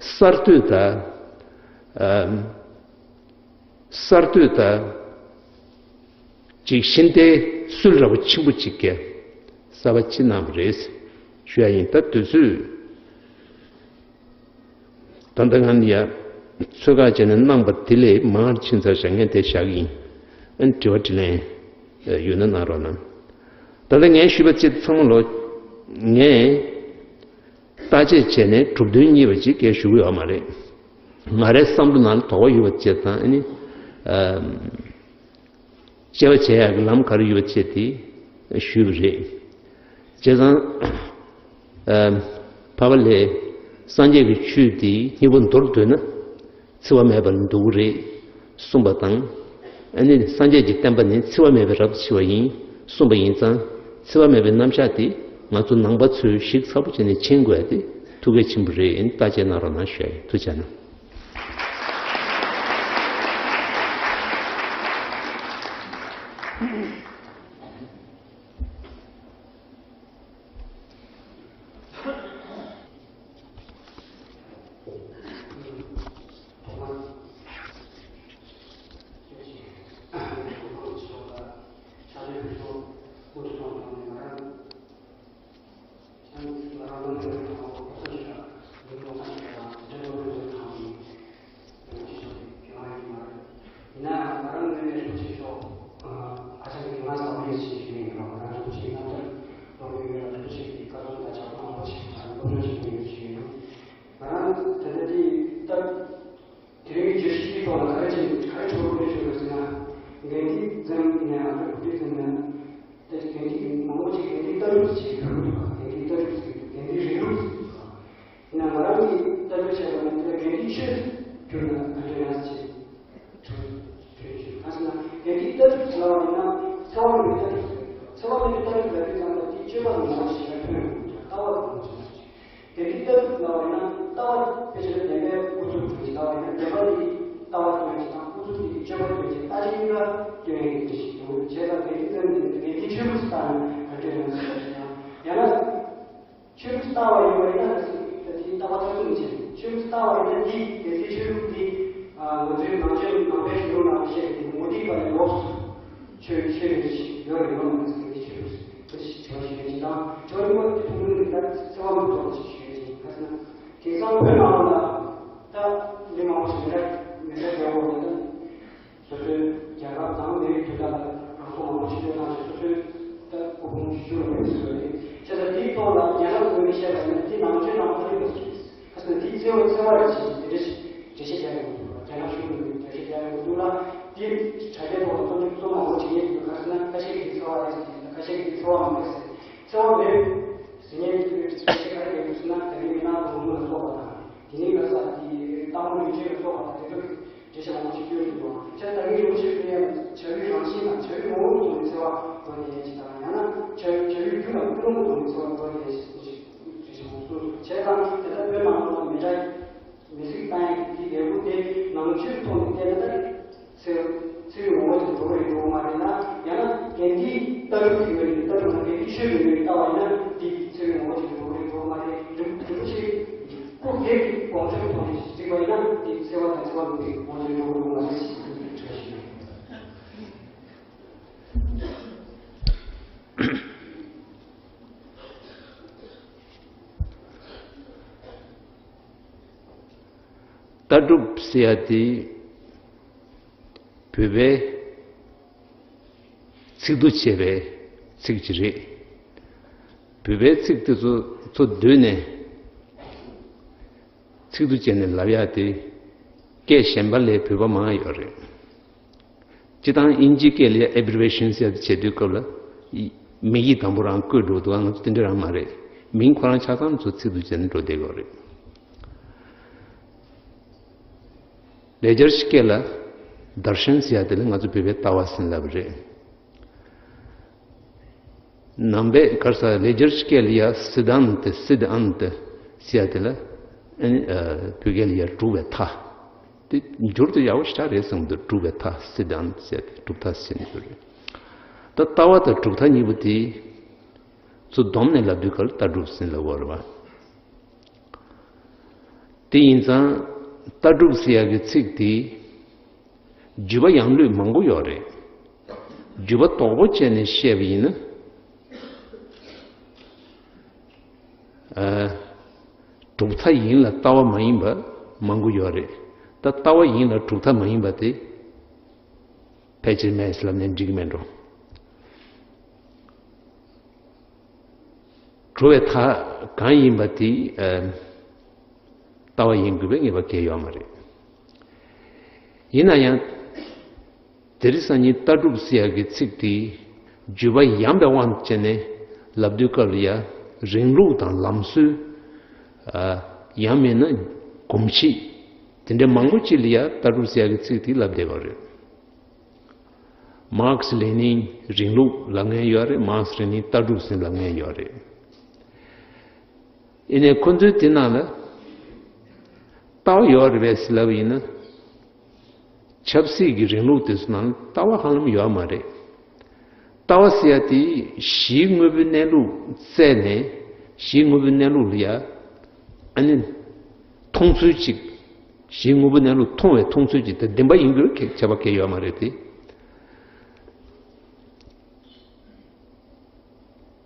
གསར་གཏོད་དང་། ཨམ། གསར་གཏོད་དང་ཅིག་ཤིན་ཏུ་སྲོལ་ར་བ་ཆེན་པོ་ཅིག་གིས་གསར་པ་ཅིག་གནང་བ་རེད་ཞུ་ཡ་ཡིན། ད་དུས་ཚོད་ད་ལྟ་ང་ཡ་ཚོད་དཀའ་བྱས་ནས་གནང་པ་དེ་ལས་མང་ཕྱིན་ཚར་ཤག་ངས་དེ་བཞག་གི་ཡིན། ཨ་ནི་དྲི་བ་དྲིས་ལན་ཡོད་ན་གནང་རོགས་གནང་། ད་ལྟ་ངས་ཞུས་པ་ཅིག་ཚང་མ་ལོ། ངས་བརྟག་དཔྱད་བྱས་ནས་གྲུབ་དོན་རྙེད་པ་ཅིག་སྐད་ཞུ་གི་ཡོད་མ་རེད། ང་རའི་བསམ་བློ་ནང་ལ་དོགས་པ་ཡོད་པ་བཅས་དང་། ཨ་ནི་ཨམ། དཔྱད་པ་བྱེད་ཡག་གི་ལམ་ག་རེ་ཡོད་པ་བཅས་དེ་ཞུས་པ་རེད། བྱས་ཙང་ཨམ། འཕགས་པ་ལྷས་སངས་རྒྱས་ཀྱི་ཆོས་དེ་སྙིང་པོ་མདོར་བསྡུས་ན། འཚེ་བ་མེད་པར་འདུག་གི་རེད་གསུངས་པ་དང་། ཨ་ནི་སངས་རྒྱས་ཀྱི་བསྟན་པ་ནི་འཚེ་བ་མེད་པའི་རབ་ཏུ་ཕྱེ་བ་ཡིན་གསུངས་པ་ཡིན་ཙང་། འཚེ་བ་མེད་པའི་རྣམ་གཞག་དེ་ང་ཚོ་ནང་པ་ཚོས་ཞིབ་ཚགས་པོ་བྱས་ནས་མཁྱེན་དགོས་ཡ་དེ་ཐུགས་གལ་ཆེན་པོ་རེད། ཨ་ནི་བརྟག་དཔྱད་གནང་རོགས་གནང་ཞུ་ཡ་ཡིན། ཐུགས་རྗེ་གནང་། ལྟ་གྲུབ་ཅིག་གྱུར་འདུག་དགེ་འདུན་ལྟ་གྲུབ་ཟེར་དགེ་འདུན་རིང་ལུགས་ཟེར་གྱི་འདུག་ཡིན་ན་ང་རང་གིས་ལྟ་གྲུབ་བྱས་པ་ན་དེ་ལ་དགེ་འདུན་ཆོས་སུ་གྱུར་ན་ག་འདྲ་ཡོད་ཅེས་དྲིས་དྲིས་ཞུས། ག་ཟེར་ན་དགེ་འདུན་ལྟ་གྲུབ་ཟེར་བ་ཡིན་ན་འཚེ་བ་མེད་པའི་ལྟ་གྲུབ་ཟེར། འཚེ་བ་མེད་པའི་ལྟ་གྲུབ་ལབ་དུས་ཙམ་པ་དེ་སྤྱོད་པ་ལ་ངོ་བོ་ཞེས་པའི་དོན་ཡོད་ཀྱང་ལྟ་བ་ལ་ངོ་བོ་ཞེས་པ། དེ་འདྲའི་ལྟ་གྲུབ་ལ་བ་ན་ལྟ་བ་དཔེ་ཆ་ལ་བདེན་པའི་ཨུ་ཚུགས་དོན་གྱི་ལྟ་བ་ཡིན་ན་བདེན་པ་འདི་ལྟ་བ་དོན་གྱི་དང་ཨུ་ཚུགས་འདི་སྤྱོད་པ་དོན་གྱི་ལྟ་ཅི་ཡིན་ལ་སྟོན་ཡིན་ཏེ་ཞིག་ཡོང་བྱས་ཙང་དེ་འདྲའི་ཙམ་ནས་དེ་འདྲའི་ཆོས་ལུགས་སུ་བཏང་ནས་ག་འདྲ་ཡོང་ཟེར་ན་ཡང་ན་ཆོས་ལུགས་སུ་བཏང་བ་ཡིན་པ་ཡིན་ན་ད་ཅི་ལྟ་བ་ཐག་གཅོད་བྱས་ཆོས་ལུགས་སུ་བཏང་བ་ཡིན་ན་འདི་དེ་ཚེ་ཆོས་ལུགས་འདི་ང་ཚོའི་ནང་ཆོས་ནང་པའི་གཞུང་ལུགས་ནང་བཤད་པའི་མུ་སྟེགས་པ་ལས་ལོགས་སུ། ཆོས་ཆོས་ལས་ཞིག་ཡོད་རེད་ཡོད་མ་རེད་ཟེར་ཏེ་ཆོས་ལུགས་ཟེར་ཏེ་ཞིག་བྱ་བ་ཞིག་ཡོད་ཅིག་དང་ཇོ་རི་མོ་དེ་ཐུང་ཐུང་རིགས་ལ་བརྩེ་བ་མི་ཐོག་ཅིག་ཞུ་ཡོད་ཅིག་ག་ཟེར་ན། དེང་སང་བོད་ནང་ལ་ད་མི་མང་པོ་ཞིག་མི་འདྲ་མི་འདྲ་རྒྱལ་པོ་རེད་ད། སོ་སོའི་རྒྱལ་ཁབ་དང་མི་རིགས་དེ་དག་ལ་རང་སྲོག་མང་པོ་ཞིག་བཏོན་གནང་ཞིང་སོ་སོའི་ད་སྐུ་ཕུང་ཞུ་ཞུ་རུ་ཕེབས་སོང་རེད། བྱས་ཙང་དེའི་ཐོག་ལ་ཉན་ལ་གོ་མི་བཤད་པ་ཡིན་ན་དེ་ནང་ཆོས་ནང་མ་རེད་པ་ཞིག་རེད། ཁ་སང་འདིའི་བརྩེ་བ་བརྩེ་བ་རེད་ཅེས་འདི་འདྲ་ཞིག་འགྲེལ་བཤད་རྒྱག་ཡོང་གི་འདུག་རྒྱ་ནག་གཞུང་གིས་འགྲེལ་བཤད་རྒྱག་ཡོང་གི་འདུག་ལ། འདིའི་དྲ་རྒྱའི་ཐོག་ལ་རྩོམ་སྒྲིག་རྩོམ་མང་པོ་བྱེད་མཁན་ཞིག་འདུག་ག་རེ་ཟེར་ན་ཁ་ཤས་ཀྱིས་འདི་ཚོར་བ་རེད་ཟེར་གྱི་ཡོད། ཁ་ཤས་ཀྱིས་འདི་ཚོར་བ་མ་རེད་ཟེར། ཚོར་བ་མེད་ཟེར་མཁན་གྱི་འགྲེལ་བཤད་ག་རེ་རྒྱག་གི་འདུག་ཟེར་ན་ད་རིང་མི་ནག་ལུང་ལ་སོགས་པ་དང་དེ་ནས་ག་ས་དེ་སྟག་མོ་ལུས་སྦྱིན་ལ་སོགས་པ་དང་དེ་ཚོ་གི་འགྲེལ་བཤད་མང་པོ་ཞིག་བསྐྱོན་ཡོད་འདུག་བྱས་ཙང་ད་རིང་རིན་པོ་ཆེ་ཕེབས་ཡ་བྱ་བའི་རང་བཞིན་དང་བྱ་བའི་ངོ་བོ་ཐོག་ནས་འཚེ་བ་འགྲོ་བསྡད་ཡ་ཅིག་དང་ཡང་ན་བྱ་བྱ་བའི་རྒྱུ་དང་ཀུན་སློང་གི་ཐོག་ནས་འཚེ་བ་འགྲོ་བསྡད་ཡ་ཅིག་འགྲེལ་བཤད་མང་པོ་གསུངས་འདུག་བྱས་ཙང་དེ་ལྟར་བོད་ནང་ལོགས་ལ་མི་འདྲ་མི་གཟིགས་བཏང་ཡ་གི་འདི་ལས་འགུལ་དེ་ནང་ཆོས་ཐོག་ནས་བལྟས་ན་ད་ཚེ་ཚེ་རིང་ངོ་བོ་ཅིག་འགྲོ་གི་རེད་འགྲོ་གི་མ་རེད་ན་ཡང་ན་དགེ་འདིའི་ལྟ་གྲུབ་ཀྱི་ངོས་ནས་ལྟ་གྲུབ་དང་དགེ་འདིའི་ཆོས་ཀྱི་ངོས་ནས་ལྟ་བ་ཡིན་ན་འདི་ཚེ་རིང་ངོ་བོ་ཅིག་འགྲོ་གི་རེད་འགྲོ་གི་མ་རེད། རིན་རིན་པོ་ཆེ་སྐུ་སྒེར་གྱི་དགོངས་ཚུལ་ཐོག་ནས་གཟིགས་པ་ཡིན་ན་འདི་འཚེ་བ་དང་འཚེ་བ་མིན་པའི་ངོ་བོ་ཅིག་འགྲོ་གི་རེད་འགྲོ་གི་མ་རེད་ཅེས་འདི་འདྲ་ཞིག་ཡོད། ལྟ་གྲུབ་ཟེར་ཡ་དེ་བོད་པའི་ཚིག་ཏུ་བྱས་པའི་ཚིག་ཅིག་རེད། བོད་པའི་ཚིག་དེ་ཚོ་ཚོ་བསྡུས་ནས་ཚིག་ཏུ་བྱས་ནས་ལབ་ཡ་དེ་སྐད་གཞན་པ་ལས་བོད་པ་མང་ཡོད་རེད། སྤྱིར་བཏང་དབྱིན་ཇིའི་སྐད་ལ་abbreviation ཟེར་བྱེད་དུས་སྐབས་ལ་མིང་ཡིག་དང་པོ་རང་བཀོད་འགྲོ་འདུག་ང་ཚོ་དེ་འདྲ་རང་མ་རེད། མིང་ཁོ་རང་ཆ་ཚང་ཚོ་ཚིག་ཏུ་བྱས་ནས་འགྲོ་བསྡད་ཡོད་རེད། ལེགས་སྦྱར་སྐད་ལ་darshan ཟེར་ཡ་དེ་ལ་ང་ཚོ་བོད་པའི་ལྟ་བ་ཟེར་ལབ་རེད། ནང་པའི་ག་རེ་ཟེར་ལེགས་སྦྱར་སྐད་ལ་ཡ་siddhanta siddhanta ཟེར་ཡ་དེ་ལ་ཨ་ནི་ཨ་བོད་སྐད་ལ་ཡ་གྲུབ་པའི་མཐའ། དེ་འགྱུར་དུ་ཡག་པོ་ཞེ་དྲག་རེད་བསམ་གྱི་འདུག་གྲུབ་པའི་མཐའ་སི་ཏན་ཟེར་ཏེ་གྲུབ་མཐའ་ཟེར་ནས་ཡོད་རེད། ད་ལྟ་བ་དང་གྲུབ་མཐའ་གཉིས་པོ་དེ་ཚུར་བསྡོམས་ནས་ལབ་དུས་ཀར་ལྟ་གྲུབ་ཟེར་ལབ་དགོས་རེད་བ། དེ་ཡིན་ཙང་ལྟ་གྲུབ་ཟེར་ཡག་གི་ཚིག་དེ་བརྒྱུད་པ་ཡང་ལུས་མང་པོ་ཡོད་རེད། བརྒྱུད་པ་དོག་པོ་བྱས་ནས་བཤད་པ་ཡིན་ན། ཨ། གྲུབ་མཐའ་ཡིན་ལ་ལྟ་བ་མ་ཡིན་པ་མང་པོ་ཡོད་རེད། ད་ལྟ་བ་ཡིན་ལ་གྲུབ་མཐའ་མ་ཡིན་པ་དེ་ཕལ་ཆེར་མེད་ཟེར་ལབ་ནས་འགྲིག་གི་མེད་འགྲོ། གྲུབ་པའི་མཐའ་གང་ཡིན་པ་དེ་ཨ། ལྟ་བ་ཡིན་དགོས་པའི་ངེས་པ་གང་ཡང་ཡོད་མ་རེད། ཡིན་ན་ཡང་། དེ་རིང་སང་ཉིན་ལྟ་གྲུབ་ཟེར་ཡག་གི་ཚིག་དེ་བརྒྱུད་པ་ཡངས་པའི་དབང་བྱས་ནས་ལབ་དུས་སྐབས་ལ་ཡ་རིང་ལུགས་དང་ལམ་སྲོལ། ཨ། ཡང་མིན་ན་གོམས་གཤིས་དེ་འདྲ་མང་པོ་ཅིག་ལ་ཡ་ལྟ་གྲུབ་ཟེར་ཡག་གི་ཚིག་དེ་ལབ་བསྡད་པ་རེད། མཱར་ཁེ་སི་ལེ་ནིན་རིང་ལུགས་ལབ་མཁན་ཡོད་རེད། མཱར་ཁེ་སི་ལེ་ནིན་ལྟ་གྲུབ་ཟེར་ལབ་མཁན་ཡོད་རེད། ཡིན་ནའི་ཁོ་ཚོའི་དེ་ནང་ལ་ལྟ་བ་ཡོད་རེད་པས་ཟེར་ལབ་ཡིན་ན། ཆབ་སྲིད་ཀྱི་རིང་ལུགས་དེ་ཚོ་ནང་ལ་ལྟ་བ་ཧ་ལམ་ཡོད་མ་རེད། ལྟ་བ་ཟེར་ཡ་དེ་གཞིའི་དངོས་པོའི་གནས་ལུགས་བཙལ་ནས་གཞིའི་དངོས་པོའི་གནས་ལུགས་ལ་ཡ་ཨ་ནི་མཐོང་ཚུལ་ཅིག་གཞིའི་དངོས་པོའི་གནས་ལུགས་མཐོང་བའི་མཐོང་ཚུལ་ཅིག་དེ་བདེན་པ་ཡིན་དགོས་ཁྱད་པར་གང་ཡང་ཡོད་མ་རེད་དེ།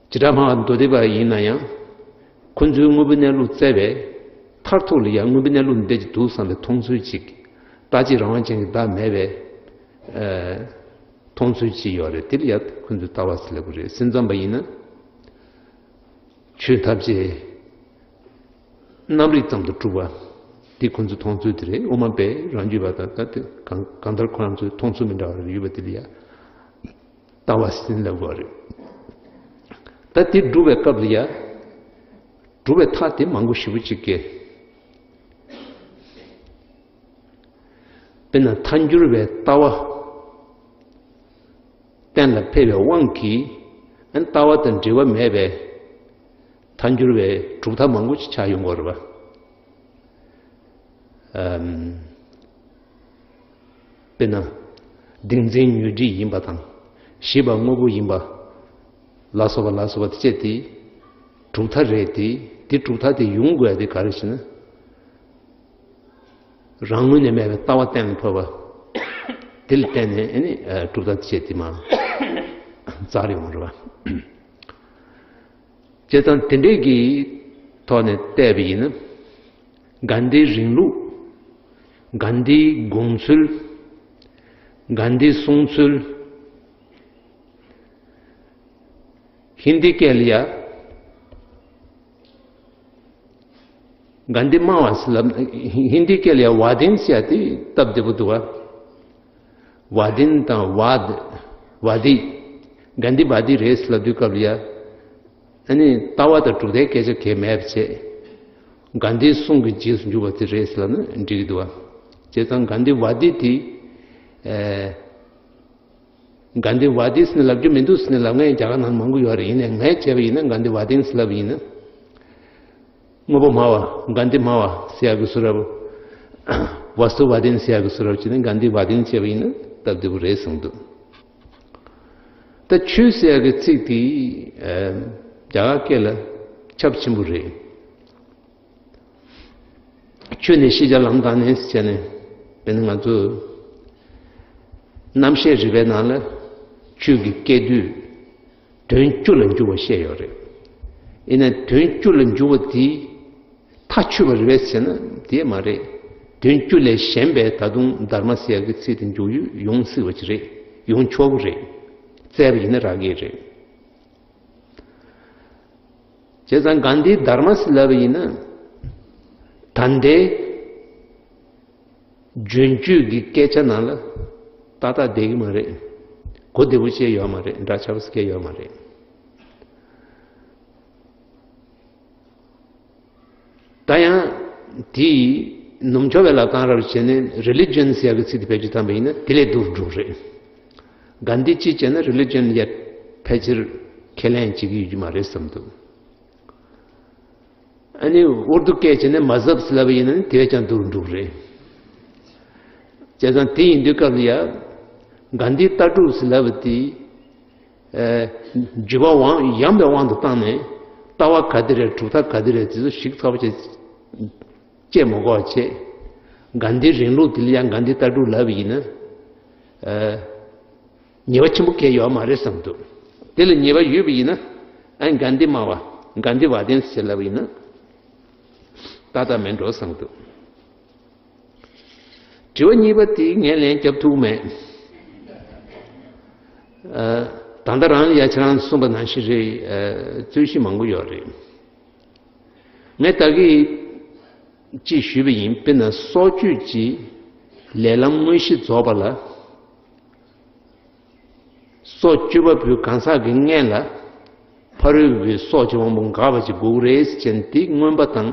བྱེ་བྲག་སྨྲ་བ་མདོ་སྡེ་པ་ཡིན་ན་ཡང་། ཁོ་ཚོའི་དངོས་པོའི་གནས་ལུགས་བཙལ་བའི་མཐར་ཐུག་ལ་ཡང་དངོས་པོའི་གནས་ལུགས་འདི་འདྲ་ཅིག་འདུག་བསམ་པའི་མཐོང་ཚུལ་ཅིག་བདག་གཅིག་རང་དབང་ཅན་གྱི་བདག་མེད་པའི་ཨ་མཐོང་ཚུལ་ཅིག་ཡོད་རེད། དེ་ལ་ཡང་ཁོ་ཚོས་ལྟ་བ་ཟེར་ལབ་ཀྱི་རེད། སེམས་ཙམ་པ་ཡིན་ན་ཆོས་ཐམས་ཅད་རྣམ་རིག་ཙམ་དུ་གྲུབ་པ་འདི་ཁོ་ཚོའི་མཐོང་ཚུལ་དེ་རེད། དབུ་མ་པས་རང་རྒྱུད་པ་དང་ད་དེ་གང་གང་ལྟར་ཁོ་རང་ཚོའི་མཐོང་ཚུལ་མི་འདྲ་བ་རེ་ཡོད་པ་དེ་ལ་ཡང་ལྟ་བ་ཟེར་ལབ་དགོས་རེད། ད་དེ་སྒྲུབ་པའི་སྐབས་ལ་ཡ། སྒྲུབ་པའི་ཐབས་དེ་མང་པོ་ཞེ་པོ་ཅིག་སྐྱེ། དཔེར་ན་ཐལ་འགྱུར་བའི་ལྟ་བ། གཏན་ལ་འཕེལ་བའི་དབང་གིས། ཨ་ནི་ལྟ་བ་དང་འབྲེལ་བ་མེད་པའི་ཐལ་འགྱུར་བའི་གྲུབ་མཐའ་མང་པོ་ཅིག་ཆགས་ཡོང་གི་ཡོད་རེད་པ། ཨམ། དཔེར་ན། ཏིང་འཛིན་ཉོན་སྒྲིབ་ཡིན་པ་དང་། ཞེས་པ་དངོས་པོ་ཡིན་པ། ལ་སོགས་པ་ལ་སོགས་པ་དེ་བཅས་དེ། གྲུབ་མཐའ་རེད་དེ། དེ་གྲུབ་མཐའ་དེ་ཡོང་དགོས་ཡ་དེ་ག་རེ་ཞེ་ན། རང་ངོས་ནས་མེད་པའི་ལྟ་བ་གཏན་ལ་ཕབ་པ། དེ་ལ་བརྟེན་ནས་ཨ་ནི་གྲུབ་མཐའ་དེ་བཅས་དེ་མར་རྩལ་ཡོང་རེད་པ། བྱས་ཙང་དེ་འདྲའི་གི་ཐོག་ནས་བལྟས་པ་ཡིན་ན། གྷན་དྷིའི་རིང་ལུགས། གྷན་དྷིའི་དགོངས་ཚུལ། གྷན་དྷིའི་གསུང་ཚུལ། ཧིན་དི་སྐད་ལ་ཡ། གྷན་དྷི་སྨྲ་བ་ཟེར་ལབ། ཧིན་དི་སྐད་ལ་ཡ་ཝཱ་དིན་ཟེར་ཡ་དེ་སྟབས་བདེ་པོ་འདུག་བ། ཝཱ་དིན་དང་ཝཱ་དི། ཝཱ་དི། གྷན་དྷི་ཝཱ་དི་རེད་ཟེར་ལབ་དུས་སྐབས་ལ་ཡ། ཨ་ནི་ལྟ་བ་དང་གྲུབ་མཐའི་སྐད་ཆ་གང་ཡང་མེད་པ་བྱས། གྷན་དྷིའི་གསུང་གི་རྗེས་སུ་འཇུག་པ་དེ་རེད་ཟེར་ལབ་ན་འགྲིག་གི་འདུག་བ། བྱས་ཙང་གྷན་དྷི་ཝཱ་དི་དེ། ཨེ། གྷན་དྷི་ཝཱ་དི་ཟེར་ནས་ལབ་རྒྱུ་མི་འདུག་ཟེར་ནས་ལབ་མཁན་རྒྱ་གར་ནང་མང་པོ་ཡོད་རེད། ཡིན་ནའི་ངས་བྱས་པ་ཡིན་ན་གྷན་དྷི་ཝཱ་དི་ཟེར་ལབ་པ་ཡིན་ན། དངོས་པོ་སྨྲ་བ། གྷན་དྷི་སྨྲ་བ་ཟེར་ཡག་གི་བཟོ་འདྲ་པོ། ཝཱ་སྟུ་ཝཱ་དི་ཟེར་ཡག་གི་བཟོ་འདྲ་པོ་བྱས་ནས་གྷན་དྷི་ཝཱ་དི་བྱས་པ་ཡིན་ན་སྟབས་བདེ་པོ་རེད་བསམ་འདུག་ད་ཆོས་ཟེར་ཡག་གི་ཚིག་དེ་རྒྱ་གར་སྐད་ལ་ཁྱབ་ཆེན་པོ་རེད། ཆོས་ནི་ཤེས་བྱ་ལམ་དང་ནི་ཟེར་ནས། དཔེར་ན་ང་ཚོ་རྣམ་བཤད་རིག་པའི་ནང་ལ་ཆོས་ཀྱི་སྐད་དོད་དོན་བཅུ་ལ་འཇུག་པ་བཤད་ཡོད་རེད། ཡིན་ན་དོན་བཅུ་ལ་འཇུག་པ་དེ་མཐའ་ཆོད་པ་རེད་པས་ཟེར་ན་དེ་མ་རེད། དོན་བཅུ་ལས་གཞན་པའི་ད་དུང་དྷརྨ་ཟེར་ཡག་གི་ཚིག་དེ་འཇུག་ཡུལ་ཡོང་སྲིད་པ་ཅིག་རེད། ཡོང་ཆོག་གི་རེད། བཙལ་བ་ཡིན་ན་རག་གི་རེད། བྱས་ཙང་གྷན་དྷིའི་དྷརྨ་ཟེར་ལབ་པ་ཡིན་ན། ད་ལྟའི་རྒྱུན་སྤྱོད་ཀྱི་སྐད་ཆ་ནང་ལ་ཏག་ཏག་བསྡད་ཀྱི་མ་རེད། གོ་བདེ་པོ་བྱས་ཡོད་མ་རེད། འདྲ་ཆགས་པོ་སྐད་ཡོད་མ་རེད། ད་ཡང་དེའི་ནུབ་ཕྱོགས་པའི་ལབ་སྟངས་རབ་བྱས་ནས་རི་ལི་ཇན་ཟེར་ཡག་གི་ཚིག་དེ་བེད་སྤྱོད་བཏང་པ་ཡིན་ན་དེ་ལས་སྡུག་རུ་འགྲོ་རེད། གྷན་དྷི་གཅིག་བྱས་ན་རི་ལི་ཇན་ལ་ཕལ་ཆེར་ཁས་ལེན་བྱེད་ཀྱི་ཡོད་ཀྱི་མ་རེད་བསམ་འདུག་ཨ་ནི་ཨུར་དུ་སྐད་བྱས་ནས་མ་ཟབ་ཟེར་ལབ་པ་ཡིན་ན་དེ་བས་ཀྱང་སྡུག་རུ་འགྲོ་གི་རེད། བྱས་ཙང་དེ་ཡིན་དུས་སྐབས་ལ་ཡ། གྷན་དྷིའི་ལྟ་གྲུབ་ཟེར་ལབ་པ་དེ། ཨེ། བརྒྱུད་པ་དབང་ཡངས་པའི་དབང་དུ་བཏང་ནས་ལྟ་བ་ག་དེ་རེད། གྲུབ་མཐའ་ག་དེ་རེད་དེ་ཚོ་ཞིབ་ཚགས་པོ་བྱས་བཅད་མ་དགོས་པ་བྱས། གྷན་དྷིའི་རིང་ལུགས་དེ་ལ་ཡང་གྷན་དྷིའི་ལྟ་གྲུབ་ལབ་པ་ཡིན་ན། ཨེ། ཉེས་པ་ཆེན་པོ་གང་ཡང་ཡོད་མ་རེད་བསམ་འདུག་དེ་ལ་ཉེས་པ་ཡོད་པ་ཡིན་ན་ཨ་ནི་གྷན་དྷི་སྨྲ་བ། གྷན་དྷི་ཝཱ་དི་ཟེར་ལབ་པ་ཡིན་ན་ཏག་ཏག་མེད་འགྲོ་བསམ་འདུག་དྲི་བ་གཉིས་པ་དེ་ངས་ལན་རྒྱབ་ཐུབ་མེད། ཨ། ད་ལྟ་རང་ཡ་ཁྱེད་རང་གསུངས་པ་ནང་བཞིན་རེད། ཨ། རྩོད་གཞི་མང་པོ་ཡོད་རེད། ངས་ད་གིན་ཅིག་ཞུས་པ་ཡིན། དཔེར་ན་སྲོག་གཅོད་ཀྱི་ལས་ལམ་དངོས་གཞི་རྫོགས་པ་ལ། སྲོག་གཅོད་པ་པོའི་གང་ཟག་གི་མངལ་ལ་ཕ་རོལ་པོའི་སྲོག་གི་དབང་པོ་འགག་པ་ཅིག་དགོས་ཀྱི་རེད་ཟེར་ནས་དེ་མངོན་པ་དང་།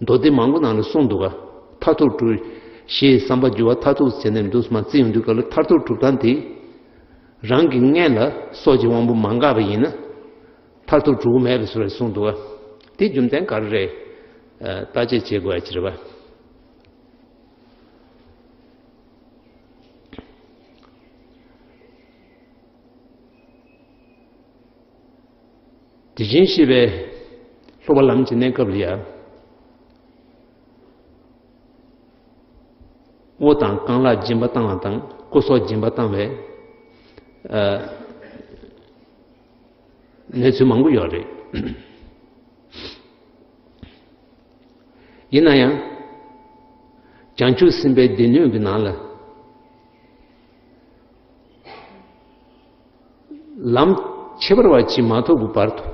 མདོ་སྡེ་མང་པོ་ནང་ལ་གསུངས་འདུག་ག་མཐར་ཐུག་གྲུབ། ཞེས་བསམ་པ་འགྱུར་བ་མཐར་ཐུག་ཟེར་ནས་འདུག་སེ་མར་བརྩི་ཡོང་དུས་སྐབས་ལ་མཐར་ཐུག་གྲུབ་སྟངས་དེ། རང་གི་མངལ་ལ་སྲོག་གི་དབང་པོ་མ་འགགས་པ་ཡིན་ན། མཐར་ཐུག་གྲུབ་ཀྱི་མེད་པའི་བཟོ་འདྲ་གསུངས་འདུག་ག་དེ་རྒྱུ་མཚན་ག་རེ་རེད། ཨ། བརྟག་དཔྱད་བྱེད་དགོས་ཡ་ཅིག་རེད་པ། དེ་བཞིན་གཤེགས་པའི་སློབ་པ་ལམ་གྱི་གནས་སྐབས་ལ་ཡང་། དབུ་དང་རྐང་ལག་སྦྱིན་པ་བཏང་བ་དང་སྐུ་སྲོག་སྦྱིན་པ་བཏང་བའི། ཨ། གནས་ཚུལ་མང་པོ་ཡོད་རེད། ཡིན་ན་ཡང་། བྱང་ཆུབ་སེམས་དཔའི་སྡེ་སྣོད་ཀྱི་ནང་ལ། ལམ་ཁྱད་པར་བ་ཅིག་མ་ཐོབ་ཀྱི་བར་དུ།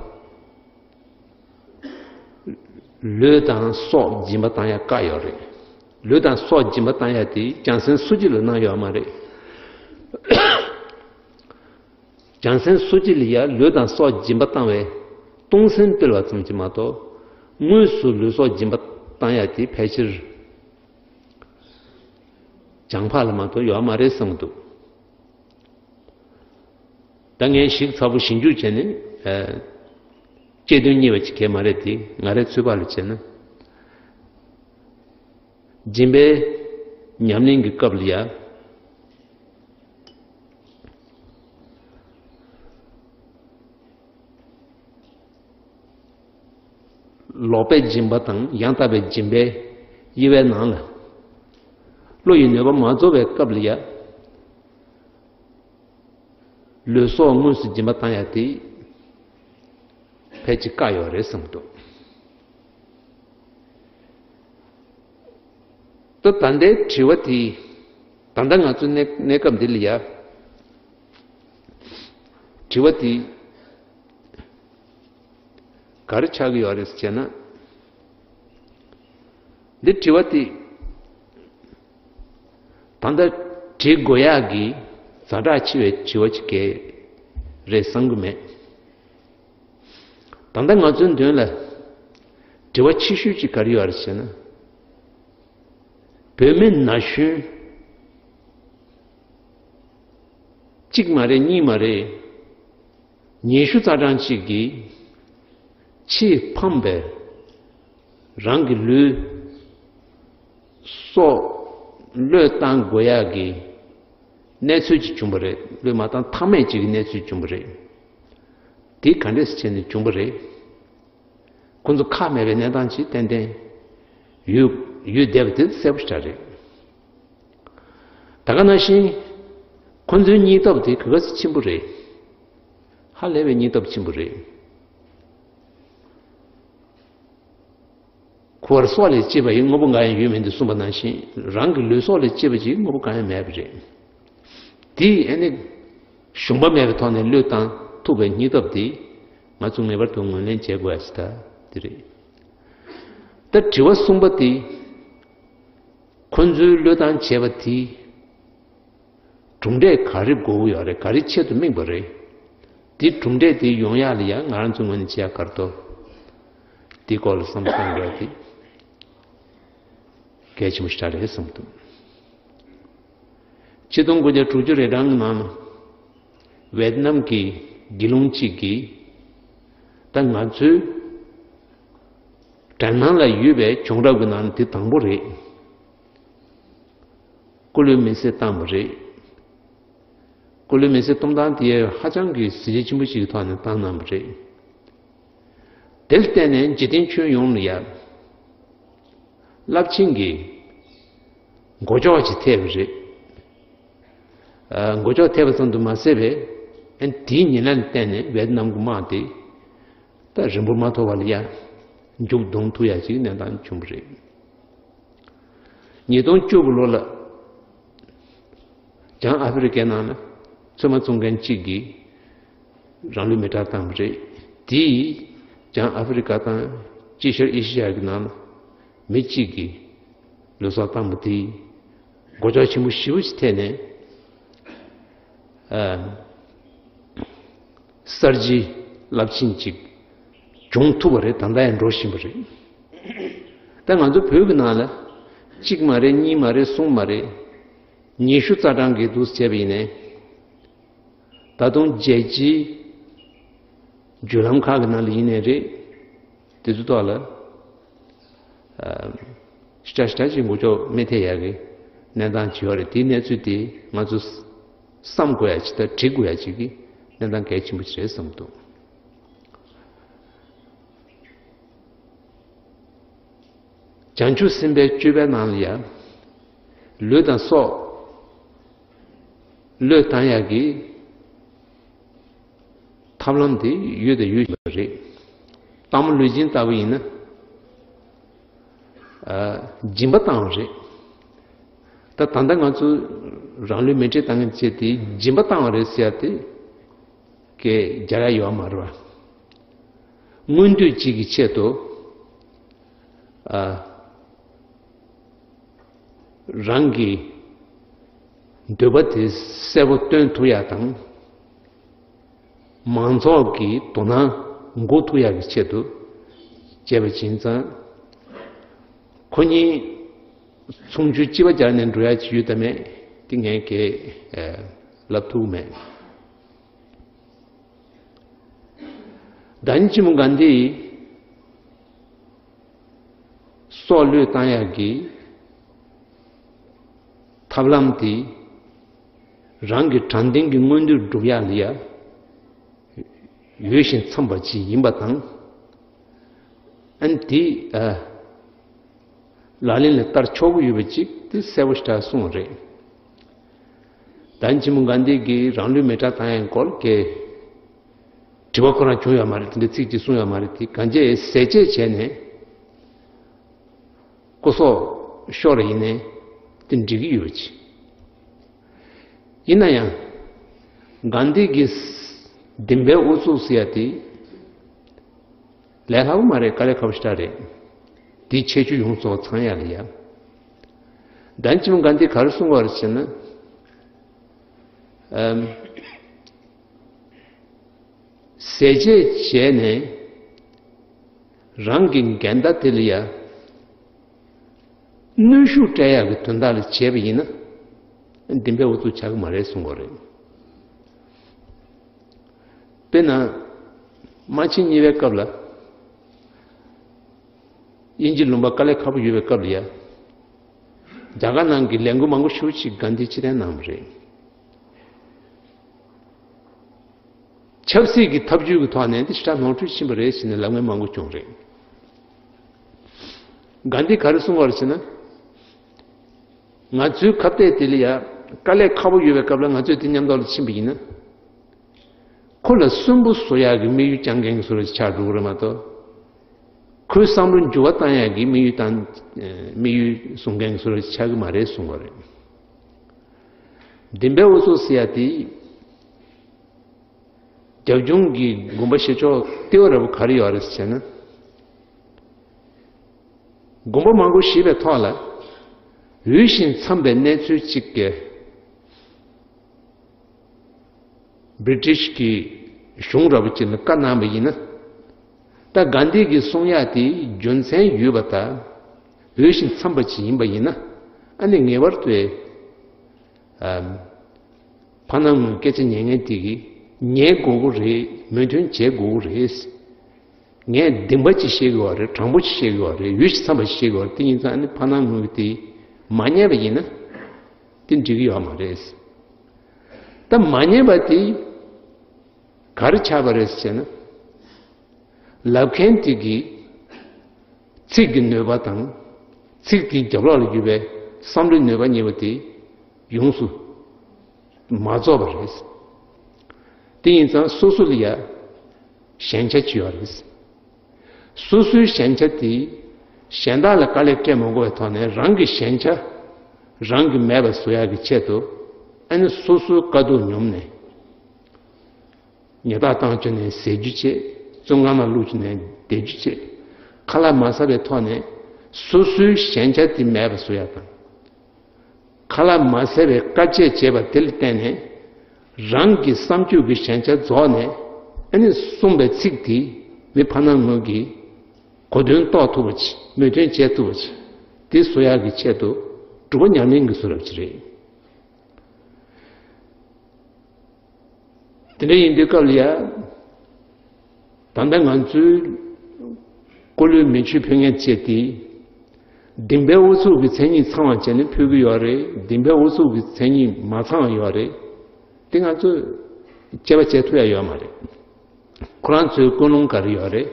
ལུས་དང་སྲོག་སྦྱིན་པ་བཏང་ཡ་བཀག་ཡོད་རེད། ལུས་དང་སྲོག་སྦྱིན་པ་བཏང་ཡ་དེ་བྱང་སེམས་སུ་གཅིག་ལ་གནང་ཡོད་མ་རེད། བྱང་སེམས་སོ་སྐྱེ་ལ་ཡང་ལུས་དང་སྲོག་སྦྱིན་པ་བཏང་བས་གཏོང་སེམས་སྤེལ་བ་ཙམ་གྱིས་མ་གཏོགས། དངོས་སུ་ལུས་སྲོག་སྦྱིན་པ་བཏང་ཡ་དེ་ཕལ་ཆེར་བྱང་འཕགས་ལ་མ་གཏོགས་ཡོད་མ་རེད་བསམ་གྱི་འདུག་ད་ངས་ཞིབ་ཚགས་པོ་ཞིབ་འཇུག་བྱས་ནས། ཨ། བཅད་དོན་གཉིས་པ་ཅིག་གས་མ་རེད་དེ། ང་རའི་ཚོད་དཔག་ལ་བྱས་ན། སྦྱིན་པའི་ཉམས་ལེན་གྱི་སྐབས་ལ་ཡ། ལོག་པའི་སྦྱིན་པ་དང་ཡང་དག་པའི་སྦྱིན་པའི་དབྱེ་བའི་ནང་ལ། བློ་ཡི་ནུས་པ་མ་རྫོགས་པའི་སྐབས་ལ་ཡ། ལུས་སྲོག་དངོས་སུ་སྦྱིན་པ་བཏང་ཡ་དེ་ཕལ་ཆེར་དཀའ་ཡོད་རེད་བསམ་འདུག་ད་ད་ལྟའི་དྲི་བ་དེ། ད་ལྟ་ང་ཚོའི་གནས་གནས་སྐབས་འདི་ལ་ཡ། དྲི་བ་དེ་ག་རེ་ཆགས་ཀྱི་ཡོད་རེད་ཟེར་ན། འདི་དྲི་བ་དེ་ད་ལྟ་དྲི་དགོས་ཡག་གི་ཛ་དྲག་ཆེ་བའི་དྲི་བ་ཅིག་གས་རེད་བསམ་གྱི་མེད། ད་ལྟ་ང་ཚོའི་མདུན་ལ་དྲི་བ་ཆེ་ཤོས་ཅིག་ག་རེ་ཡོད་རེད་ཟེར་ན། བོད་མི་ན་གཞོན་གཅིག་མ་རེད་གཉིས་མ་རེད། ཉི་ཤུ་རྩ་གྲངས་གཅིག་གིས་ཆེས་ཕངས་པའི་རང་གི་ལུས་སྲོག་བློས་བཏང་དགོས་ཡག་གི་གནས་ཚུལ་ཅིག་བྱུང་བ་རེད། བློས་མ་བཏང་ཐབས་མེད་ཅིག་གི་གནས་ཚུལ་བྱུང་བ་རེད། དེ་ག་འདྲས་བྱས་ནས་བྱུང་བ་རེད། ཁོ་ཚོ་ཁག་མེད་པའི་གནས་སྟངས་ཅིག་ཏན་ཏན་ཡོད་ཡོད་བསྡད་པ་དེ་གསལ་པོ་ཞེ་དྲག་རེད། ད་ག་ནང་བཞིན་ཁོ་ཚོའི་སྙིང་སྟོབས་དེ་ག་ག་ཚོད་ཆེན་པོ་རེད། ཧ་ལས་པའི་སྙིང་སྟོབས་ཆེན་པོ་རེད། ཁོ་བར་སྲོག་ལས་གཅེས་པ་ཡི་དངོས་པོ་འགའ་ཡང་ཡོད་མིན་འདུག་གསུངས་པ་ནང་བཞིན། རང་གི་ལུས་སྲོག་ལས་གཅེས་པ་ཅིག་དངོས་པོ་གང་ཡང་མེད་པ་རེད། དེ་ཨ་ནི་ཞུམ་པ་མེད་པའི་ཐོག་ནས་བློས་བཏང་ཐུབ་པའི་སྙིང་སྟོབས་དེ་ང་ཚོ་ངེས་པར་དུ་ངོས་ལེན་བྱེད་དགོས་ཡ་ཞིག་ད་དེ་རེད། ད་དྲི་བ་གསུམ་པ་དེ། ཁོ་ཚོའི་བློས་བཏང་བྱས་པ་དེ། གྲུབ་འབྲས་ག་རེ་དགོས་ཀྱི་ཡོད་རེད། ག་རེ་ཆེད་དུ་དམིགས་པ་རེད། དེ་གྲུབ་འབྲས་དེ་ཡོང་ཡག་ལ་ཡང་ང་རང་ཚོའི་ངོས་ནས་བྱེད་ཡག་ག་རེ་འདུག་དེའི་སྐོར་ལ་བསམ་བློ་གཏོང་དགོས་དེ་གལ་ཆེན་པོ་ཞིག་རེད་བསམ་འདུག་ཆིག་སྟོང་དགུ་བརྒྱ་དྲུག་ཅུ་རེ་གྲངས་ཀྱི་ནང་ལ་ཝེ་ཏི་ནམ་གྱི་དགེ་སློང་གཅིག་གིས། ད་ང་ཚོའི་དྲན་སྣང་ལ་ཡོད་པའི་བྱུང་རབས་ཀྱི་ནང་ནས་དེ་དང་པོ་རེད། སྐུ་ལུས་མེ་བསྲེགས་བཏང་བ་རེད། སྐུ་ལུས་མེ་བསྲེགས་གཏོང་སྟངས་དེ་ཧ་ཅང་གི་གཟི་བརྗིད་ཆེན་པོ་ཞིག་གི་ཐོག་ནས་བཏང་གནང་བ་རེད། དེར་བརྟེན་ནས་འཇིག་རྟེན་ཁྱོན་ཡོངས་ལ་ཡ་རླབས་ཆེན་གྱི་མགོ་ལྕོག་ཅིག་ཐེབས་པ་རེད། ཨ། མགོ་ལྕོག་ཐེབས་པ་ཙམ་དུ་མ་ཟད་པའི། ཨ། དེའི་ཉེ་ལམ་བརྟེན་ནས་ཝེ་ཏི་ནམ་གྱི་དམག་དེ་ད་རིང་པོ་མ་ཐོགས་པ་ལ་ཡ་མཇུག་བསྡོམས་ཐུབ་ཡ་ཞིག་གནས་སྟངས་བྱུང་བ་རེད། ཉིས་སྟོང་བཅུ་དགུ་ལོ་ལ་བྱང་ཨ་ཧྥེ་རི་ཀའི་ནང་ལ་ཚོད་མ་བཙོང་མཁན་གཅིག་གིས་རང་ལུས་མེ་སྲེག་བཏང་བ་རེད། དེས་བྱང་ཨ་ཧྥེ་རི་ཀ་དང་དཀྱིལ་ཤར་ཨེ་ཤི་ཡ་གི་ནང་ལ་མི་གཅིག་གིས་ལུས་སྲོག་བཏང་བ་དེས་མགོ་ལྕོག་ཆེན་པོ་ཞེ་པོ་ཅིག་ཐེབས་ནས། ཨ། གསར་བརྗེ་རླབས་ཆེན་ཅིག་བྱུང་ཐུབ་པ་རེད། ད་ལྟ་ཡང་འགྲོ་བཞིན་པ་རེད། ད་ང་ཚོ་བོད་ཀྱི་ནང་ལ་གཅིག་མ་རེད། གཉིས་མ་རེད། གསུམ་མ་རེད། ཉི་ཤུ་རྩ་གྲངས་ཀྱི་འདུག་བྱས་པ་ཡིན་ནའི། ད་དུང་རྒྱལ་སྤྱིའི་བརྒྱུད་ལམ་ཁག་གི་ནང་ལ་ཡིན་ནའི་རེད། དེ་ཚོའི་ཐོག་ལ། ཨ། ཤ་ཤ་ཅིག་མགོ་ལྕོག་མི་ཐེབས་ཡག་གི་གནས་སྟངས་ཅིག་ཡོད་རེད། དེའི་གནས་ཚུལ་དེ་ང་ཚོ་བསམ་དགོས་ཡ་ཅིག་དང་འབྲི་དགོས་ཡ་ཅིག་གི་གནས་སྟངས་གལ་ཆེན་པོ་ཅིག་རེད་བསམ་འདུག་བྱང་ཆུབ་སེམས་དཔའི་སྤྱོད་པའི་ནང་ལ་ཡང་ལུས་དང་སྲོག་བློས་བཏང་ཡག་གི་ཐབས་ལམ་དེ་ཡོད་དང་ཡོད་བཞིན་པ་རེད། སྟག་མོ་ལུས་སྦྱིན་ལྟ་བུ་ཡིན་ན། ཨ། སྦྱིན་པ་བཏང་བ་རེད། ད་ད་ལྟ་ང་ཚོ་རང་ལུས་མེ་སྲེག་བཏང་མཁན་བྱས་ཏེ་སྦྱིན་པ་བཏང་བ་རེད་ཟེར་ཡ་དེ་སྐད་རྒྱག་ཡ་ཡོད་མ་རེད་བ། མངོན་འདོད་གཅིག་གི་ཆེད་དུ། ཨ། རང་གི་འདོད་པ་དེ་གསལ་པོ་སྟོན་ཐུབ་ཡ་དང་། མང་ཚོགས་ཀྱི་དོ་སྣང་འགུག་ཐུབ་ཡག་གི་ཆེད་དུ་བྱས་པ་ཡིན་ཙང་། ཁོ་གཉིས་ཆུང་ཆུང་གཅིག་པ་སྦྱར་ནས་འགྲོ་ཡག་ཅིག་ཡོད་དམ་མེད་དེ་ངས་གས་ལབ་ཐུབ་མེད། ཟླ་ཉིན་ཆེན་མོ་གྷན་དྷི་སྲོག་བློས་བཏང་ཡག་གི་ཐབས་ལམ་དེ་རང་གི་དྲང་བདེན་གྱི་མངོན་འདོད་སྒྲུབ་ཡག་ལ་ཡ་འོས་ཤིང་འཚམས་པ་ཅིག་ཡིན་པ་དང་། ཨ་ནི་དེ་ཨ་ལག་ལེན་ལ་བསྟར་ཆོག་གི་ཡོད་པ་ཅིག་དེ་གསལ་པོ་ཞེ་དྲག་གསུངས་པ་རེད། ཟླ་ཉིན་ཆེན་མོ་གྷན་དྷི་གིས་རང་ལུས་མེ་སྲེག་བཏང་ཡག་སྐོར་གྱི་དྲི་བ་ཁོ་རང་བྱུང་ཡོད་མ་རེད། དེ་འདྲའི་ཚིག་ཅིག་གསུངས་ཡོད་མ་རེད། དེ་གང་ཅི་ཟས་བཅད་བྱས་ནས་སྐུ་སྲོག་ཤོར་བ་ཡིན་ནའི་དེ་འགྲིག་གི་ཡོད་པ་ཅིག་ཡིན་ན་ཡང་། གྷན་དྷི་གིས་བདེན་པའི་ཨུ་ཚུགས་ཟེར་ཡ་དེ་ལས་སླ་པོ་མ་རེད། དཀའ་ལས་ཁག་པོ་ཞེ་དྲག་རེད། དེའི་ཁྱད་ཆོས་ཡོངས་རྫོགས་ཚང་ཡ་ལ་ཡ། ཟླ་ཉིན་ཆེན་མོ་གྷན་དྷི་ག་རེ་གསུངས་པ་རེད་ཟེར་ན། ཨམ། ཟས་བཅད་བྱས་ནས་རང་གི་འགལ་ཟླ་དེ་ལ་ཡ་གནོན་ཤུགས་སྤྲད་ཡག་གི་དོན་དག་ལ་བྱས་པ་ཡིན་ན་བདེན་པའི་ཨུ་ཚུགས་ཆགས་ཀྱི་མ་རེད་གསུངས་པ་རེད། དཔེར་ན། དམག་ཆེན་གཉིས་པའི་སྐབས་ལ། དབྱིན་ཇི་ལུང་པ་དཀའ་ལས་ཁག་པོ་ཡོད་པའི་སྐབས་ལ་ཡ། རྒྱ་གར་ནང་གི་ལས་འགུལ་མང་པོ་ཞེ་པོ་ཅིག་གྷན་དྷི་ཕྱིར་འཐེན་གནང་བ་རེད། ཆབ་སྲིད་ཀྱི་ཐབས་ཇུས་ཀྱི་ཐོག་ནས་འདི་ཞེ་དྲག་ནོར་འཁྲུལ་ཕྱིན་པ་རེད་ཟེར་ནས་ལབ་མཁན་མང་པོ་བྱུང་རེད། གྷན་དྷི་ག་རེ་གསུངས་པ་རེད་ཟེར་ན། ང་ཚོའི་ཁ་གཏད་དེ་ལ་ཡ་དཀའ་ལས་ཁག་པོ་ཡོད་པའི་སྐབས་ལ་ང་ཚོས་དེ་མཉམ་དུ་ལ་ཕྱིན་པ་ཡིན་ན། ཁོ་ལ་སུན་པོ་བཟོ་ཡག་གི་དམིགས་ཡུལ་བཅངས་མཁན་གྱི་བཟོ་འདྲ་ཅིག་ཆགས་འགྲོ་གི་རེད་མ་གཏོགས། ཁོའི་བསམ་བློ་འགྱུར་བ་བཏང་ཡག་གི་དམིགས་ཡུལ་བཏང་། དམིགས་ཡུལ་བཟུང་མཁན་གྱི་བཟོ་འདྲ་ཅིག་ཆགས་ཀྱི་མ་རེད་གསུངས་པ་རེད། བདེན་པའི་ཨུ་ཚུགས་ཟེར་ཡ་དེ། རྒྱབ་ལྗོངས་ཀྱི་དགོངས་པ་བཞེས་ཕྱོགས་ལྟེ་བ་ར་བ་ག་རེ་ཡོད་རེད་ཟེར་ན། དགོངས་པ་མང་པོ་བཞེས་པའི་ཐོག་ལ། འོས་ཤིང་འཚམས་པའི་གནས་ཚུལ་གཅིག་གིས། བྷི་རི་ཊིཤ་གི་གཞུང་འདྲ་པོ་ཅིག་ལ་བཀའ་གནང་བ་ཡིན་ན། ད་གྷན་དྷི་གིས་གསུང་ཡག་དེ་རྒྱུ་མཚན་ཡོད་པ་དང་། འོས་ཤིང་འཚམས་པ་ཅིག་ཡིན་པ་ཡིན་ན། ཨ་ནི་ངེས་པར་དུ། ཨམ། ཕ་ནང་ངོས་སྐད་ཆ་ཉན་མཁན་དེ་གིས་ཉན་དགོས་ཀྱི་རེད། མོས་མཐུན་བྱེད་དགོས་ཀྱི་རེད། ངས་བདེན་པ་ཅིག་བཤད་ཀྱི་ཡོད་རེད། དྲང་པོ་ཅིག་བཤད་ཀྱི་ཡོད་རེད། འོས་ཤིང་འཚམས་པ་ཞིག་བཤད་ཀྱི་ཡོད་རེད། དེ་ཡིན་ཙང་ཨ་ནི་ཕ་ནང་ངོས་ཀྱིས་དེ་མ་ཉན་པ་ཡིན་ན་དེ་འགྲིག་གི་ཡོད་མ་རེད། ད་མ་ཉན་པ་དེ་ག་རེ་ཆགས་པ་རེད་ཟེར་ན། ལབ་མཁན་དེ་གིས་ཚིག་གི་ནུས་པ་དང་། ཚིག་དེའི་རྒྱབ་ལོགས་ལ་ཡོད་པའི་བསམ་བློའི་ནུས་པ་གཉིས་པོ་དེ་ཡོངས་སུ་མ་རྫོགས་པ་རེད། དེ་ཡིན་ཙང་སོ་སོ་ལ་ཡ་ཞན་ཆ་ཅིག་ཡོད་རེད། སོ་སོའི་ཞན་ཆ་དེ་གཞན་དག་ལ་དཀའ་ལས་སྤྲད་མ་དགོས་པའི་ཐོག་ནས་རང་གི་ཞན་ཆ་རང་གིས་མེད་པ་བཟོ་ཡག་གི་ཆེད་དུ། ཨ་ནི་སོ་སོའི་དཀའ་སྡུག་མྱོང་ནས། ཉལ་ཐ་བཏང་བཅུག་ནས་ཟས་རྒྱུ་བྱེད། བཙོན་ཁང་ནང་བླུགས་བཅུག་ནས་བསྡད་རྒྱུ་བྱེད། ཁ་ལག་མ་ཟ་བའི་ཐོག་ནས་སོ་སོའི་ཞན་ཆ་དེ་མེད་པ་བཟོ་ཡག་དང་། ཁ་ལག་མ་ཟ་བའི་དཀའ་སྤྱད་བྱས་པ་དེ་ལ་བརྟེན་ནས། རང་གི་བསམ་སྤྱོད་ཀྱི་ཞན་ཆ་རྫོགས་ནས། ཨ་ནི་གསུངས་པའི་ཚིག་དེ་མི་ཕ་ནང་ངོས་ཀྱིས་གོ་དོན་རྟོགས་ཐུབ་པ་ཅིག་མོས་མཐུན་བྱེད་ཐུབ་པ་ཅིག་དེ་བཟོ་ཡག་གི་ཆེད་དུ་སྒྲུབ་པ་ཉམས་ལེན་གྱི་བཟོ་འདྲ་ཅིག་རེད། དེ་འདྲ་ཡིན་དུས་སྐབས་ལ་ཡ། ད་ལྟ་ང་ཚོའི་སྐུ་ལུས་མེ་མཆོད་ཕུལ་མཁན་བཅས་དེ། བདེན་པའི་ཨུ་ཚུགས་ཀྱི་མཚན་ཉིད་ཚང་བ་བྱས་ནས་ཕུལ་གྱི་ཡོད་རེད། བདེན་པའི་ཨུ་ཚུགས་ཀྱི་མཚན་ཉིད་མ་ཚང་བ་ཡོད་རེད། དེ་ང་ཚོས་དཔྱད་པ་བྱེད་ཐུབ་ཡ་ཡོད་མ་རེད། ཁོ་རང་ཚོའི་ཀུན་སློང་ག་རེ་ཡོད་རེད།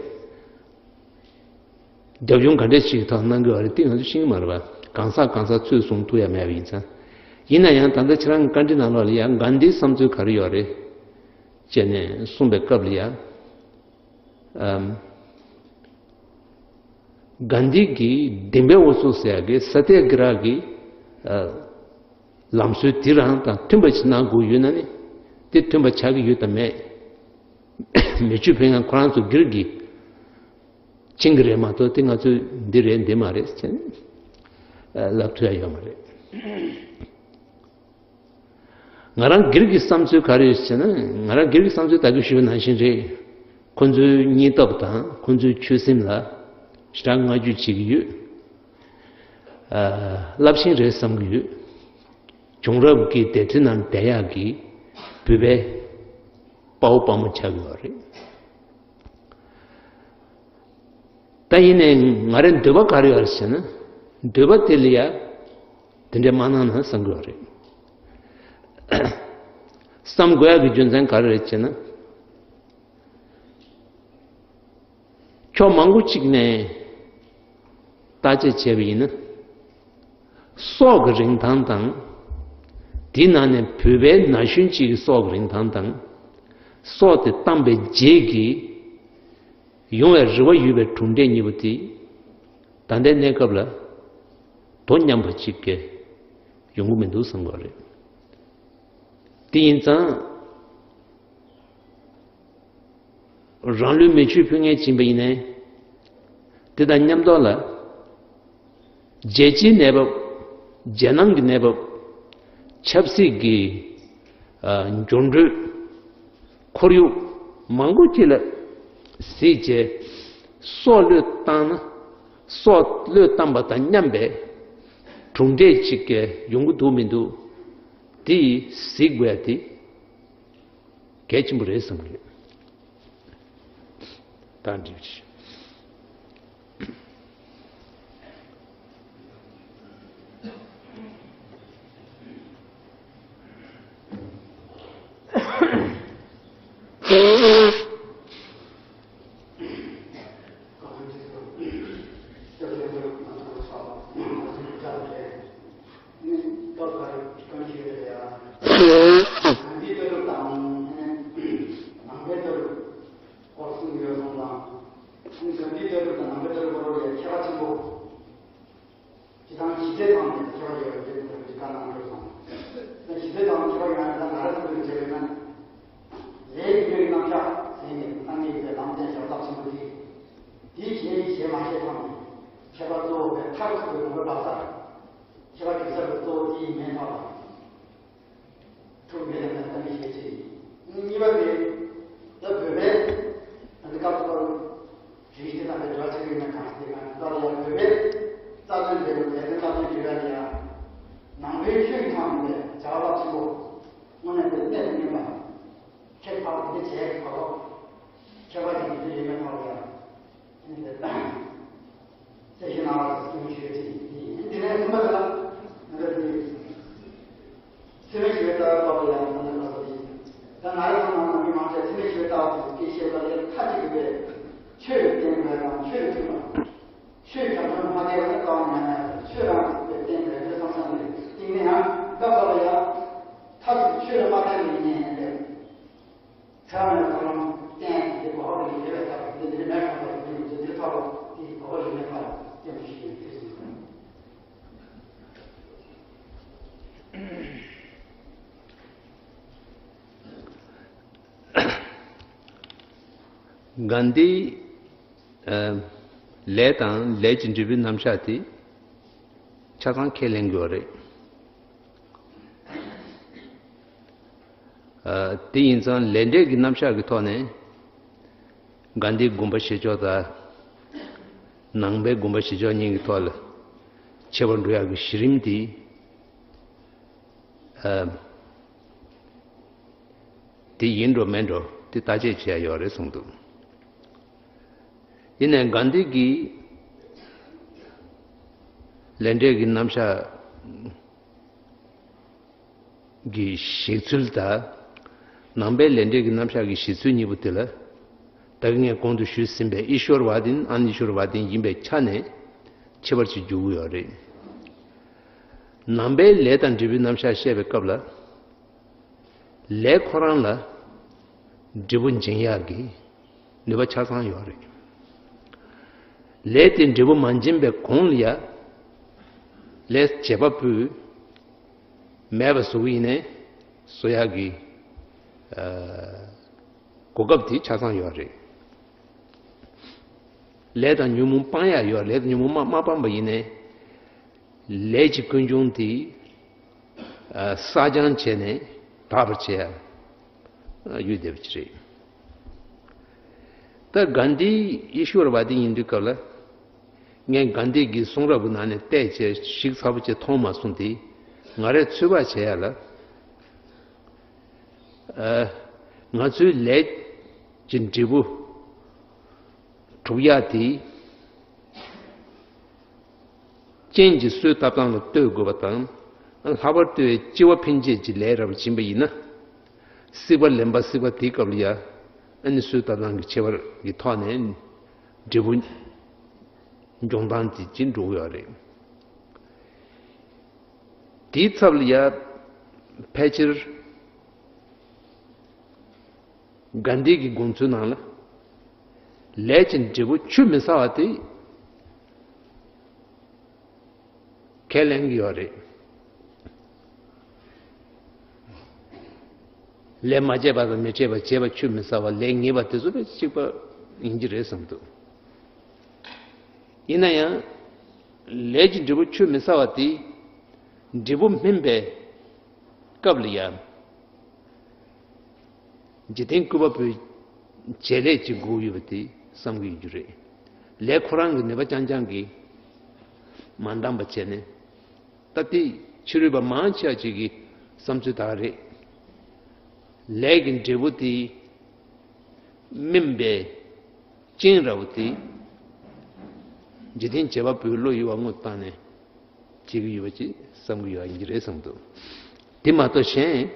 རྒྱབ་ལྗོངས་ག་འདྲས་ཞིག་གི་ཐོག་གནང་གི་ཡོད་རེད། དེ་ང་ཚོས་ཤེས་ཀྱི་མ་རེད་པ། གང་ཟག་གང་ཟག་ཚོས་གསུང་ཐུབ་ཡ་མེད་པ་ཡིན་ཙང་། ཡིན་ན་ཡང་ད་ལྟ་ཁྱེད་རང་གི་བཀའ་འདྲི་ནང་ལོགས་ལ་ཡང་གྷན་དྷིའི་བསམ་ཚུལ་ག་རེ་ཡོད་རེད་ཅེས་ནས་གསུངས་པའི་སྐབས་ལ་ཡང་། ཨམ། གྷན་དྷི་གིས་བདེན་པའི་ཨུ་ཚུགས་ཟེར་ཡག་གི་ས་ཏྱ་གི་ར་གི་ཨ། ལམ་སྲོལ་དེ་རང་དང་མཐུན་པ་ཞིག་གནང་དགོས་ཡོད་ན་ནི། དེ་མཐུན་པ་ཆགས་ཀྱི་ཡོད་དམ་མེད། མེ་མཆོད་ཕུལ་མཁན་ཁོ་རང་ཚོ་སྒེར་གྱི་བྱེད་ཀྱི་རེད་མ་གཏོགས། དེ་ང་ཚོས་འདི་རེད་འདི་མ་རེད་ཟེར་ནས་ལབ་ཐུབ་ཡ་ཡོད་མ་རེད། ང་རང་སྒེར་གྱི་བསམ་ཚུལ་ག་རེ་ཡོད་ཟེར་ན། ང་རང་སྒེར་གྱི་བསམ་ཚུལ་ད་གིན་ཞུས་པ་ནང་བཞིན་རེད། ཁོ་ཚོའི་སྙིང་སྟོབས་དང་ཁོ་ཚོའི་ཆོད་སེམས་ལ་ཞེ་དྲག་བསྔགས་བརྗོད་བྱེད་ཀྱི་ཡོད། ཨ། རླབས་ཆེན་རེད་བསམ་གྱི་ཡོད། བྱུང་རབས་ཀྱི་འདས་ཁྲི་ནང་བསྡད་ཡག་གི་བོད་པའི་དཔའ་བོ་དཔའ་མོ་ཆགས་ཡོད་རེད། ད་ཡིན་ནའི་ང་རའི་འདོད་པ་ག་རེ་ཡོད་རེད་ཟེར་ན། འདོད་པ་དེ་ལ་ཡ་དེ་འདྲ་མ་གནང་ན་བསམ་གྱི་ཡོད་རེད། བསམ་དགོས་ཡག་གི་རྒྱུ་མཚན་ག་རེ་རེད་ཟེར་ན། ཕྱོགས་མང་པོ་གཅིག་ནས་བརྟག་དཔྱད་བྱས་པ་ཡིན་ན། སྲོག་གི་རིན་ཐང་དང་། དེའི་ནང་ནས་བོད་པའི་ན་གཞོན་གཅིག་གི་སྲོག་གི་རིན་ཐང་དང་། སྲོག་དེ་བཏང་པའི་རྗེས་ཀྱི་ཡོང་བའི་རེ་བ་ཡོད་པའི་གྲུབ་འབྲས་གཉིས་པོ་དེ། ད་ལྟའི་གནས་སྐབས་ལ་དོ་མཉམ་པ་གཅིག་གི་ཡོང་གི་མི་འདུག་བསམ་གྱི་རེད། དེ་ཡིན་ཙང་། རང་ལུས་མེ་མཆོད་ཕུལ་མཁན་ཡིན་པ་ཡིན་ནའི། དེ་དང་མཉམ་དུ་ལ། རྒྱལ་སྤྱིའི་གནས་བབ། རྒྱལ་ནང་གི་གནས་བབ། ཆབ་སྲིད་ཀྱི། ཨ། འགྱུར་འགྲོས། ཁོར་ཡུག་མང་པོ་ཅིག་ལ་གཟིགས་བྱས། སྲོག་བློས་བཏང་ན། སྲོག་བློས་བཏང་པ་དང་མཉམ་པའི་གྲུབ་འབྲས་ཅིག་གི་ཡོང་གི་འདུག་མི་འདུག་དེ་གཟིགས་དགོས་ཡ་དེ་གལ་ཆེན་པོ་རེད་བསམ་གྱི་ཡོད། ད་འགྲིག་ཅིག་སྐོར་གསུམ་ཡོད་སོང་ཙང་། ཨ་ནི་ག་འདི་ལྟ་བུ་དང་ནང་པའི་ལྟ་བུ་བར་ལ་ཡང་ཁྱད་པར་ཆེན་པོ། སྤྱིར་བཏང་གཞི་རྩའི་ཐོག་ནས་ཁྱད་པར་ཡོད་པ་འདི་ཚོ་གི་བཀའ་གནང་དགོས་སོང་། ད་གཞི་རྩའི་ཐོག་ནས་ཁྱད་པར་ཡོད་ན་ད་ང་རང་ཚོ་གི་བྱས་པས་ན། ལས་ཀྱི་རྣམ་གཞག་ཟེར་ནས་སངས་རྒྱས་ཀྱི་ལམ་སྟོན་བྱ་བ་རླབས་ཆེན་པོ་འདི། འདི་བྱས་ཡིན་ཞེས་མ་བཤད་ཐོག་ནས་ཁྱད་པར་གཙོ་བོ་བས་མཐར་ཐུག་པའི་ངོ་བོའི་བབ་སར། ཁྱད་པར་གྱི་ས་བའི་གཙོ་བོ་དེ་ཡིན་མིན་ཐོག་ལ། ཐུགས་མེད་ལ་མེད་ལ་གཏམ་ཞིག་བྱེད་ཅིག་གཉིས་པ་དེ། ད་བོད་པའི་ད་ནི་སྐབས་སུ་བབ་རིག་གཞི་དང་པའི་འབྲེལ་བ་ཆགས་ཡོད་ན་གང་ཞིག་དེ་གང་ལྟར་ཡང་བོད་པའི་རྩ་དོན་འབྲེལ་བའི་ལས་དོན་རྩ་དོན་འབྲེལ་བ་ལ་ཡང་ནང་པའི་ཆོས་ཀྱི་ཐོག་ནས་བྱ་བ་རླབས་ཆེན་པོ་དངོས་གནས་དེ་གནད་དུ་སྨིན་པ། ཁྱད་པར་དེ་འདྲ་བྱས་ཀྱི་བར་ཁྱད་པར་ཅན་དེ་འདྲ་ཡོད་མེད་ཐོག་ལ་ཡང་། གསལ་བཤད་གནང་བ་དང་གསུང་ཞུ་ཡོད་ཅིང་། འདི་ནས་གསུམ་པ་དེ་ལ་ང་ཚོ་དེ་ཚད་མའི་ཞི་བའི་ལྟ་བའི་སྐོར་ལ་ཡང་ད་ལྟ་ང་ཚོ་དེ་ད་ང་རང་ཚོ་ནང་ནང་མི་མང་ཆེ་ཚད་མའི་ཞི་བའི་ལྟ་བ་དེ་སྐད་བཤད་པ་ལས་མཐའ་གཅིག་ཏུ་པའི་ཆོས་ལ་བརྟེན་དགོས་དང་ཆོས་ལ་མཐུན་པ། ཆོས་ཁྱབ་ཁོངས་མ་བརྒལ་བ་ལྟ་བ་ཉམས་ཡག་ཆོས་རང་ལ་བརྟེན་དགོས་ཆོས་བསམ་བསམ་རེད། དེ་ནས་ཡང་སྐབས་སྐབས་ལ་ཡང་མཐའ་གཅིག་ཏུ་ཆོས་ལ་མ་བརྟེན་པའི་ཉན་ཡང་རེད། ཚད་མའི་ཐོག་ལམ་བསྟན་དེ་གོ་བ་རིག་པའི་ཐོག་ལ་དེ་འདིར་མེད་ཁོང་དུ་དེ་འདིར་ཐོག་ལ་དེ་གོ་བ་རིག་པའི་ཐོག་ལ་སྟོན་ཞུས་ཡོད་ཟེར་ཞུས་སོང་། གྷན་དྷི། ཨ། ལས་དང་ལས་ཀྱི་འབྲས་བུའི་རྣམ་གཞག་དེ་ཆ་ཚང་ཁས་ལེན་དགོས་རེད། ཨ། དེ་ཡིན་ཙང་ལས་འབྲས་ཀྱི་རྣམ་གཞག་གི་ཐོག་ནས་གྷན་དྷིའི་དགོངས་པ་བཞེས་ཕྱོགས་དང་ནང་པའི་དགོངས་པ་བཞེས་ཕྱོགས་གཉིས་ཀྱི་ཐོག་ལ་ཁྱད་པར་འགྲོ་ཡག་གི་གཞི་རིམ་དེ། ཨ། དེ་ཡིན་འགྲོ་མིན་འགྲོ་དེ་བརྟག་དཔྱད་བྱེད་ཡག་ཡོད་རེད་གསུངས་འདུག་ཡིན་ནའི་གྷན་དྷི་གི་ལས་འབྲས་ཀྱི་རྣམ་གཞག་གི་བཞེད་ཚུལ་དང་། ནང་པའི་ལས་འབྲས་ཀྱི་རྣམ་གཞག་གི་བཞེད་ཚུལ་གཉིས་པོ་དེ་ལ། ད་གིན་ངས་གོང་དུ་ཞུས་ཟིན་པའི་ཨི་ཤོར་བ་དིན་ཨན་ཨི་ཤོར་བ་དིན་ཡིན་པའི་ཆ་ནས་ཁྱད་པར་ཅིག་འཇུག་གི་ཡོད་རེད། ནང་པའི་ལས་དང་འབྲས་བུའི་རྣམ་གཞག་བཤད་པའི་སྐབས་ལ། ལས་ཁོ་རང་ལ་འབྲས་བུ་འབྱིན་ཡག་གི་ནུས་པ་ཆ་ཚང་ཡོད་རེད། ལས་དེ་འབྲས་བུ་མ་འབྱིན་པའི་གོང་ལ་ཡ། ལས་བྱེད་པ་པོས་མེད་པ་བཟོ་གི་ཡིན་ནའི་བཟོ་ཡག་གི། ཨ། གོ་སྐབས་དེ་ཆ་ཚང་ཡོད་རེད། ལས་དང་ཉོན་མོངས་སྤང་ཡག་ཡོད། ལས་དང་ཉོན་མོངས་མ་མ་སྤངས་པ་ཡིན་ནའི། ལས་ཀྱི་ཀུན་འབྱུང་དེ། ཨ། བསགས་སྦྱང་བྱས་ནས། དག་པར་བྱེད་ཡ་ཡོད་བསྡད་པ་ཅིག་རེད། ད་གྷན་དྷི་ཨི་ཤྭ་ར་བ་དི་ཡིན་དུས་སྐབས་ལ། ངས་གྷན་དྷི་གི་གསུང་རབ་ཀྱི་ནང་ནས་བལྟས་བྱས་ཞིབ་ཚགས་པོ་བྱས་མཐོང་མ་སོང་སྟེ། ང་རས་ཚོད་དཔག་བྱས་ཡ་ལ། ཨ། ང་ཚོའི་ལས་ཀྱི་འབྲས་བུ་གྲུབ་ཡག་དེ། རྐྱེན་གྱིས་གསོས་བཏབ་སྟངས་ལ་ལྟོས་དགོས་པ་དང་། ལྷག་པར་དུ་སྐྱེ་བ་ཕན་ཆད་ཀྱི་ལས་རབ་སྦྱིན་པ་ཡིན་ན། སྲིད་པ་ལེན་པ་སྲིད་པ་དེའི་སྐབས་ལ་ཡ། ཨ་ནི་གསོས་བཏབ་སྟངས་ཀྱི་ཁྱད་པར་གྱི་ཐོག་ནས་འབྲས་བུ་འབྱུང་སྟངས་དེ་ཅིག་འགྲོ་གི་ཡོད་རེད། དེའི་ཚབ་ལ་ཡ། ཕལ་ཆེར་གྷན་དྷི་གི་དགོངས་ཚུལ་ནང་ལ། ལས་ཀྱི་འབྲས་བུ་ཆུད་མི་ཟ་བ་དེ་ཁས་ལེན་གྱི་ཡོད་རེད། ལས་མ་བྱས་པ་དང་མི་བྱེད་པ། བྱས་པ་ཆུད་མི་ཟ་བ། ལས་ངེས་པ་དེ་ཚོ་དཔེ་གཅིག་པ་ཡིན་གྱི་རེད་བསམ་འདུག་ཡིན་ན་ཡང་། ལས་ཀྱི་འབྲས་བུ་ཆུད་མི་ཟ་བ་དེ། འབྲས་བུ་སྨིན་པའི་སྐབས་ལ་ཡང་། འཇིག་རྟེན་སྐུད་པ་པོའི་བྱེད་ལས་ཀྱི་སྒོ་ཡོད་པ་དེ་བསམ་གྱི་ཡོད་རྒྱུ་རེད། ལས་ཁོ་རང་གི་ནུས་པ་རྐྱང་རྐྱང་གིས་མ་འདང་བ་བྱས་ནས། ད་ལྟའི་ཕྱི་རོལ་པ་མང་ཆེ་བ་ཅིག་གི་བསམ་ཚུལ་དག་རེད། ལས་ཀྱི་འབྲས་བུ་དེ་སྨིན་པའི་རྐྱེན་ར་བ་དེ། འཇིག་རྟེན་བྱེད་པ་པོའི་བློ་ཡུལ་བ་དངོས་བཏང་ནས་བྱེད་ཀྱི་ཡོད་པ་ཅིག་བསམ་གྱི་ཡོད་པ་ཡིན་གྱི་རེད་བསམ་འདུག་དེ་མ་གཏོགས་གཞན།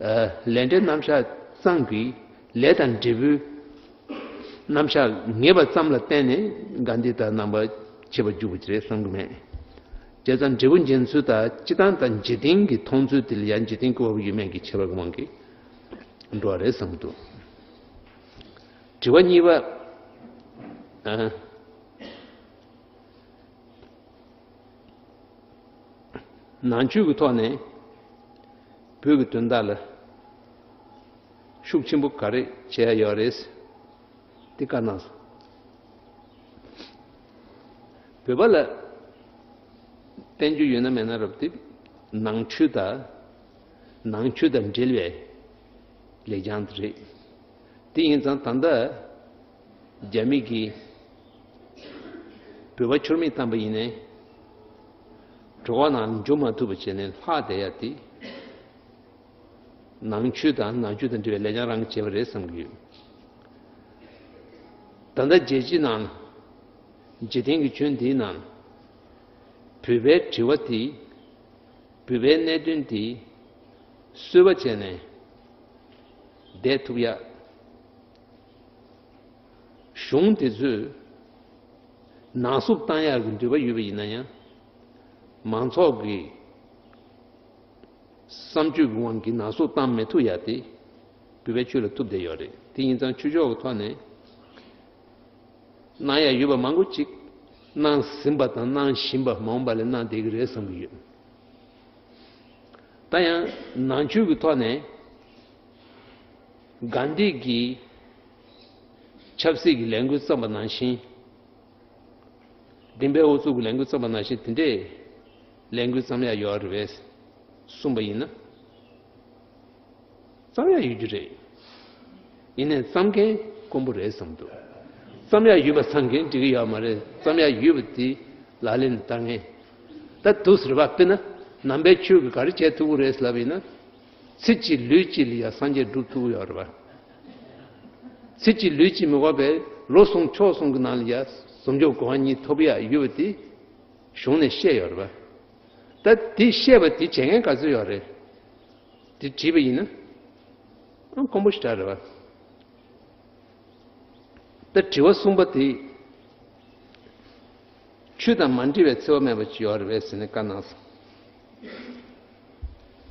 ཨ། ལས་འབྲས་རྣམ་གཞག་ཙམ་གྱིས་ལས་དང་འབྲས་བུའི་རྣམ་གཞག་ངེས་པ་ཙམ་ལ་བརྟེན་ནས་གྷན་དྷི་དང་རྣམ་པ་ཕྱེ་བར་འཇུག་པ་ཅིག་རེད་བསམ་གྱི་མེད། བྱས་ཙང་འབྲས་བུ་འབྱིན་ཚུལ་དང་སྤྱིར་བཏང་དང་འཇིག་རྟེན་གྱི་མཐོང་ཚུལ་དེ་ལ་ཡང་འཇིག་རྟེན་སྐུད་པ་པོ་ཡོད་མེད་ཀྱི་ཁྱད་པར་གྱི་དབང་གིས་འགྲོ་བ་རེད་བསམ་གྱི་འདུག་དྲི་བ་གཉིས་པ། ཨ། ནང་ཆོས་ཀྱི་ཐོག་ནས་བོད་ཀྱི་དོན་དག་ལ་ཤུགས་ཆེན་པོ་ག་རེ་བྱས་ཡོད་རེད། དེ་བཀའ་གནང་སོང་། བོད་པ་ལ་བསྟན་རྒྱུ་ཡོད་ན་མེད་ན་རབ་དེ། ནང་ཆོས་དང་། ནང་ཆོས་དང་འབྲེལ་བའི་ལེགས་བྱང་དེ་རེད། དེ་ཡིན་ཙང་ད་ལྟ་རྒྱ་མི་གིས་བོད་པ་ཁྱུར་མིད་བཏང་པ་ཡིན་ནའི། གྲོད་ཁོག་ནང་འཇུ་མ་ཐུབ་པ་བྱས་ནས་ལྷག་བསྡད་ཡ་དེ། ནང་ཆོས་དང་ནང་ཆོས་དང་འབྲེལ་བའི་ལེགས་བྱང་རང་གིས་བྱས་པ་རེད་བསམ་གྱི་ཡོད། ད་ལྟ་རྒྱལ་སྤྱིའི་ནང་། འཇིག་རྟེན་གྱི་ཁྱོན་འདིའི་ནང་། བོད་པའི་དྲི་བ་དེ། བོད་པའི་གནད་དོན་དེ་གསོལ་བ་བྱས་ནས་བསྡད་ཐུབ་ཡ། གཞུང་དེ་ཚོས་ནང་བསུབ་བཏང་ཡག་གི་འདོད་པ་ཡོད་པ་ཡིན་ན་ཡང་། མང་ཚོགས་ཀྱི་བསམ་སྤྱོད་ཀྱི་དབང་གིས་ནང་བསུབ་བཏང་མི་ཐུབ་ཡ་དེ་བོད་པའི་ཆོས་ལ་ཐུབ་བསྡད་ཡོད་རེད། དེ་ཡིན་ཙང་ཆོས་ཕྱོགས་ཀྱི་ཐོག་ནས་གནང་ཡ་ཡོད་པ་མང་པོ་ཅིག་གནང་ཟིན་པ་དང་གནང་བཞིན་པ། མ་འོངས་པ་ལ་གནང་བསྡད་ཀྱི་རེད་བསམ་གྱི་ཡོད། ད་ཡང་ནང་ཆོས་ཀྱི་ཐོག་ནས་གྷན་དྷི་གིས་ཆབ་སྲིད་ཀྱི་ལས་འགུལ་བརྩམས་པ་ནང་བཞིན། བདེན་པའི་ཨུ་ཚུགས་ཀྱི་ལས་འགུལ་བརྩམས་པ་ནང་བཞིན་དེ་འདྲའི་ལས་འགུལ་བརྩམས་ཡ་ཡོད་རེད་པས་གསུངས་པ་ཡིན་ན། བརྩམས་ཡ་ཡོད་རྒྱུ་རེད། ཡིན་ནའི་བརྩམས་མཁན་དཀོན་པོ་རེད་བསམ་འདུག་བརྩམས་ཡ་ཡོད་པ་ཚང་མཁན་འགྲིག་གི་ཡོད་མ་རེད། བརྩམས་ཡ་ཡོད་པ་དེ་ལག་ལེན་ལ་བསྟར་མཁན། ད་འདུག་ཟེར་བ་དཔེར་ན་ནང་པའི་ཆོས་ཀྱིས་ག་རེ་བྱེད་ཐུབ་ཀྱི་རེད་ལབ་ཡིན་ན། ཚེ་གཅིག་ལུས་གཅིག་ལ་ཡ་སངས་རྒྱས་སྒྲུབ་ཐུབ་ཀྱི་ཡོད་རེད་པ། ཚེ་གཅིག་ལུས་གཅིག་མི་དགོས་པའི་ལོ་གསུམ་ཕྱོགས་གསུམ་གྱི་ནང་ལ་ཡ་ཟབ་འཇུག་གོ་འཕང་གཉིས་ཐོབ་ཡ་ཡོད་པ་དེ་གཞུང་ནས་བཤད་ཡོད་རེད་པ། ད་དེ་བཤད་པ་དེ་བྱེད་མཁན་ག་ཚོད་ཡོད་རེད། དེ་དྲིས་པ་ཡིན་ན། ཨང་དཀོན་པོ་ཞེ་དྲག་རེད་པ། ད་དྲི་བ་གསུམ་པ་དེ། ཆོས་དང་མ་འདྲེས་པའི་འཚེ་བ་མེད་པ་ཅིག་ཡོད་རེད་པས་ཟེར་ནས་བཀའ་གནང་སོང་།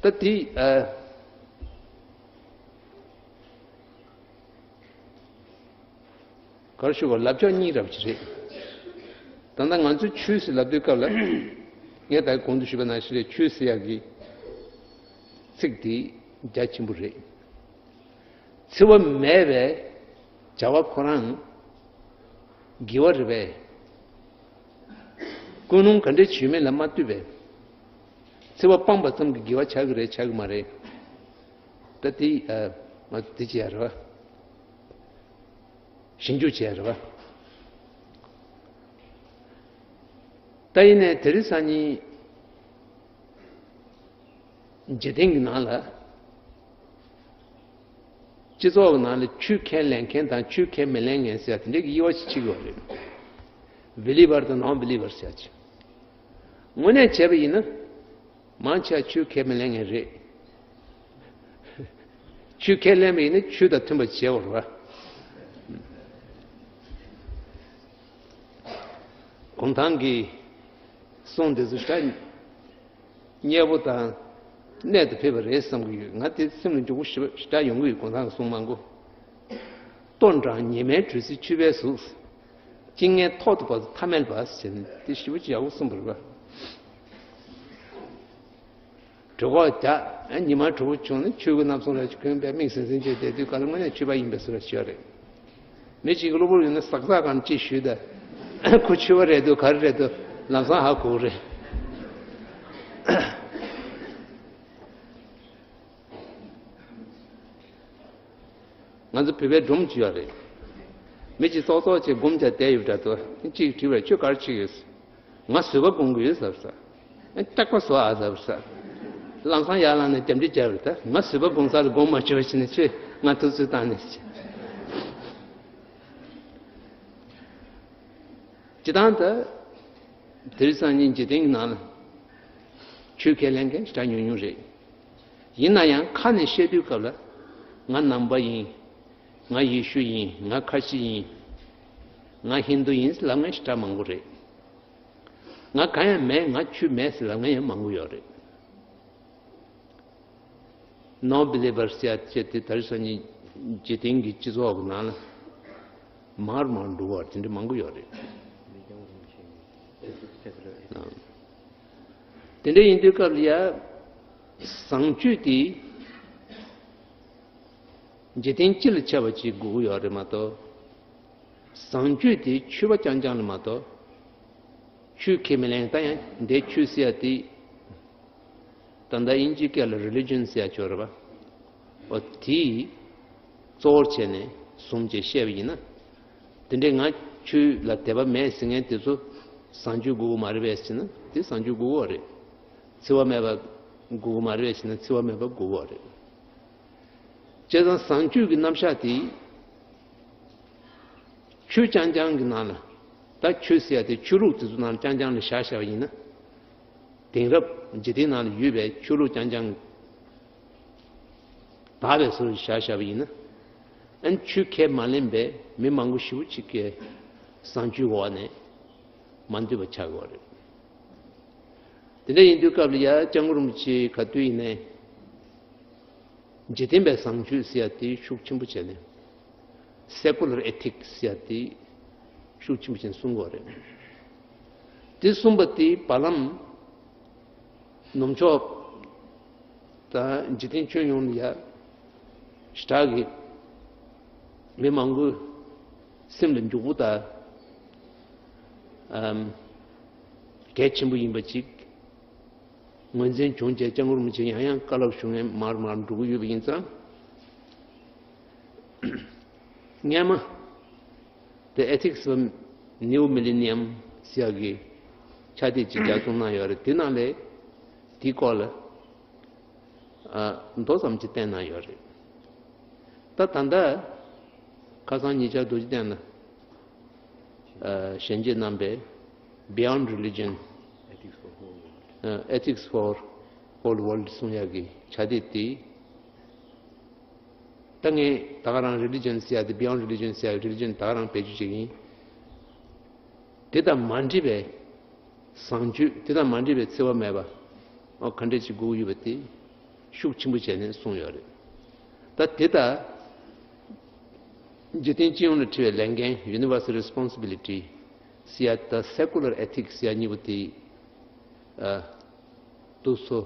ད་དེ་ཨ། ག་རེ་ཞུ་དགོས། ལབ་ཕྱོགས་གཉིས་རབ་ཅིག་རེད། ད་ལྟ་ང་ཚོས་ཆོས་ཟེར་ལབ་དུས་སྐབས་ལ། ངས་ད་གོང་དུ་ཞུས་པ་ནང་བཞིན་རེད། ཆོས་ཟེར་ཡག་གི་ཚིག་དེ་རྒྱ་ཆེན་པོ་རེད། འཚེ་བ་མེད་པའི་བྱ་བ་ཁོ་རང་དགེ་བ་རེད་པས། ཀུན་སློང་ག་འདྲ་ཞིག་ཡོད་མེད་ལ་མ་ལྟོས་པའི། འཚེ་བ་སྤངས་པ་ཙམ་གྱིས་དགེ་བ་ཆགས་ཀྱི་རེད་ཆགས་ཀྱི་མ་རེད། ད་དེ་ཨ་ང་དེ་བྱས་རེད་བ། ཞིབ་འཇུག་བྱས་རེད་བ། ད་ཡིན་ནའི་དེ་རིང་སང་ཉིན་འཇིག་རྟེན་གྱི་ནང་ལ། སྤྱི་ཚོགས་ཀྱི་ནང་ལ་ཆོས་ཁས་ལེན་མཁན་དང་ཆོས་ཁས་མི་ལེན་མཁན་ཟེར་ཡ་དེ་འདྲའི་གི་དབྱེ་བ་ཞིག་ཕྱེ་གི་ཡོད་རེད། བི་ལི་བར་དང་ནོན་བི་ལི་བར་ཟེར་ཡ་ཅིག་དངོས་གནས་བྱས་པ་ཡིན་ན། མང་ཆེ་བ་ཆོས་ཁས་མི་ལེན་མཁན་རེད། ཆོས་ཁས་ལེན་པ་ཡིན་ན་ཆོས་དང་མཐུན་པ་བྱེད་དགོས་རེད་བ། གུང་ཐང་གི་གསུང་དེ་ཚོ་ཞེ་དྲག་སྙན་པོ་དང་གནད་དུ་ཕེབས་པ་རེད་བསམ་གྱི་ཡོད། ང་དེ་སེམས་ལ་འཇུག་པོ་ཞེ་དྲག་ཡོང་གི་ཡོད། གུང་ཐང་གི་གསུང་མང་པོ། ལྟོ་འགྲངས་ཉི་མའི་དྲོད་ཚིལ་ཆུ་བའི་གཟུགས། གཅིན་སྙིའི་ཐོག་ཏུ་བབས་ཐ་མལ་པ་ཟེར་ནས་དེ་ཞེ་པོ་ཅིག་ཡག་པོ་གསུངས་པ་རེད་པ། གྲོད་ཁོག་རྒྱགས། ཉི་མ་དྲོ་པོ་བྱུང་ན་ཆོས་གོས་རྣམ་གསུམ་ར་ཅིག་གོན་པའི་མིག་ཟིང་ཟིང་བྱས་བསྡད་དུས་ག་ལ་དངོས་གནས་ཆོས་པ་ཡིན་པའི་བཟོ་འདྲ་ཞིག་ཡོད་རེད། མི་གཅིག་གི་གློ་བུར་ཡོད་ན་ཟག་ཟག་གང་ཅིག་ཞུས་ད། ཁོ་ཆོས་པ་རེད་འདུག་ག་རེ་རེད་འདུག་ལམ་སང་ཧ་གོ་གི་རེད། ང་ཚོ་བོད་པའི་སྒྲུང་ཅིག་ཡོད་རེད། མི་གཅིག་ཙོག་ཙོག་ཅིག་སྒོམ་བྱས་བསྡད་ཡོད་འདྲ་འདུག་གཅིག་དྲིས་པར་ཁྱོད་ག་རེ་བྱེད་ཀྱི་ཡོད། ང་བཟོད་པ་སྒོམ་གྱི་ཡོད་ཟེར་ས། སྐྲག་པ་བཟོ་ཨ་ཟེར་ས། ལམ་སང་ཡར་ལངས་ནས་རྒྱབ་འདྲི་བརྒྱབ་རེད་ད། ང་བཟོད་པ་སྒོམ་ས་ལ་སྒོམ་མ་བྱོས་ཕྱིན་ནས་ཁྱོད་ང་ཐུག་ཚུལ་བཏང་ནས། སྤྱི་བཏང་ད། དེ་རིང་སང་ཉིན་འཇིག་རྟེན་གྱི་ནང་ལ་ཆོས་ཁས་ལེན་མཁན་ཞེ་དྲག་ཉུང་ཉུང་རེད། ཡིན་ན་ཡང་ཁ་ནས་བཤད་དུས་སྐབས་ལ་ང་ནང་པ་ཡིན། ང་ཡེ་ཤུ་ཡིན། ང་ཁ་ཆེ་ཡིན། ང་ཧིན་དུ་ཡིན་ཟེར་ལབ་མཁན་ཞེ་དྲག་མང་པོ་རེད། ང་གང་ཡང་མེད། ང་ཆོས་མེད་ཟེར་ལབ་མཁན་ཡང་མང་པོ་ཡོད་རེད། ནོན་བི་ལི་བར་ཟེར་ཡ་བྱས་ཏེ་དེ་རིང་སང་ཉིན་འཇིག་རྟེན་གྱི་སྤྱི་ཚོགས་ཀྱི་ནང་ལ་མར་མར་འགྲོ་བ་དེ་འདྲ་མང་པོ་ཡོད་རེད། དེ་འདྲ་ཡིན་དུས་སྐབས་ལ་ཡ། བཟང་སྤྱོད་དེ་འཇིག་རྟེན་སྤྱི་ལ་ཁྱབ་པ་ཅིག་དགོས་ཀྱི་ཡོད་རེད་མ་གཏོགས། བཟང་སྤྱོད་དེ་ཆོས་པ་རྐྱང་རྐྱང་ལ་མ་གཏོགས། ཆོས་ཁས་མི་ལེན། ད་ཡང་འདས་ཆོས་ཟེར་ཡ་དེ། ད་ལྟ་དབྱིན་ཇིའི་སྐད་ལ་རི་ལི་ཇན་ཟེར་ཡ་ཅིག་ཡོད་རེད་པ། འོ་དེ་གཙོ་བོར་བྱས་ནས་བཟུང་བྱས་བཤད་པ་ཡིན་ན། དེ་འདྲའི་ང་ཆོས་ལ་དད་པ་མེད་ཟེར་མཁན་དེ་ཚོ་བཟང་སྤྱོད་དགོས་ཀྱི་མ་རེད་པས་ཟེར་ན་དེ་བཟང་སྤྱོད་དགོས་ཀྱི་ཡོད་རེད། འཚེ་བ་མེད་པ་དགོས་ཀྱི་མ་རེད་པས་ཟེར་ན་འཚེ་བ་མེད་པ་དགོས་ཀྱི་ཡོད་རེད། བྱས་ཙང་བཟང་སྤྱོད་ཀྱི་རྣམ་གཞག་དེ། ཆོས་རྐྱང་རྐྱང་གི་ནང་ལ། ད་ཆོས་ཟེར་ཡ་དེ་ཆོས་ལུགས་དེ་ཚོ་ནང་ལ་རྐྱང་རྐྱང་ལ་བཞག་བཞག་པ་ཡིན་ན། དེང་རབས་འཇིག་རྟེན་ནང་ལ་ཡོད་པའི་ཆོས་ལུགས་རྐྱང་རྐྱང་དག་པའི་བཟོ་བཞག་བཞག་པ་ཡིན་ན། ཨ་ནི་ཆོས་ཁས་མ་ལེན་པའི་མི་མང་པོ་ཞེ་པོ་ཅིག་གིས་བཟང་སྤྱོད་འོག་ནས་མ་འདུས་པ་ཆགས་ཀྱི་ཡོད་རེད། དེ་འདྲ་ཡིན་དུས་སྐབས་ལ་ཡ་སྐྱབས་མགོན་རིན་པོ་ཆེ་ག་དུས་ཡིན་ནའི། འཇིག་རྟེན་པའི་བཟང་སྤྱོད་ཟེར་ཡ་དེ་ཤུགས་ཆེན་པོ་བྱས་ནས། སེ་ཀུ་ལར་ཨེ་ཐིག་ཟེར་ཡ་དེ་ཤུགས་ཆེན་པོ་བྱས་ནས་གསུང་གི་ཡོད་རེད། དེ་གསུངས་པ་དེ་བར་ལམ། ནུབ་ཕྱོགས་དང་འཇིག་རྟེན་ཁྱོན་ཡོངས་ལ་ཡ་ཞེ་དྲག་གི་མི་མང་པོའི་སེམས་ལ་འཇུག་པོ་དང་། ཨམ། གལ་ཆེན་པོ་ཡིན་པ་ཅིག་ངོས་འཛིན་བྱུང་རྗེས་སྐྱབས་མགོན་རིན་པོ་ཆེ་ཡང་ཡང་བཀའ་སློབ་ཞུ་མཁན་མར་མར་འགྲོ་གི་ཡོད་པ་ཡིན་ཙང་། སྔས་མ། The Ethics of New Millennium ཟེར་ཡག་གི་ཕྱག་དེབ་ཅིག་ལྗགས་རྩོམ་གནང་ཡོད་རེད། དེ་ནང་ལ་དེའི་སྐོར་ལ་ཨ་མདོ་ཙམ་ཅིག་བསྟན་གནང་ཡོད་རེད། ད་ད་ལྟ་ཁ་སང་ཉེ་ཆར་རྡོ་རྗེ་གདན་ལ་ཨ་ཞལ་མཇལ་གནང་པའི་Beyond Religion ཨ་Ethics for Whole World གསུང་ཡག་གི་ཕྱག་དེབ་དེ། ད་ངས་ད་ག་རང་རི་ལི་ཇན་ཟེར་ཡ་དེ་Beyond Religion ཟེར་ཡ་རི་ལི་ཇན་ད་ག་རང་བེད་སྤྱོད་བྱེད་ཀྱི་ཡིན། དེ་དང་མ་འདྲེས་པའི་བཟང་སྤྱོད། དེ་དང་མ་འདྲེས་པའི་འཚེ་བ་མེད་པ། ཨོ་ག་འདྲས་ཅིག་དགོས་ཀྱི་ཡོད་པ་དེ་ཤུགས་ཆེན་པོ་བྱས་ནས་གསུངས་ཡོད་རེད། ད་དེ་ད་འཇིག་རྟེན་སྤྱི་ཡོངས་ལ་འཁྲི་བའི་ལས་འགན་Universal Responsibility ཟེར་ཡ་ད་Secular Ethics ཟེར་ཡ་གཉིས་པོ་དེ་ཨ་འདུག་སེ་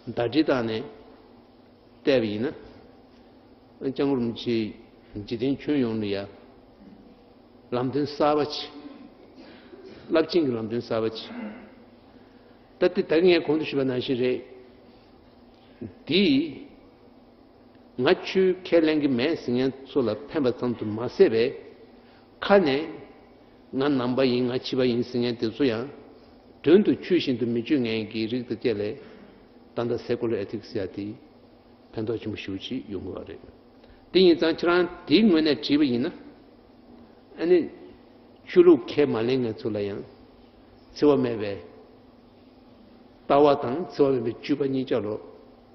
ཟླ་སྒྲིལ་བཏང་ནས། བལྟས་པ་ཡིན་ན། སྐྱབས་མགོན་རིན་པོ་ཆེས་འཇིག་རྟེན་ཁྱོན་ཡོངས་ལ་ཡ། ལམ་སྟོན་གསར་པ་ཅིག་རླབས་ཆེན་གྱི་ལམ་སྟོན་གསར་པ་ཅིག་ད་ལྟ་ད་གིན་ངས་གོང་དུ་ཞུས་པ་ནང་བཞིན་རེད། འདི་ ང་ཆོས་ཁས་ལེན་གྱི་མེད་ཟེར་མཁན་ཚོ་ལ་ཕན་པ་ཙམ་དུ་མ་ཟད་པའི་ཁ་ནས་ང་ནང་པ་ཡིན། ང་ཕྱི་པ་ཡིན་ཟེར་མཁན་དེ་ཚོ་ཡང་དོན་དུ་ཆོས་བཞིན་དུ་མི་སྤྱོད་མཁན་གྱི་རིགས་དང་བཅས་ལས། ད་ལྟ་སེ་ཀུ་ལར་ཨེ་ཐིག་སི་ཟེར་ཡ་དེ་ཕན་ཐོགས་ཆེན་པོ་ཞེ་པོ་ཅིག་ཡོང་གི་ཡོད་རེད། དེ་ཡིན་ཙང་ཁྱེད་རང་དེའི་ངོས་ནས་བྲིས་པ་ཡིན་ན། ཨ་ནི་ཆོས་ལུགས་ཁས་མ་ལེན་མཁན་ཚོ་ལ་ཡང་འཚེ་བ་མེད་པའི་ལྟ་བ་དང་འཚེ་བ་མེད་པའི་སྤྱོད་པ་གཉིས་ཆ་ལོ་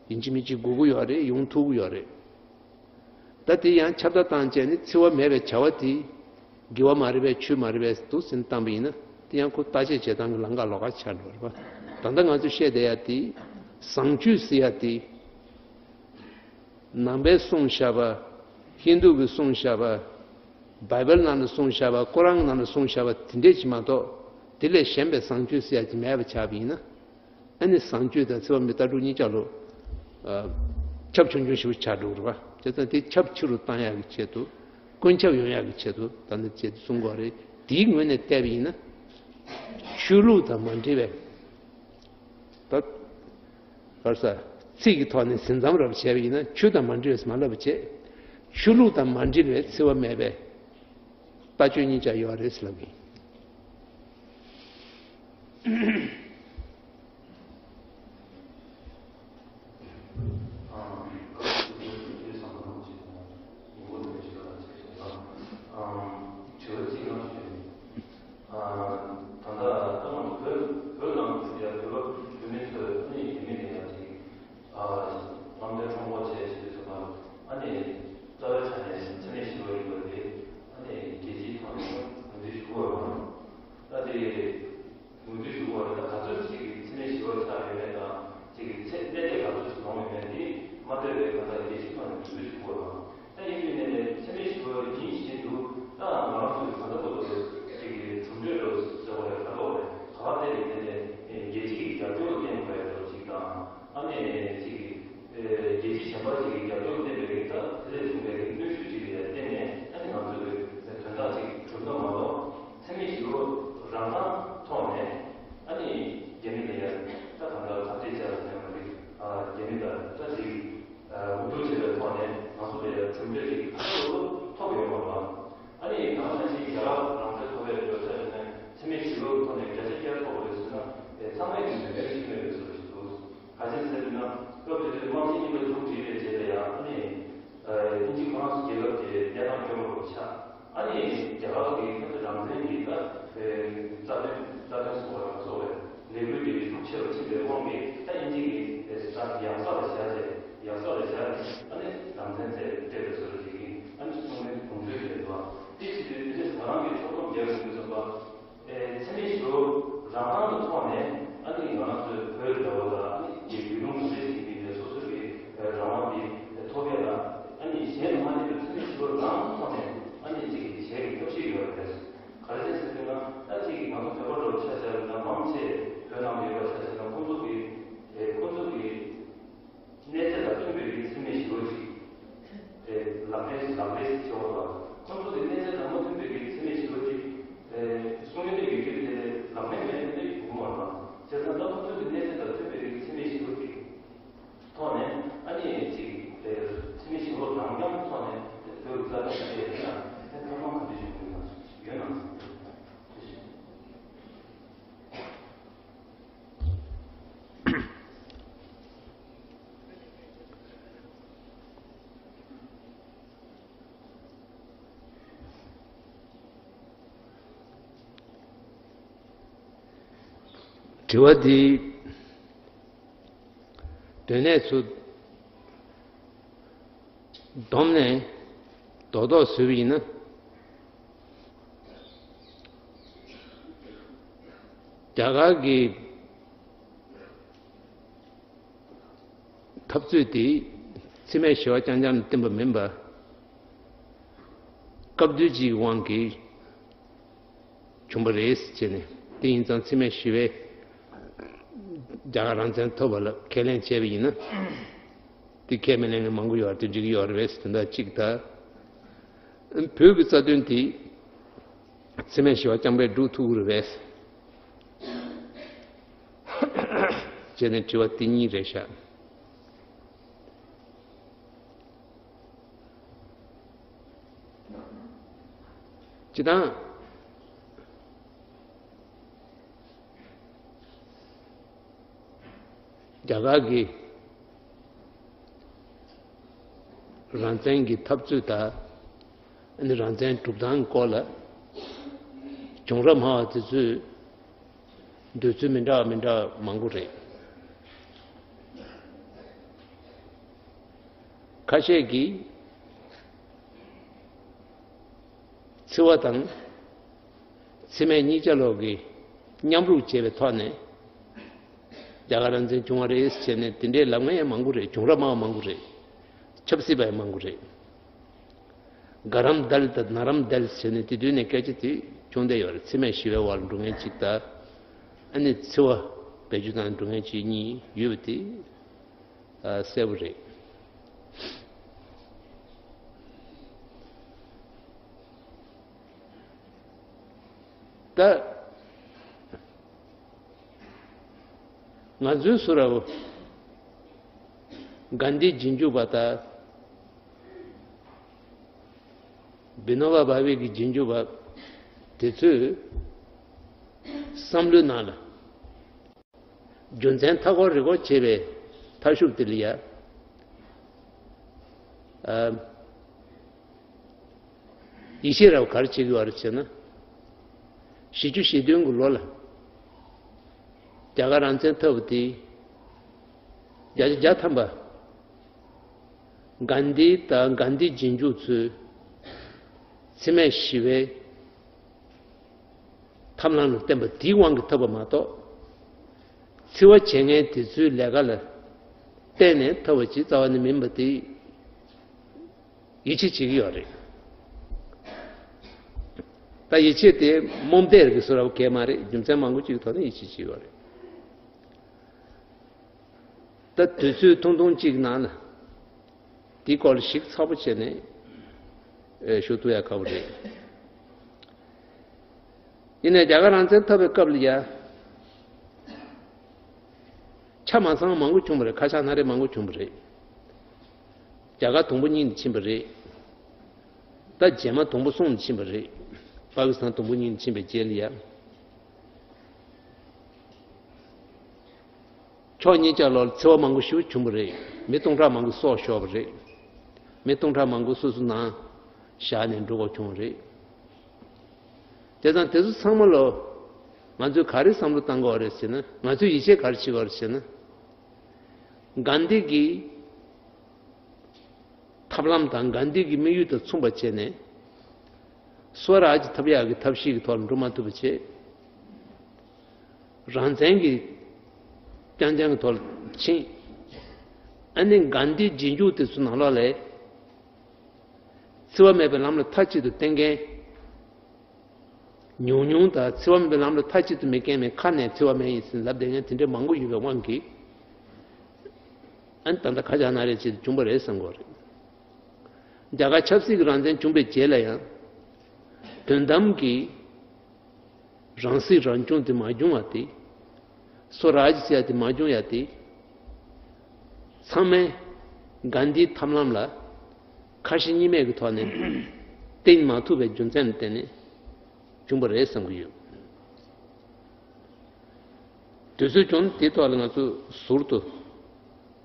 ཡིན་གཅིག་མིན་གཅིག་དགོས་ཀྱི་ཡོད་རེད། ཡོང་ཐུབ་ཀྱི་ཡོད་རེད། ད་དེ་ཡང་ཁྱབ་བརྡལ་བཏང་བྱས་ནས་འཚེ་བ་མེད་པའི་བྱ་བ་དེ་དགེ་བ་མ་རེད་པས། ཆོས་མ་རེད་པས་འདུག་ཟེར་བཏང་པ་ཡིན་ན། དེ་ཡང་ཁོ་བརྟག་དཔྱད་བྱེད་སྟངས་ཀྱི་ལམ་ཁ་ལོགས་ཀ་ཆགས་འགྲོ་རེད་པ། ད་ལྟ་ང་ཚོས་བཤད་བསྡད་ཡ་དེ་བཟང་སྤྱོད་ཟེར་ཡ་དེ། ནང་པའི་གསུངས་བཞག་པ། ཧིན་དུ་གི་གསུངས་བཞག་པ། བའི་བལ་ནང་ལ་གསུངས་བཞག་པ། ཁོ་རང་གི་ནང་ལ་གསུངས་བཞག་པ་དེ་འདྲས་ཅིག་མ་གཏོགས། དེ་ལས་གཞན་པའི་བཟང་སྤྱོད་ཟེར་ཡ་ཅིག་མེད་པ་ཆགས་པ་ཡིན་ན། ཨ་ནི་བཟང་སྤྱོད་དང་འཚེ་བ་མེད་ལྟ་གྲུབ་གཉིས་ཆ་ལོ། ཨ། ཁྱབ་ཆུང་ཆུང་ཞེ་པོ་ཆགས་འགྲོ་གི་རེད་པ། བྱས་ཙང་དེ་ཁྱབ་ཆེ་རུ་བཏང་ཡག་གི་ཆེད་དུ། ཀུན་ཁྱབ་ཡོང་ཡག་གི་ཆེད་དུ་ད་ནི་ཅེས་གསུང་གི་ཡོད་རེད། དེའི་ངོས་ནས་བལྟས་པ་ཡིན་ན། ཆོས་ལུགས་དང་མ་འབྲེལ་བའི། ད། ག་རེ་ཟ། ཚིག་གི་ཐོག་ནས་ཟིན་མཚམས་རབ་བྱས་པ་ཡིན་ན་ཆོས་དང་མ་འབྲེལ་བས་མ་ལབ་པ་བྱས། ཆོས་ལུགས་དང་མ་འབྲེལ་བའི་འཚེ་བ་མེད་པའི་ལྟ་སྤྱོད་གཉིས་ཆ་ཡོད་རེད་ཟེར་ལབ་གི་ཡིན། ད་ལྟ་ད་ང་ཚོ་བོད་བོད་ནང་དུ་ཡང་བོད་བོད་མི་ཚོས་ཨ་ནི་རྒྱ་མི་ལ་ཡང་ཅིག་ཨ་དམག་དོན་ཁྲོམ་སྐོར་བྱས་བྱས་ཙམ་པ། ཨ་ནི་རྩ་བའི་ཆ་ནས་འཚེ་མེད་ཞི་བ་ཡིན་པ་དེ་ཨ་ནི་རྒྱལ་སྤྱིའི་ཐོག་ནས་ངོས་འཛིན་ཞུ་དགོས་པ་རེད། ད་དེ་ངོས་འཛིན་ཞུ་དགོས་པ་རེད། ད་ག་ཚོད་ཅིག་གི་འཚེ་མེད་ཞི་བ་ཆགས་ཡོད་མེད་དང་ཅིག་གི་ཚེ་གནས་ཚད་ག་ཚོད་ཅིག་ལོངས་ཡོད་མེད་དེ་མ་ལྟོས་པའི་གང་ལྟར་རྒྱལ་སྤྱིའི་ཐོག་ནས་ངོས་འཛིན་ཞུ་དགོས་པ་རེད། ད་ཡིན་པའི་ནས་ནས་འཚེ་མེད་ཞི་བ་ཡིན་བཞིན་དུ་ད་ང་རང་ཚོའི་གང་ལྟར་ཐོག་ཏུ་ཅིག་གི་གྲུབ་འབྲས་རོ་ཟེར་བ་རེད། ག་ཐོག་རེད། ག་བ་བལྟས་པའི་ནས་ནས་རྒྱལ་སྤྱིའི་རྒྱབ་སྐྱོར་བསྟན་དགོས་རེད་ཅིག་དང་། ཨ་ནི་ཅིག་གི་རྒྱལ་སྤྱི་གཞན་པ་ཅིག་གི་རྒྱབ་སྐྱོར་བསྟན་པའི་རིགས་དང་དེ་ལས་བྱུང་བའི་རིགས་གནོན་ཤུགས་ཅིག་ལ་བརྟེན་ནས་ཨ་ནི་ང་ཚོས་དོན་དག་ཅིག་གྲུབ་ན་མ་གཏོགས་འཚེ་མེད་ཞི་བ་རང་རང་ཐོག་ནས་ཨ་ནི་རྒྱ་མི་ལ་ཡང་ད་གང་ལྟར་ཁ་གཏད་བཅག་ཟེར་ན་མ་རེད། རྒྱ་མི་ལ་ད་ཅིག་འུ་ཐུག་བྱེད་པའི་ཐོག་ནས་ང་ཚོ་ལ་ཡང་གྲུབ་འབྲས་ཅིག་ཁ་ཐོར་དུ་ཐོབ་ཡོད་མ་རེད། ཨ་ནི་ནང་བཞིན་རྒྱ་གར་རང་བཙན་ཐོབ་པའི་བརྗོད་བྱ་ཡིན་ན་འཚེ་མེད་ཞི་བའི་ཐོག་ནས་བརྒྱ་ཆ་བརྒྱ་ཐོབ་དགོས་ཟེར་ན་དེ་ཚང་མས་ཀྱི་འདོད་པའི་ཤེས་མེད་པའི་བཟོ་ཞིག་འདུག་ག་ཅི་ཟེར་ན་སྐབས་དེ་དུས་དམག་ཆེན་གཉིས་པ་མཇུག་བསྒྲིལ་བའི་རྗེས་ལ་ཡང་ཨ་ནི་དབྱིན་ཇི་ཁོ་རང་ཚོ་རྒྱལ་ཁབ་དེ་གནས་སྟངས་སྐྱོ་པོ་རུ་ཆགས། ཨ་ནི་རྒྱ་གར་གྱི་ཁྱོད་ཚོ་རང་བཙན་གྱི་ད་རྩ་དོན་རྩ་དོན་སོགས་ལ་སོགས་པའི་ལས་འགུལ་དེ་ཤུགས་ཆེ་རུ་ཕྱིན་པའི་དབང་གིས་ད་དབྱིན་ཇི་གིས་ད་ཡག་ས་ལ་བཞག་བྱས་ཡག་ས་ལ་བཞག་ནས་ཨ་ནི་རང་བཙན་རྩོད་སྤྲད་པའི་བཟོ་འདྲ་ཅིག་ཡིན། ཨ་ནི་གསུང་མིན་དགོངས་ཚུལ་ཡོད་འདུག་དེ་བྱེད་དུས་དེ་འདྲ་ང་རང་གིས་ཕྱོགས་སྡོམ་རྒྱག་དགོས་དུས་ཙམ་པ། ཨེ་འཚེ་མེད་ཞི་བ་རང་རང་གི་ཐོག་ནས་ཨ་ནི་ང་རང་ཚོའི་བོད་འདྲ་བོ་ལ་ཨ་ནི་རྒྱུས་ལོན་ག་འདྲ་ཞིག་ཡིན་པའི་སོ་སོ་གི་རང་དབང་དེ་ཐོབ་ཡ་ལ་ཨ་ནི་གཞན་ལ་མ་ལྟོས་པའི་འཚེ་མེད་ཞི་བ་རང་གི་ཐོག་ནས་ཨ་ནི་གཅིག་གི་བྱེད་ཀྱི་ཐབས་ཤེས་ཡོད་རེད། ག་རེ་བྱས་ཟེར་ན་ད་གཅིག་གི་ང་ཚོ་བོད་པ་འདྲ་བོ་ཆ་བཞག་ན་མང་ཆེ་བོད་ནང་ཡོད་པ་ཆ་བཞག་ན་ཁོང་ཚོ་གི་ཨེ་ཁོང་ཚོ་གི་གནས་ཚད་དང་མཐུན་པའི་རིགས་འཚེ་མེད་ཞི་བ་ཅིག་དེ་ལག་ལེན་ལག་ལེན་བྱེད་པ་དང་ཁོང་ཚོ་གི་གནས་ཚད་དང་མ་མཐུན་པའི་རིགས་འཚེ་མེད་ཞི་བ་ཅིག་དེ་གསུང་ཡོད་དེ་ཡོད་རྒྱུ་དེ་ལག་ལེན་མེད་ན་ཡོང་གི་མ་རེད། བྱས་ཙང་ད་ཁོང་ཚོ་གི་གནས་ཚད་དང་མཐུན་པའི་རིགས་འཚེ་མེད་ཞི་བ་ཅིག་ཐོག་ནས་ཨ་ནི་ཅིག་དེ་འཚེ་མེད་ཞི་བ་རང་རྐྱང་ཐོག་ནས་དེ་བོད་ཀྱི་རྩ་དོན་ཞིག་ཡོད་ན་དེ་ཐབས་ལམ་ག་འདྲ་བྱུང་ཡོད་ན་ཡོད་ན། དྲི་བ་འདི་དོན་གནད་ཚུར་བསྡོམས་ནས་རྡོག་རྡོག་བཟོས་པ་ཡིན་ན། རྒྱ་གར་གྱི་འཐབ་རྩོད་དེ་འཚེ་མེད་ཞི་བ་རྐྱང་རྐྱང་ལ་བརྟེན་པ་མིན་པར། སྐབས་དུས་ཀྱི་དབང་གིས་བྱུང་བ་རེད་ཟེར་བྱས་ནས། དེ་ཡིན་ཙང་འཚེ་མེད་ཞི་བས་རྒྱ་གར་རང་བཙན་ཐོབ་པ་ལ་ཁས་ལེན་བྱས་པ་ཡིན་ན། དེ་ཁས་མི་ལེན་མཁན་མང་པོ་ཡོད་རེད། དེ་འགྲིག་གི་ཡོད་རེད་པས་དོན་དག་གཅིག་ད། བོད་ཀྱི་རྩ་དོན་དེ་འཚེ་མེད་ཞི་བ་རྐྱང་པས་སྒྲུབ་ཐུབ་ཀྱི་རེད་པས། བྱས་ནས་དྲི་བ་དེ་གཉིས་རེད་ཤག་སྤྱིར་བཏང་རྒྱ་གར་གྱི་རང་བཙན་གྱི་འཐབ་རྩོད་དང་། ཨ་ནི་རང་བཙན་སྒྲུབ་སྟངས་སྐོར་ལ་བྱུང་རབས་སྨྲ་བ་དེ་ཚོས་འདོད་ཚུལ་མི་འདྲ་བ་མི་འདྲ་བ་མང་པོ་རེད། ཁ་ཤས་ཀྱིས་འཚེ་བ་དང་འཚེ་མེད་གཉིས་ཆ་ལོག་གི་མཉམ་རུབ་བྱས་པའི་ཐོག་ནས་རྒྱ་གར་རང་བཙན་བྱུང་བ་རེད་ཟེར་ནས་དེ་འདྲའི་ལབ་མཁན་ཡང་མང་པོ་རེད། བྱུང་རབས་སྨྲ་བ་མང་པོ་རེད། ཆབ་སྲིད་པ་ཡང་མང་པོ་རེད། དགའ་རམ་དལ་དང་ན་རམ་དལ་ཟེར་ནས་དེ་དུས་ནས་སྐད་ཆ་དེ་བྱུང་བསྡད་ཡོད་རེད། འཚེ་མེད་ཞི་བའི་དབར་འགྲོ་མཁན་གཅིག་དང་། ཨ་ནི་འཚེ་བ་བེད་སྤྱོད་བཏང་འགྲོ་མཁན་གཅིག་གཉིས་ཡོད་པ་དེ་ཨ་གསལ་པོ་རེད། ད་ང་ཚོའི་བཟོ་འདྲ་བོ་གྷན་དྷི་རྗེས་འཇུག་པ་དང་བི་ནོ་བ་བྷ་ཝེ་གི་རྗེས་འཇུག་པ་དེ་ཚོས་བསམ་བློའི་ནང་ལ་རྒྱུ་མཚན་མཐའ་འཁོར་རི་འཁོར་བྱས་པའི་མཐའ་གཞུག་དེ་ལ་ཡ། ཨ། ཡེ་ཤེས་རབ་ག་རེ་བྱེད་ཀྱི་ཡོད་རེད་ཟེར་ན། བཞི་བཅུ་ཞེ་བདུན་གྱི་ལོ་ལ་རྒྱ་གར་རང་བཙན་ཐོབ་པ་དེ་བརྒྱ་ཆ་བརྒྱ་ཐམ་པ་གྷན་དྷི་དང་གྷན་དྷི་རྗེས་འཇུག་ཚོས་འཚེ་མེད་ཞི་བའི་ཐབས་ལམ་ལ་བརྟེན་པ་དེའི་དབང་གིས་ཐོབ་པ་མ་གཏོགས། འཚེ་བ་བྱེད་མཁན་དེ་ཚོའི་ལས་ཀ་ལ་བརྟེན་ནས་ཐོབ་པ་ཅིག་རྩ་བ་ནས་མིན་པ་དེ་ཡིད་ཆེས་བྱེད་ཀྱི་ཡོད་རེད། ད་ཡིད་ཆེས་དེ་རྨོངས་དད་ཀྱི་བཟོ་འདྲ་བོ་གང་ཡང་མ་རེད། རྒྱུ་མཚན་མང་པོ་ཅིག་གི་ཐོག་ནས་ཡིད་ཆེས་བྱེད་ཀྱི་ཡོད་རེད། ད་དུས་ཚོད་ཐུང་ཐུང་གཅིག་ནང་ལ་དེའི་སྐོར་ལ་ཞིབ་ཚགས་པོ་བྱས་ནས་ཨེ་ཞུ་ཐུབ་ཡ་དཀའ་པོ་རེད། ཡིན་ནའི་རྒྱ་གར་རང་བཙན་ཐོབ་པའི་སྐབས་ལ་ཡ། ཆ་མ་ཚང་མང་པོ་བྱུང་བ་རེད། ཁ་ཆག་སྣ་རལ་མང་པོ་བྱུང་བ་རེད། རྒྱ་གར་དུམ་བུ་གཉིས་ནས་ཕྱིན་པ་རེད། ད་རྗེས་མ་དུམ་བུ་གསུམ་ནས་ཕྱིན་པ་རེད། པ་ཀི་སི་ཐན་དུམ་བུ་གཉིས་ནས་ཕྱིན་པའི་རྗེས་ལ་ཡ། ཕྱོགས་གཉིས་ཆ་ལོག་ལ་འཚེ་བ་མང་པོ་ཞེ་པོ་བྱུང་བ་རེད། མི་སྟོང་ཕྲག་མང་པོ་སྲོག་ཤོར་བ་རེད། མི་སྟོང་ཕྲག་མང་པོ་སོ་སོ་ནང་བཞག་ནས་འགྲོ་དགོས་བྱུང་བ་རེད། དེ་དང་དེ་ཚོ་ཚང་མ་ལོ། ང་ཚོས་ག་རེ་བསམ་བློ་བཏང་དགོས་རེད་ཟེར་ན། ང་ཚོས་ཡིད་ཆེས་ག་རེ་བྱེད་དགོས་རེད་ཟེར་ན། གྷན་དྷི་གི་ཐབས་ལམ་དང་གྷན་དྷི་གི་དམིགས་ཡུལ་དང་མཚུངས་པ་བྱས་ནས། སོ་རཱཇ་ཐོབ་ཡག་གི་ཐབས་ཤེས་ཀྱི་ཐོག་ལ་འགྲོ་མ་ཐུབ་པ་བྱས། རང་བཙན་གྱི་རྐྱང་རྐྱང་གི་ཐོག་ལ་ཕྱིན། ཨ་ནི་གྷན་དྷིའི་རྗེས་འཇུག་དེ་ཚོ་ནང་ལོགས་ལ། འཚེ་བ་མེད་པའི་ལམ་ལ་མཐའ་གཅིག་ཏུ་བསྟེན་མཁན་ཉུང་ཉུང་དང་། འཚེ་བ་མེད་པའི་ལམ་ལ་མཐའ་གཅིག་ཏུ་མི་བསྟེན་མཁན། ཁ་ནས་འཚེ་བ་མེད་ཡིན་ཟེར་ལབ་བསྡད་མཁན་དེ་འདྲ་མང་པོ་ཡོད་པའི་དབང་གིས། ཨ་ནི་ད་ལྟ་ཁ་ཆག་སྣ་རལ་ཅིག་བྱུང་བ་རེད་བསམ་གྱི་ཡོད་རེད། རྒྱ་གར་ཆབ་སྲིད་ཀྱི་རང་བཙན་བྱུང་བའི་རྗེས་ལ་ཡང་། དོན་དམ་གྱི་རང་སྲིད་རང་སྐྱོང་དེ་མ་བྱུང་བ་དེ། སོ་རཱཇ་ཟེར་ཡ་དེ་མ་བྱུང་ཡ་དེ། ཚང་མས་གྷན་དྷིའི་ཐབས་ལམ་ལ་ཁ་ཞེ་གཉིས་མེད་ཀྱི་ཐོག་ནས་བསྟེན་མ་ཐུབ་པའི་རྒྱུ་མཚན་ལ་བརྟེན་ནས་བྱུང་བ་རེད་བསམ་གྱི་ཡོད། དུས་ཚོད་བྱུང་དེའི་ཐོག་ལ་ང་ཚོ་ཟུར་དུ་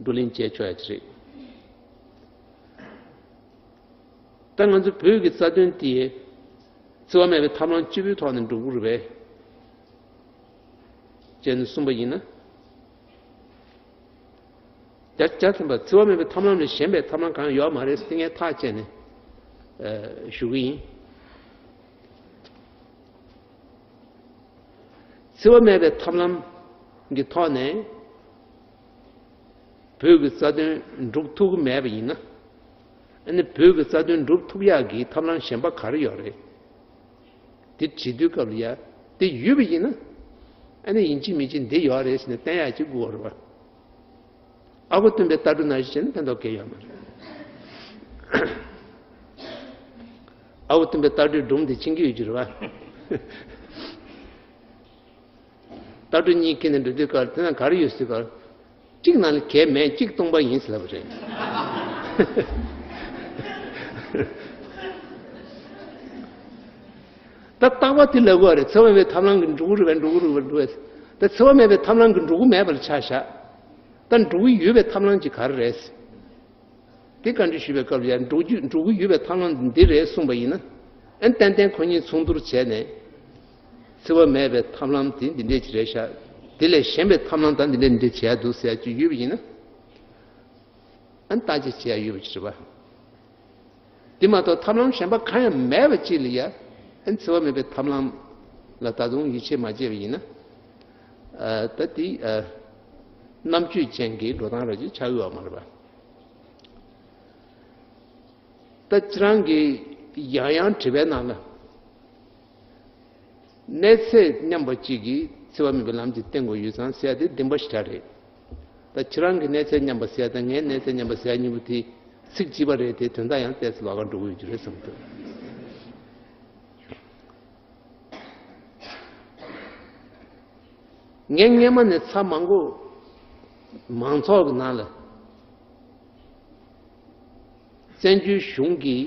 བགྲོ་གླེང་བྱས་ཆོག་ཡ་ཅིག་རེད། ད་ང་ཚོ་བོད་ཀྱི་རྩ་དོན་དེ་འཚེ་བ་མེད་པའི་ཐབས་ལམ་གཅིག་པུའི་ཐོག་ནས་འགྲུབ་ཀྱི་རེད་པས། ཅེས་ནས་གསུངས་པ་ཡིན་ན། རྒྱ་ཆ་ཚན་པ་འཚེ་བ་མེད་པའི་ཐབས་ལམ་ལས་གཞན་པའི་ཐབས་ལམ་གང་ཡང་ཡོད་མ་རེད་ཟེར་ངས་ཐག་བཅད་ནས་ཨ་ཞུ་གི་ཡིན། འཚེ་བ་མེད་པའི་ཐབས་ལམ་གྱི་ཐོག་ནས་བོད་ཀྱི་རྩ་དོན་འགྲུབ་ཐུབ་ཀྱི་མེད་པ་ཡིན་ན། ཨ་ནི་བོད་ཀྱི་རྩ་དོན་འགྲུབ་ཐུབ་ཡག་གི་ཐབས་ལམ་གཞན་པ་ག་རེ་ཡོད་རེད། དེ་བྱེད་དུས་སྐབས་ལ་ཡ། དེ་ཡོད་པ་ཡིན་ན། ཨ་ནི་ཡིན་གཅིག་མིན་གཅིག་འདི་ཡོད་རེད་ཟེར་ནས་བསྟན་ཡག་ཅིག་དགོས་རེད་པ། ཨ་ཁུ་སྟོན་པའི་ལྟ་གྲུབ་ནང་བཞིན་བྱས་ན་ཕན་ཐོགས་གང་ཡང་ཡོད་མ་རེད། ཨ་ཁུ་སྟོན་པའི་ལྟ་གྲུབ་སྒྲུང་དེ་མཁྱེན་གྱི་ཡོད་ཀྱི་རེད་པ། ལྟ་གྲུབ་གཉིས་ཁྱེར་ནས་འགྲོ་དུས་སྐབས་དེ་ན་ག་རེ་ཡོད་ཟེར་སྐབས། གཅིག་ནང་ལ་གལ་མེད། གཅིག་སྟོང་པ་ཡིན་ཟེར་ལབ་པ་རེད། ད་རྟག་པ་དེ་ལབ་དགོས་རེད། འཚེ་བ་མེད་པའི་ཐབས་ལམ་གྱིས་འགྲོ་གི་རེད་པས། འགྲོ་གི་རེད་པས། འགྲོ་བས། ད་འཚེ་བ་མེད་པའི་ཐབས་ལམ་གྱིས་འགྲོ་གི་མེད་པ་ལ་ཆ་བཞག་ད་འགྲོ་གི་ཡོད་པའི་ཐབས་ལམ་གྱི་ག་རེ་རེད། དེ་བཀའ་འདྲི་ཞུས་པའི་སྐབས་ལ་ཡང་འགྲོ་རྒྱུ་འགྲོ་གི་ཡོད་པའི་ཐབས་ལམ་འདི་རེད་གསུངས་པ་ཡིན་ན། ཨན་ཏན་ཏན་ཁོ་གཉིས་མཚུངས་བསྡུར་བྱས་ནས། འཚེ་བ་མེད་པའི་ཐབས་ལམ་དེ་འདི་འདྲས་ཅིག་རེད་ཤག་དེ་ལས་གཞན་པའི་ཐབས་ལམ་ད་འདི་འདྲས་འདི་འདྲས་བྱས་འདུག་ཟེར་ཡ་ཅིག་ཡོད་པ་ཡིན་ན། ཨན་བརྟག་དཔྱད་བྱེད་ཡ་ཡོད་པ་ཅིག་རེད་པ། དེ་མ་གཏོགས་ཐབས་ལམ་གཞན་པ་གང་ཡང་མེད་པ་ཅིག་ལ་ཡ། ཨན་འཚེ་བ་མེད་པའི་ཐབས་ལམ་ལ་ད་དུང་ཡིད་ཆེས་མ་བྱས་པ་ཡིན་ན། ཨ་ད་དེ་ཨ་རྣམ་དཔྱོད་ཅན་གྱི་འགྲོ་སྟངས་ར་ཅིག་ཆགས་ཡོད་པ་མ་རེད་པ། ད་ཁྱེད་རང་གིས་ཡང་ཡང་དྲི་བའི་ནང་ལ། གནས་ཚད་མཉམ་པ་གཅིག་གིས་འཚེ་བ་མེད་པའི་ལམ་གྱི་བསྟན་དགོས་ཡོད་ཙང་ཟེར་ཡ་དེ་བདེན་པ་ཞེ་དྲག་རེད། ད་ཁྱེད་རང་གི་གནས་ཚད་མཉམ་པ་ཟེར་ཡ་དང་ངའི་གནས་ཚད་མཉམ་པ་ཟེར་ཡ་གཉིས་པོ་དེ་ཚིག་གཅིག་པ་རེད་དེ། དོན་དག་ཡང་ཏོག་ཙམ་ལོགས་ཀ་འགྲོ་གི་ཡོད་རྒྱུ་རེད་བསམ་གྱི་འདུག་ངས་སྔས་མ་ནས་ཚར་མང་པོ་མང་ཚོགས་ཀྱི་ནང་ལ་བཙན་བྱོལ་གཞུང་གི་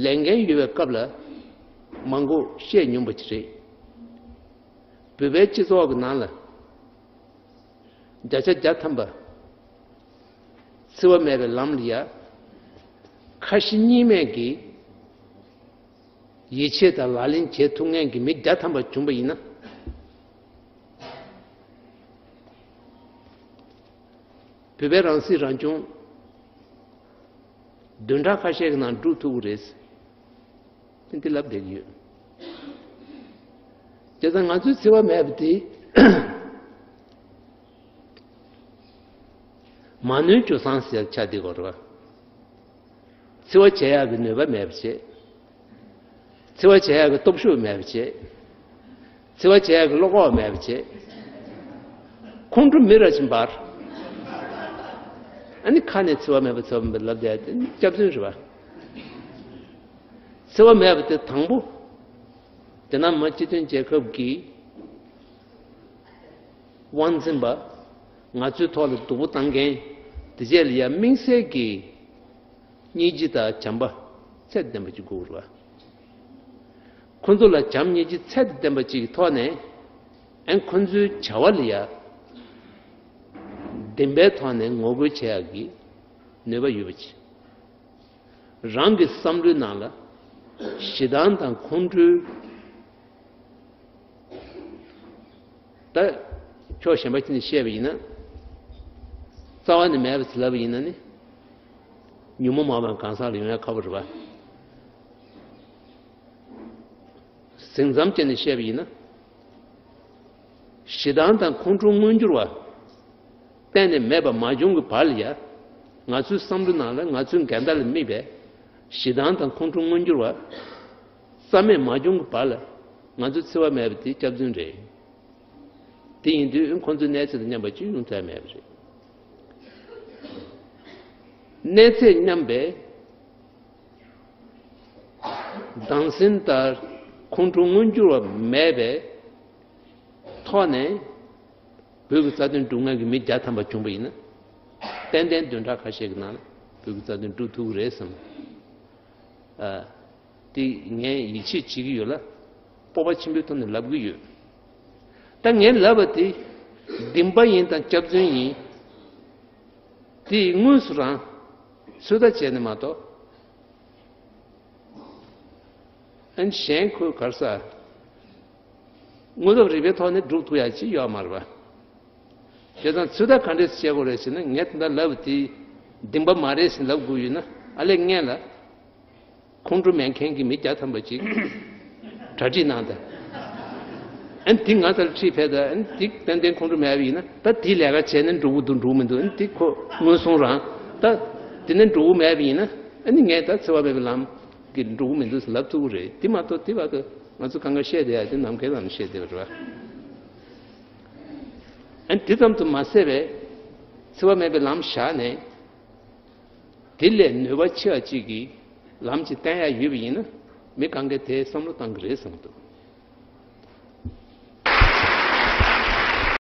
ལས་འགན་ཡོད་པའི་སྐབས་ལ་མང་པོ་བཤད་མྱོང་པ་ཅིག་རེད། བོད་པའི་སྤྱི་ཚོགས་ཀྱི་ནང་ལ་བརྒྱ་ཆ་བརྒྱ་ཐམ་པ་འཚེ་བ་མེད་པའི་ལམ་ལ་ཡ་ཁ་ཞེ་གཉིས་མེད་ཀྱིས་ཡིད་ཆེས་དང་ལག་ལེན་བྱེད་ཐུབ་མཁན་གྱི་མི་བརྒྱ་ཐམ་པ་བྱུང་པ་ཡིན་ན། བོད་པའི་རང་སྲིད་རང་སྐྱོང་བདུན་ཕྲག་ཁ་ཤས་ཀྱི་ནང་འགྲུབ་ཐུབ་ཀྱི་རེད། འདི་ལབ་བསྡད་ཀྱི་ཡོད། བྱས་ཙང་ང་ཚོའི་འཚེ་བ་མེད་པ་དེ་མ་ནུས་ཇོ་སང་ཟེར་ཆ་འདི་གོ་རེད་པ། འཚེ་བ་བྱེད་ཡག་གི་ནུས་པ་མེད་པ་བྱེད། འཚེ་བ་བྱེད་ཡག་གི་སྟོབས་ཤུགས་མེད་པ་བྱེད། འཚེ་བ་བྱེད་ཡག་གི་བློ་ཁོག་མེད་པ་བྱེད། ཁོང་ཁྲོ་མི་ར་བཞིན་འབར། ཨ་ནི་ཁ་ནས་འཚེ་བ་མེད་པ་འཚེ་བ་མེད་པ་ལབ་བསྡད་དེ་སྐྱག་རྫུན་རེད་པ། འཚེ་བ་མེད་པ་དེ་དང་པོ། དེ་ན་མ་སྤྱི་མཐུན་རྒྱལ་ཁབ་ཀྱི་དབང་འཛིན་པ། ང་ཚོའི་ཐོག་ལ་སྡུག་པོ་བཏང་མཁན་དེ་བྱས་ལ་ཡ་དམིགས་བསལ་གྱི་སྙིང་རྗེ་དང་བྱམས་པ་ཚད་ལྡན་པ་ཅིག་དགོས་རེད་པ། ཁོ་ཚོ་ལ་བྱམས་སྙིང་རྗེ་ཚད་ལྡན་པ་ཅིག་གི་ཐོག་ནས་ཨན་ཁོ་ཚོའི་བྱ་བ་ལ་ཡ་བདེན་པའི་ཐོག་ནས་ངོ་རྒོལ་བྱེད་ཡག་གི་ནུས་པ་ཡོད་པ་ཅིག་རང་གི་བསམ་བློའི་ནང་ལ་ཞེ་སྡང་དང་ཁོང་ཁྲོའི། ད་ཕྱོགས་གཞན་པ་ཅིག་ནས་བཤད་པ་ཡིན་ན། རྩ་བ་ནས་མེད་པ་ཟེར་ལབ་པ་ཡིན་ན་ནི། ཉོན་མོངས་མ་བ་གང་ཟག་ལ་ཡོང་ཡ་ཁག་པོ་རེད་པ། ཟིང་ཙམ་བྱས་ནས་བཤད་པ་ཡིན་ན། ཞེ་སྡང་དང་ཁོང་ཁྲོ་མངོན་གྱུར་བ། གཏན་ནས་མེད་པ་མ་བྱུང་གི་བར་ལ་ཡ། ང་ཚོའི་བསམ་བློ་ནང་ལ་ང་ཚོའི་འགལ་ཟླ་ལ་དམིགས་པའི་ཞེ་སྡང་དང་ཁོང་ཁྲོ་མངོན་གྱུར་བ། རྩ་མེད་མ་བྱུང་གི་བར་ལ་ང་ཚོ་འཚེ་བ་མེད་པ་དེ་སྐྱག་རྫུན་རེད། དེ་ཡིན་དུས་ཁོང་ཚོའི་གནས་ཚད་དང་མཉམ་པ་ཅིག་ཡོང་ཐུབ་ཡ་མེད་པ་རེད། གནས་ཚད་མཉམ་པའི་སྡང་སེམས་དང་ཁོང་ཁྲོ་མངོན་གྱུར་བ་མེད་པའི་ཐོག་ནས་བོད་ཀྱི་རྩ་དོན་སྒྲུབ་མཁན་གྱི་མི་བརྒྱ་ཐམ་པ་བྱུང་པ་ཡིན་ན། ཏན་ཏན་བདུན་ཕྲག་ཁ་ཤས་ཀྱི་ནང་ལ་བོད་ཀྱི་རྩ་དོན་སྒྲུབ་ཐུབ་ཀྱི་རེད་བསམ། ཨ། དེ་ངས་ཡིད་ཆེས་བྱེད་ཀྱི་ཡོད་ལ། སྤོབས་པ་ཆེན་པོའི་ཐོག་ནས་ལབ་ཀྱི་ཡོད། ད་ངས་ལབ་པ་དེ་བདེན་པ་ཡིན་དང་སྐྱག་རྫུན་ཡིན། དེ་དངོས་སུ་རང་ཚོད་ལྟ་བྱས་ནས་མ་གཏོགས། ཨན་གཞན་ཁོས་ག་རེ་ཟ། དངོས་སྟོབས་རིག་པའི་ཐོག་ནས་སྒྲུབ་ཐུབ་ཡ་ཅིག་ཡོད་མ་རེད་པ། བྱས་ཙང་ཚོད་ལྟ་ག་འདྲས་བྱེད་དགོས་རེད་ཟེར་ན། ངས་དེ་འདྲ་ལབ་པ་དེ་བདེན་པ་མ་རེད་ཟེར་ལབ་དགོས་ཡོད་ན། ཨ་ལས་སྔོན་ལ་ཁོང་ཁྲོ་མེད་མཁན་གྱི་མི་བརྒྱ་ཐམ་པ་ཅིག་གྲ་སྒྲིག་གནང་དང་། ཨན་དེ་ང་ཚོར་ཁྲིད་ཕེབས་དང་། ཨན་དེ་ཏན་ཏན་ཁོང་ཁྲོ་མེད་པ་ཡིན་ན། ད་དེའི་ལས་ཀ་བྱས་ན་འགྲོ་གི་འདུག་འགྲོ་གི་མི་འདུག་ཨན་དེ་ཁོ་ངོས་བཟུང་རང་། ད་དེ་ནས་འགྲོ་གི་མེད་པ་ཡིན་ན། ཨ་ནི་ངས་ད་འཚེ་བ་མེད་པའི་ལམ་གྱི་འགྲོ་གི་མི་འདུག་ཟེར་ལབ་ཐུབ་ཀྱི་རེད། དེ་མ་གཏོགས་དེ་བར་དུ་ང་ཚོ་གང་ག་བཤད་བསྡད་ཡ་དེ་ནམ་མཁའི་ལམ་བཤད་བསྡད་པ་རེད་པ། ཨ་ནི་དེ་ཙམ་དུ་མ་ཟད་པའི་འཚེ་བ་མེད་པའི་ལམ་བཞག་ནས། དེ་ལས་ནུས་པ་ཆེ་བ་གཅིག་གིས་ལམ་གཅིག་བསྟན་ཡ་ཡོད་པ་ཡིན་ན། མི་གང་གས་དེའི་བསམ་བློ་བཏང་གི་རེད་བསམ་གྱི་འདུག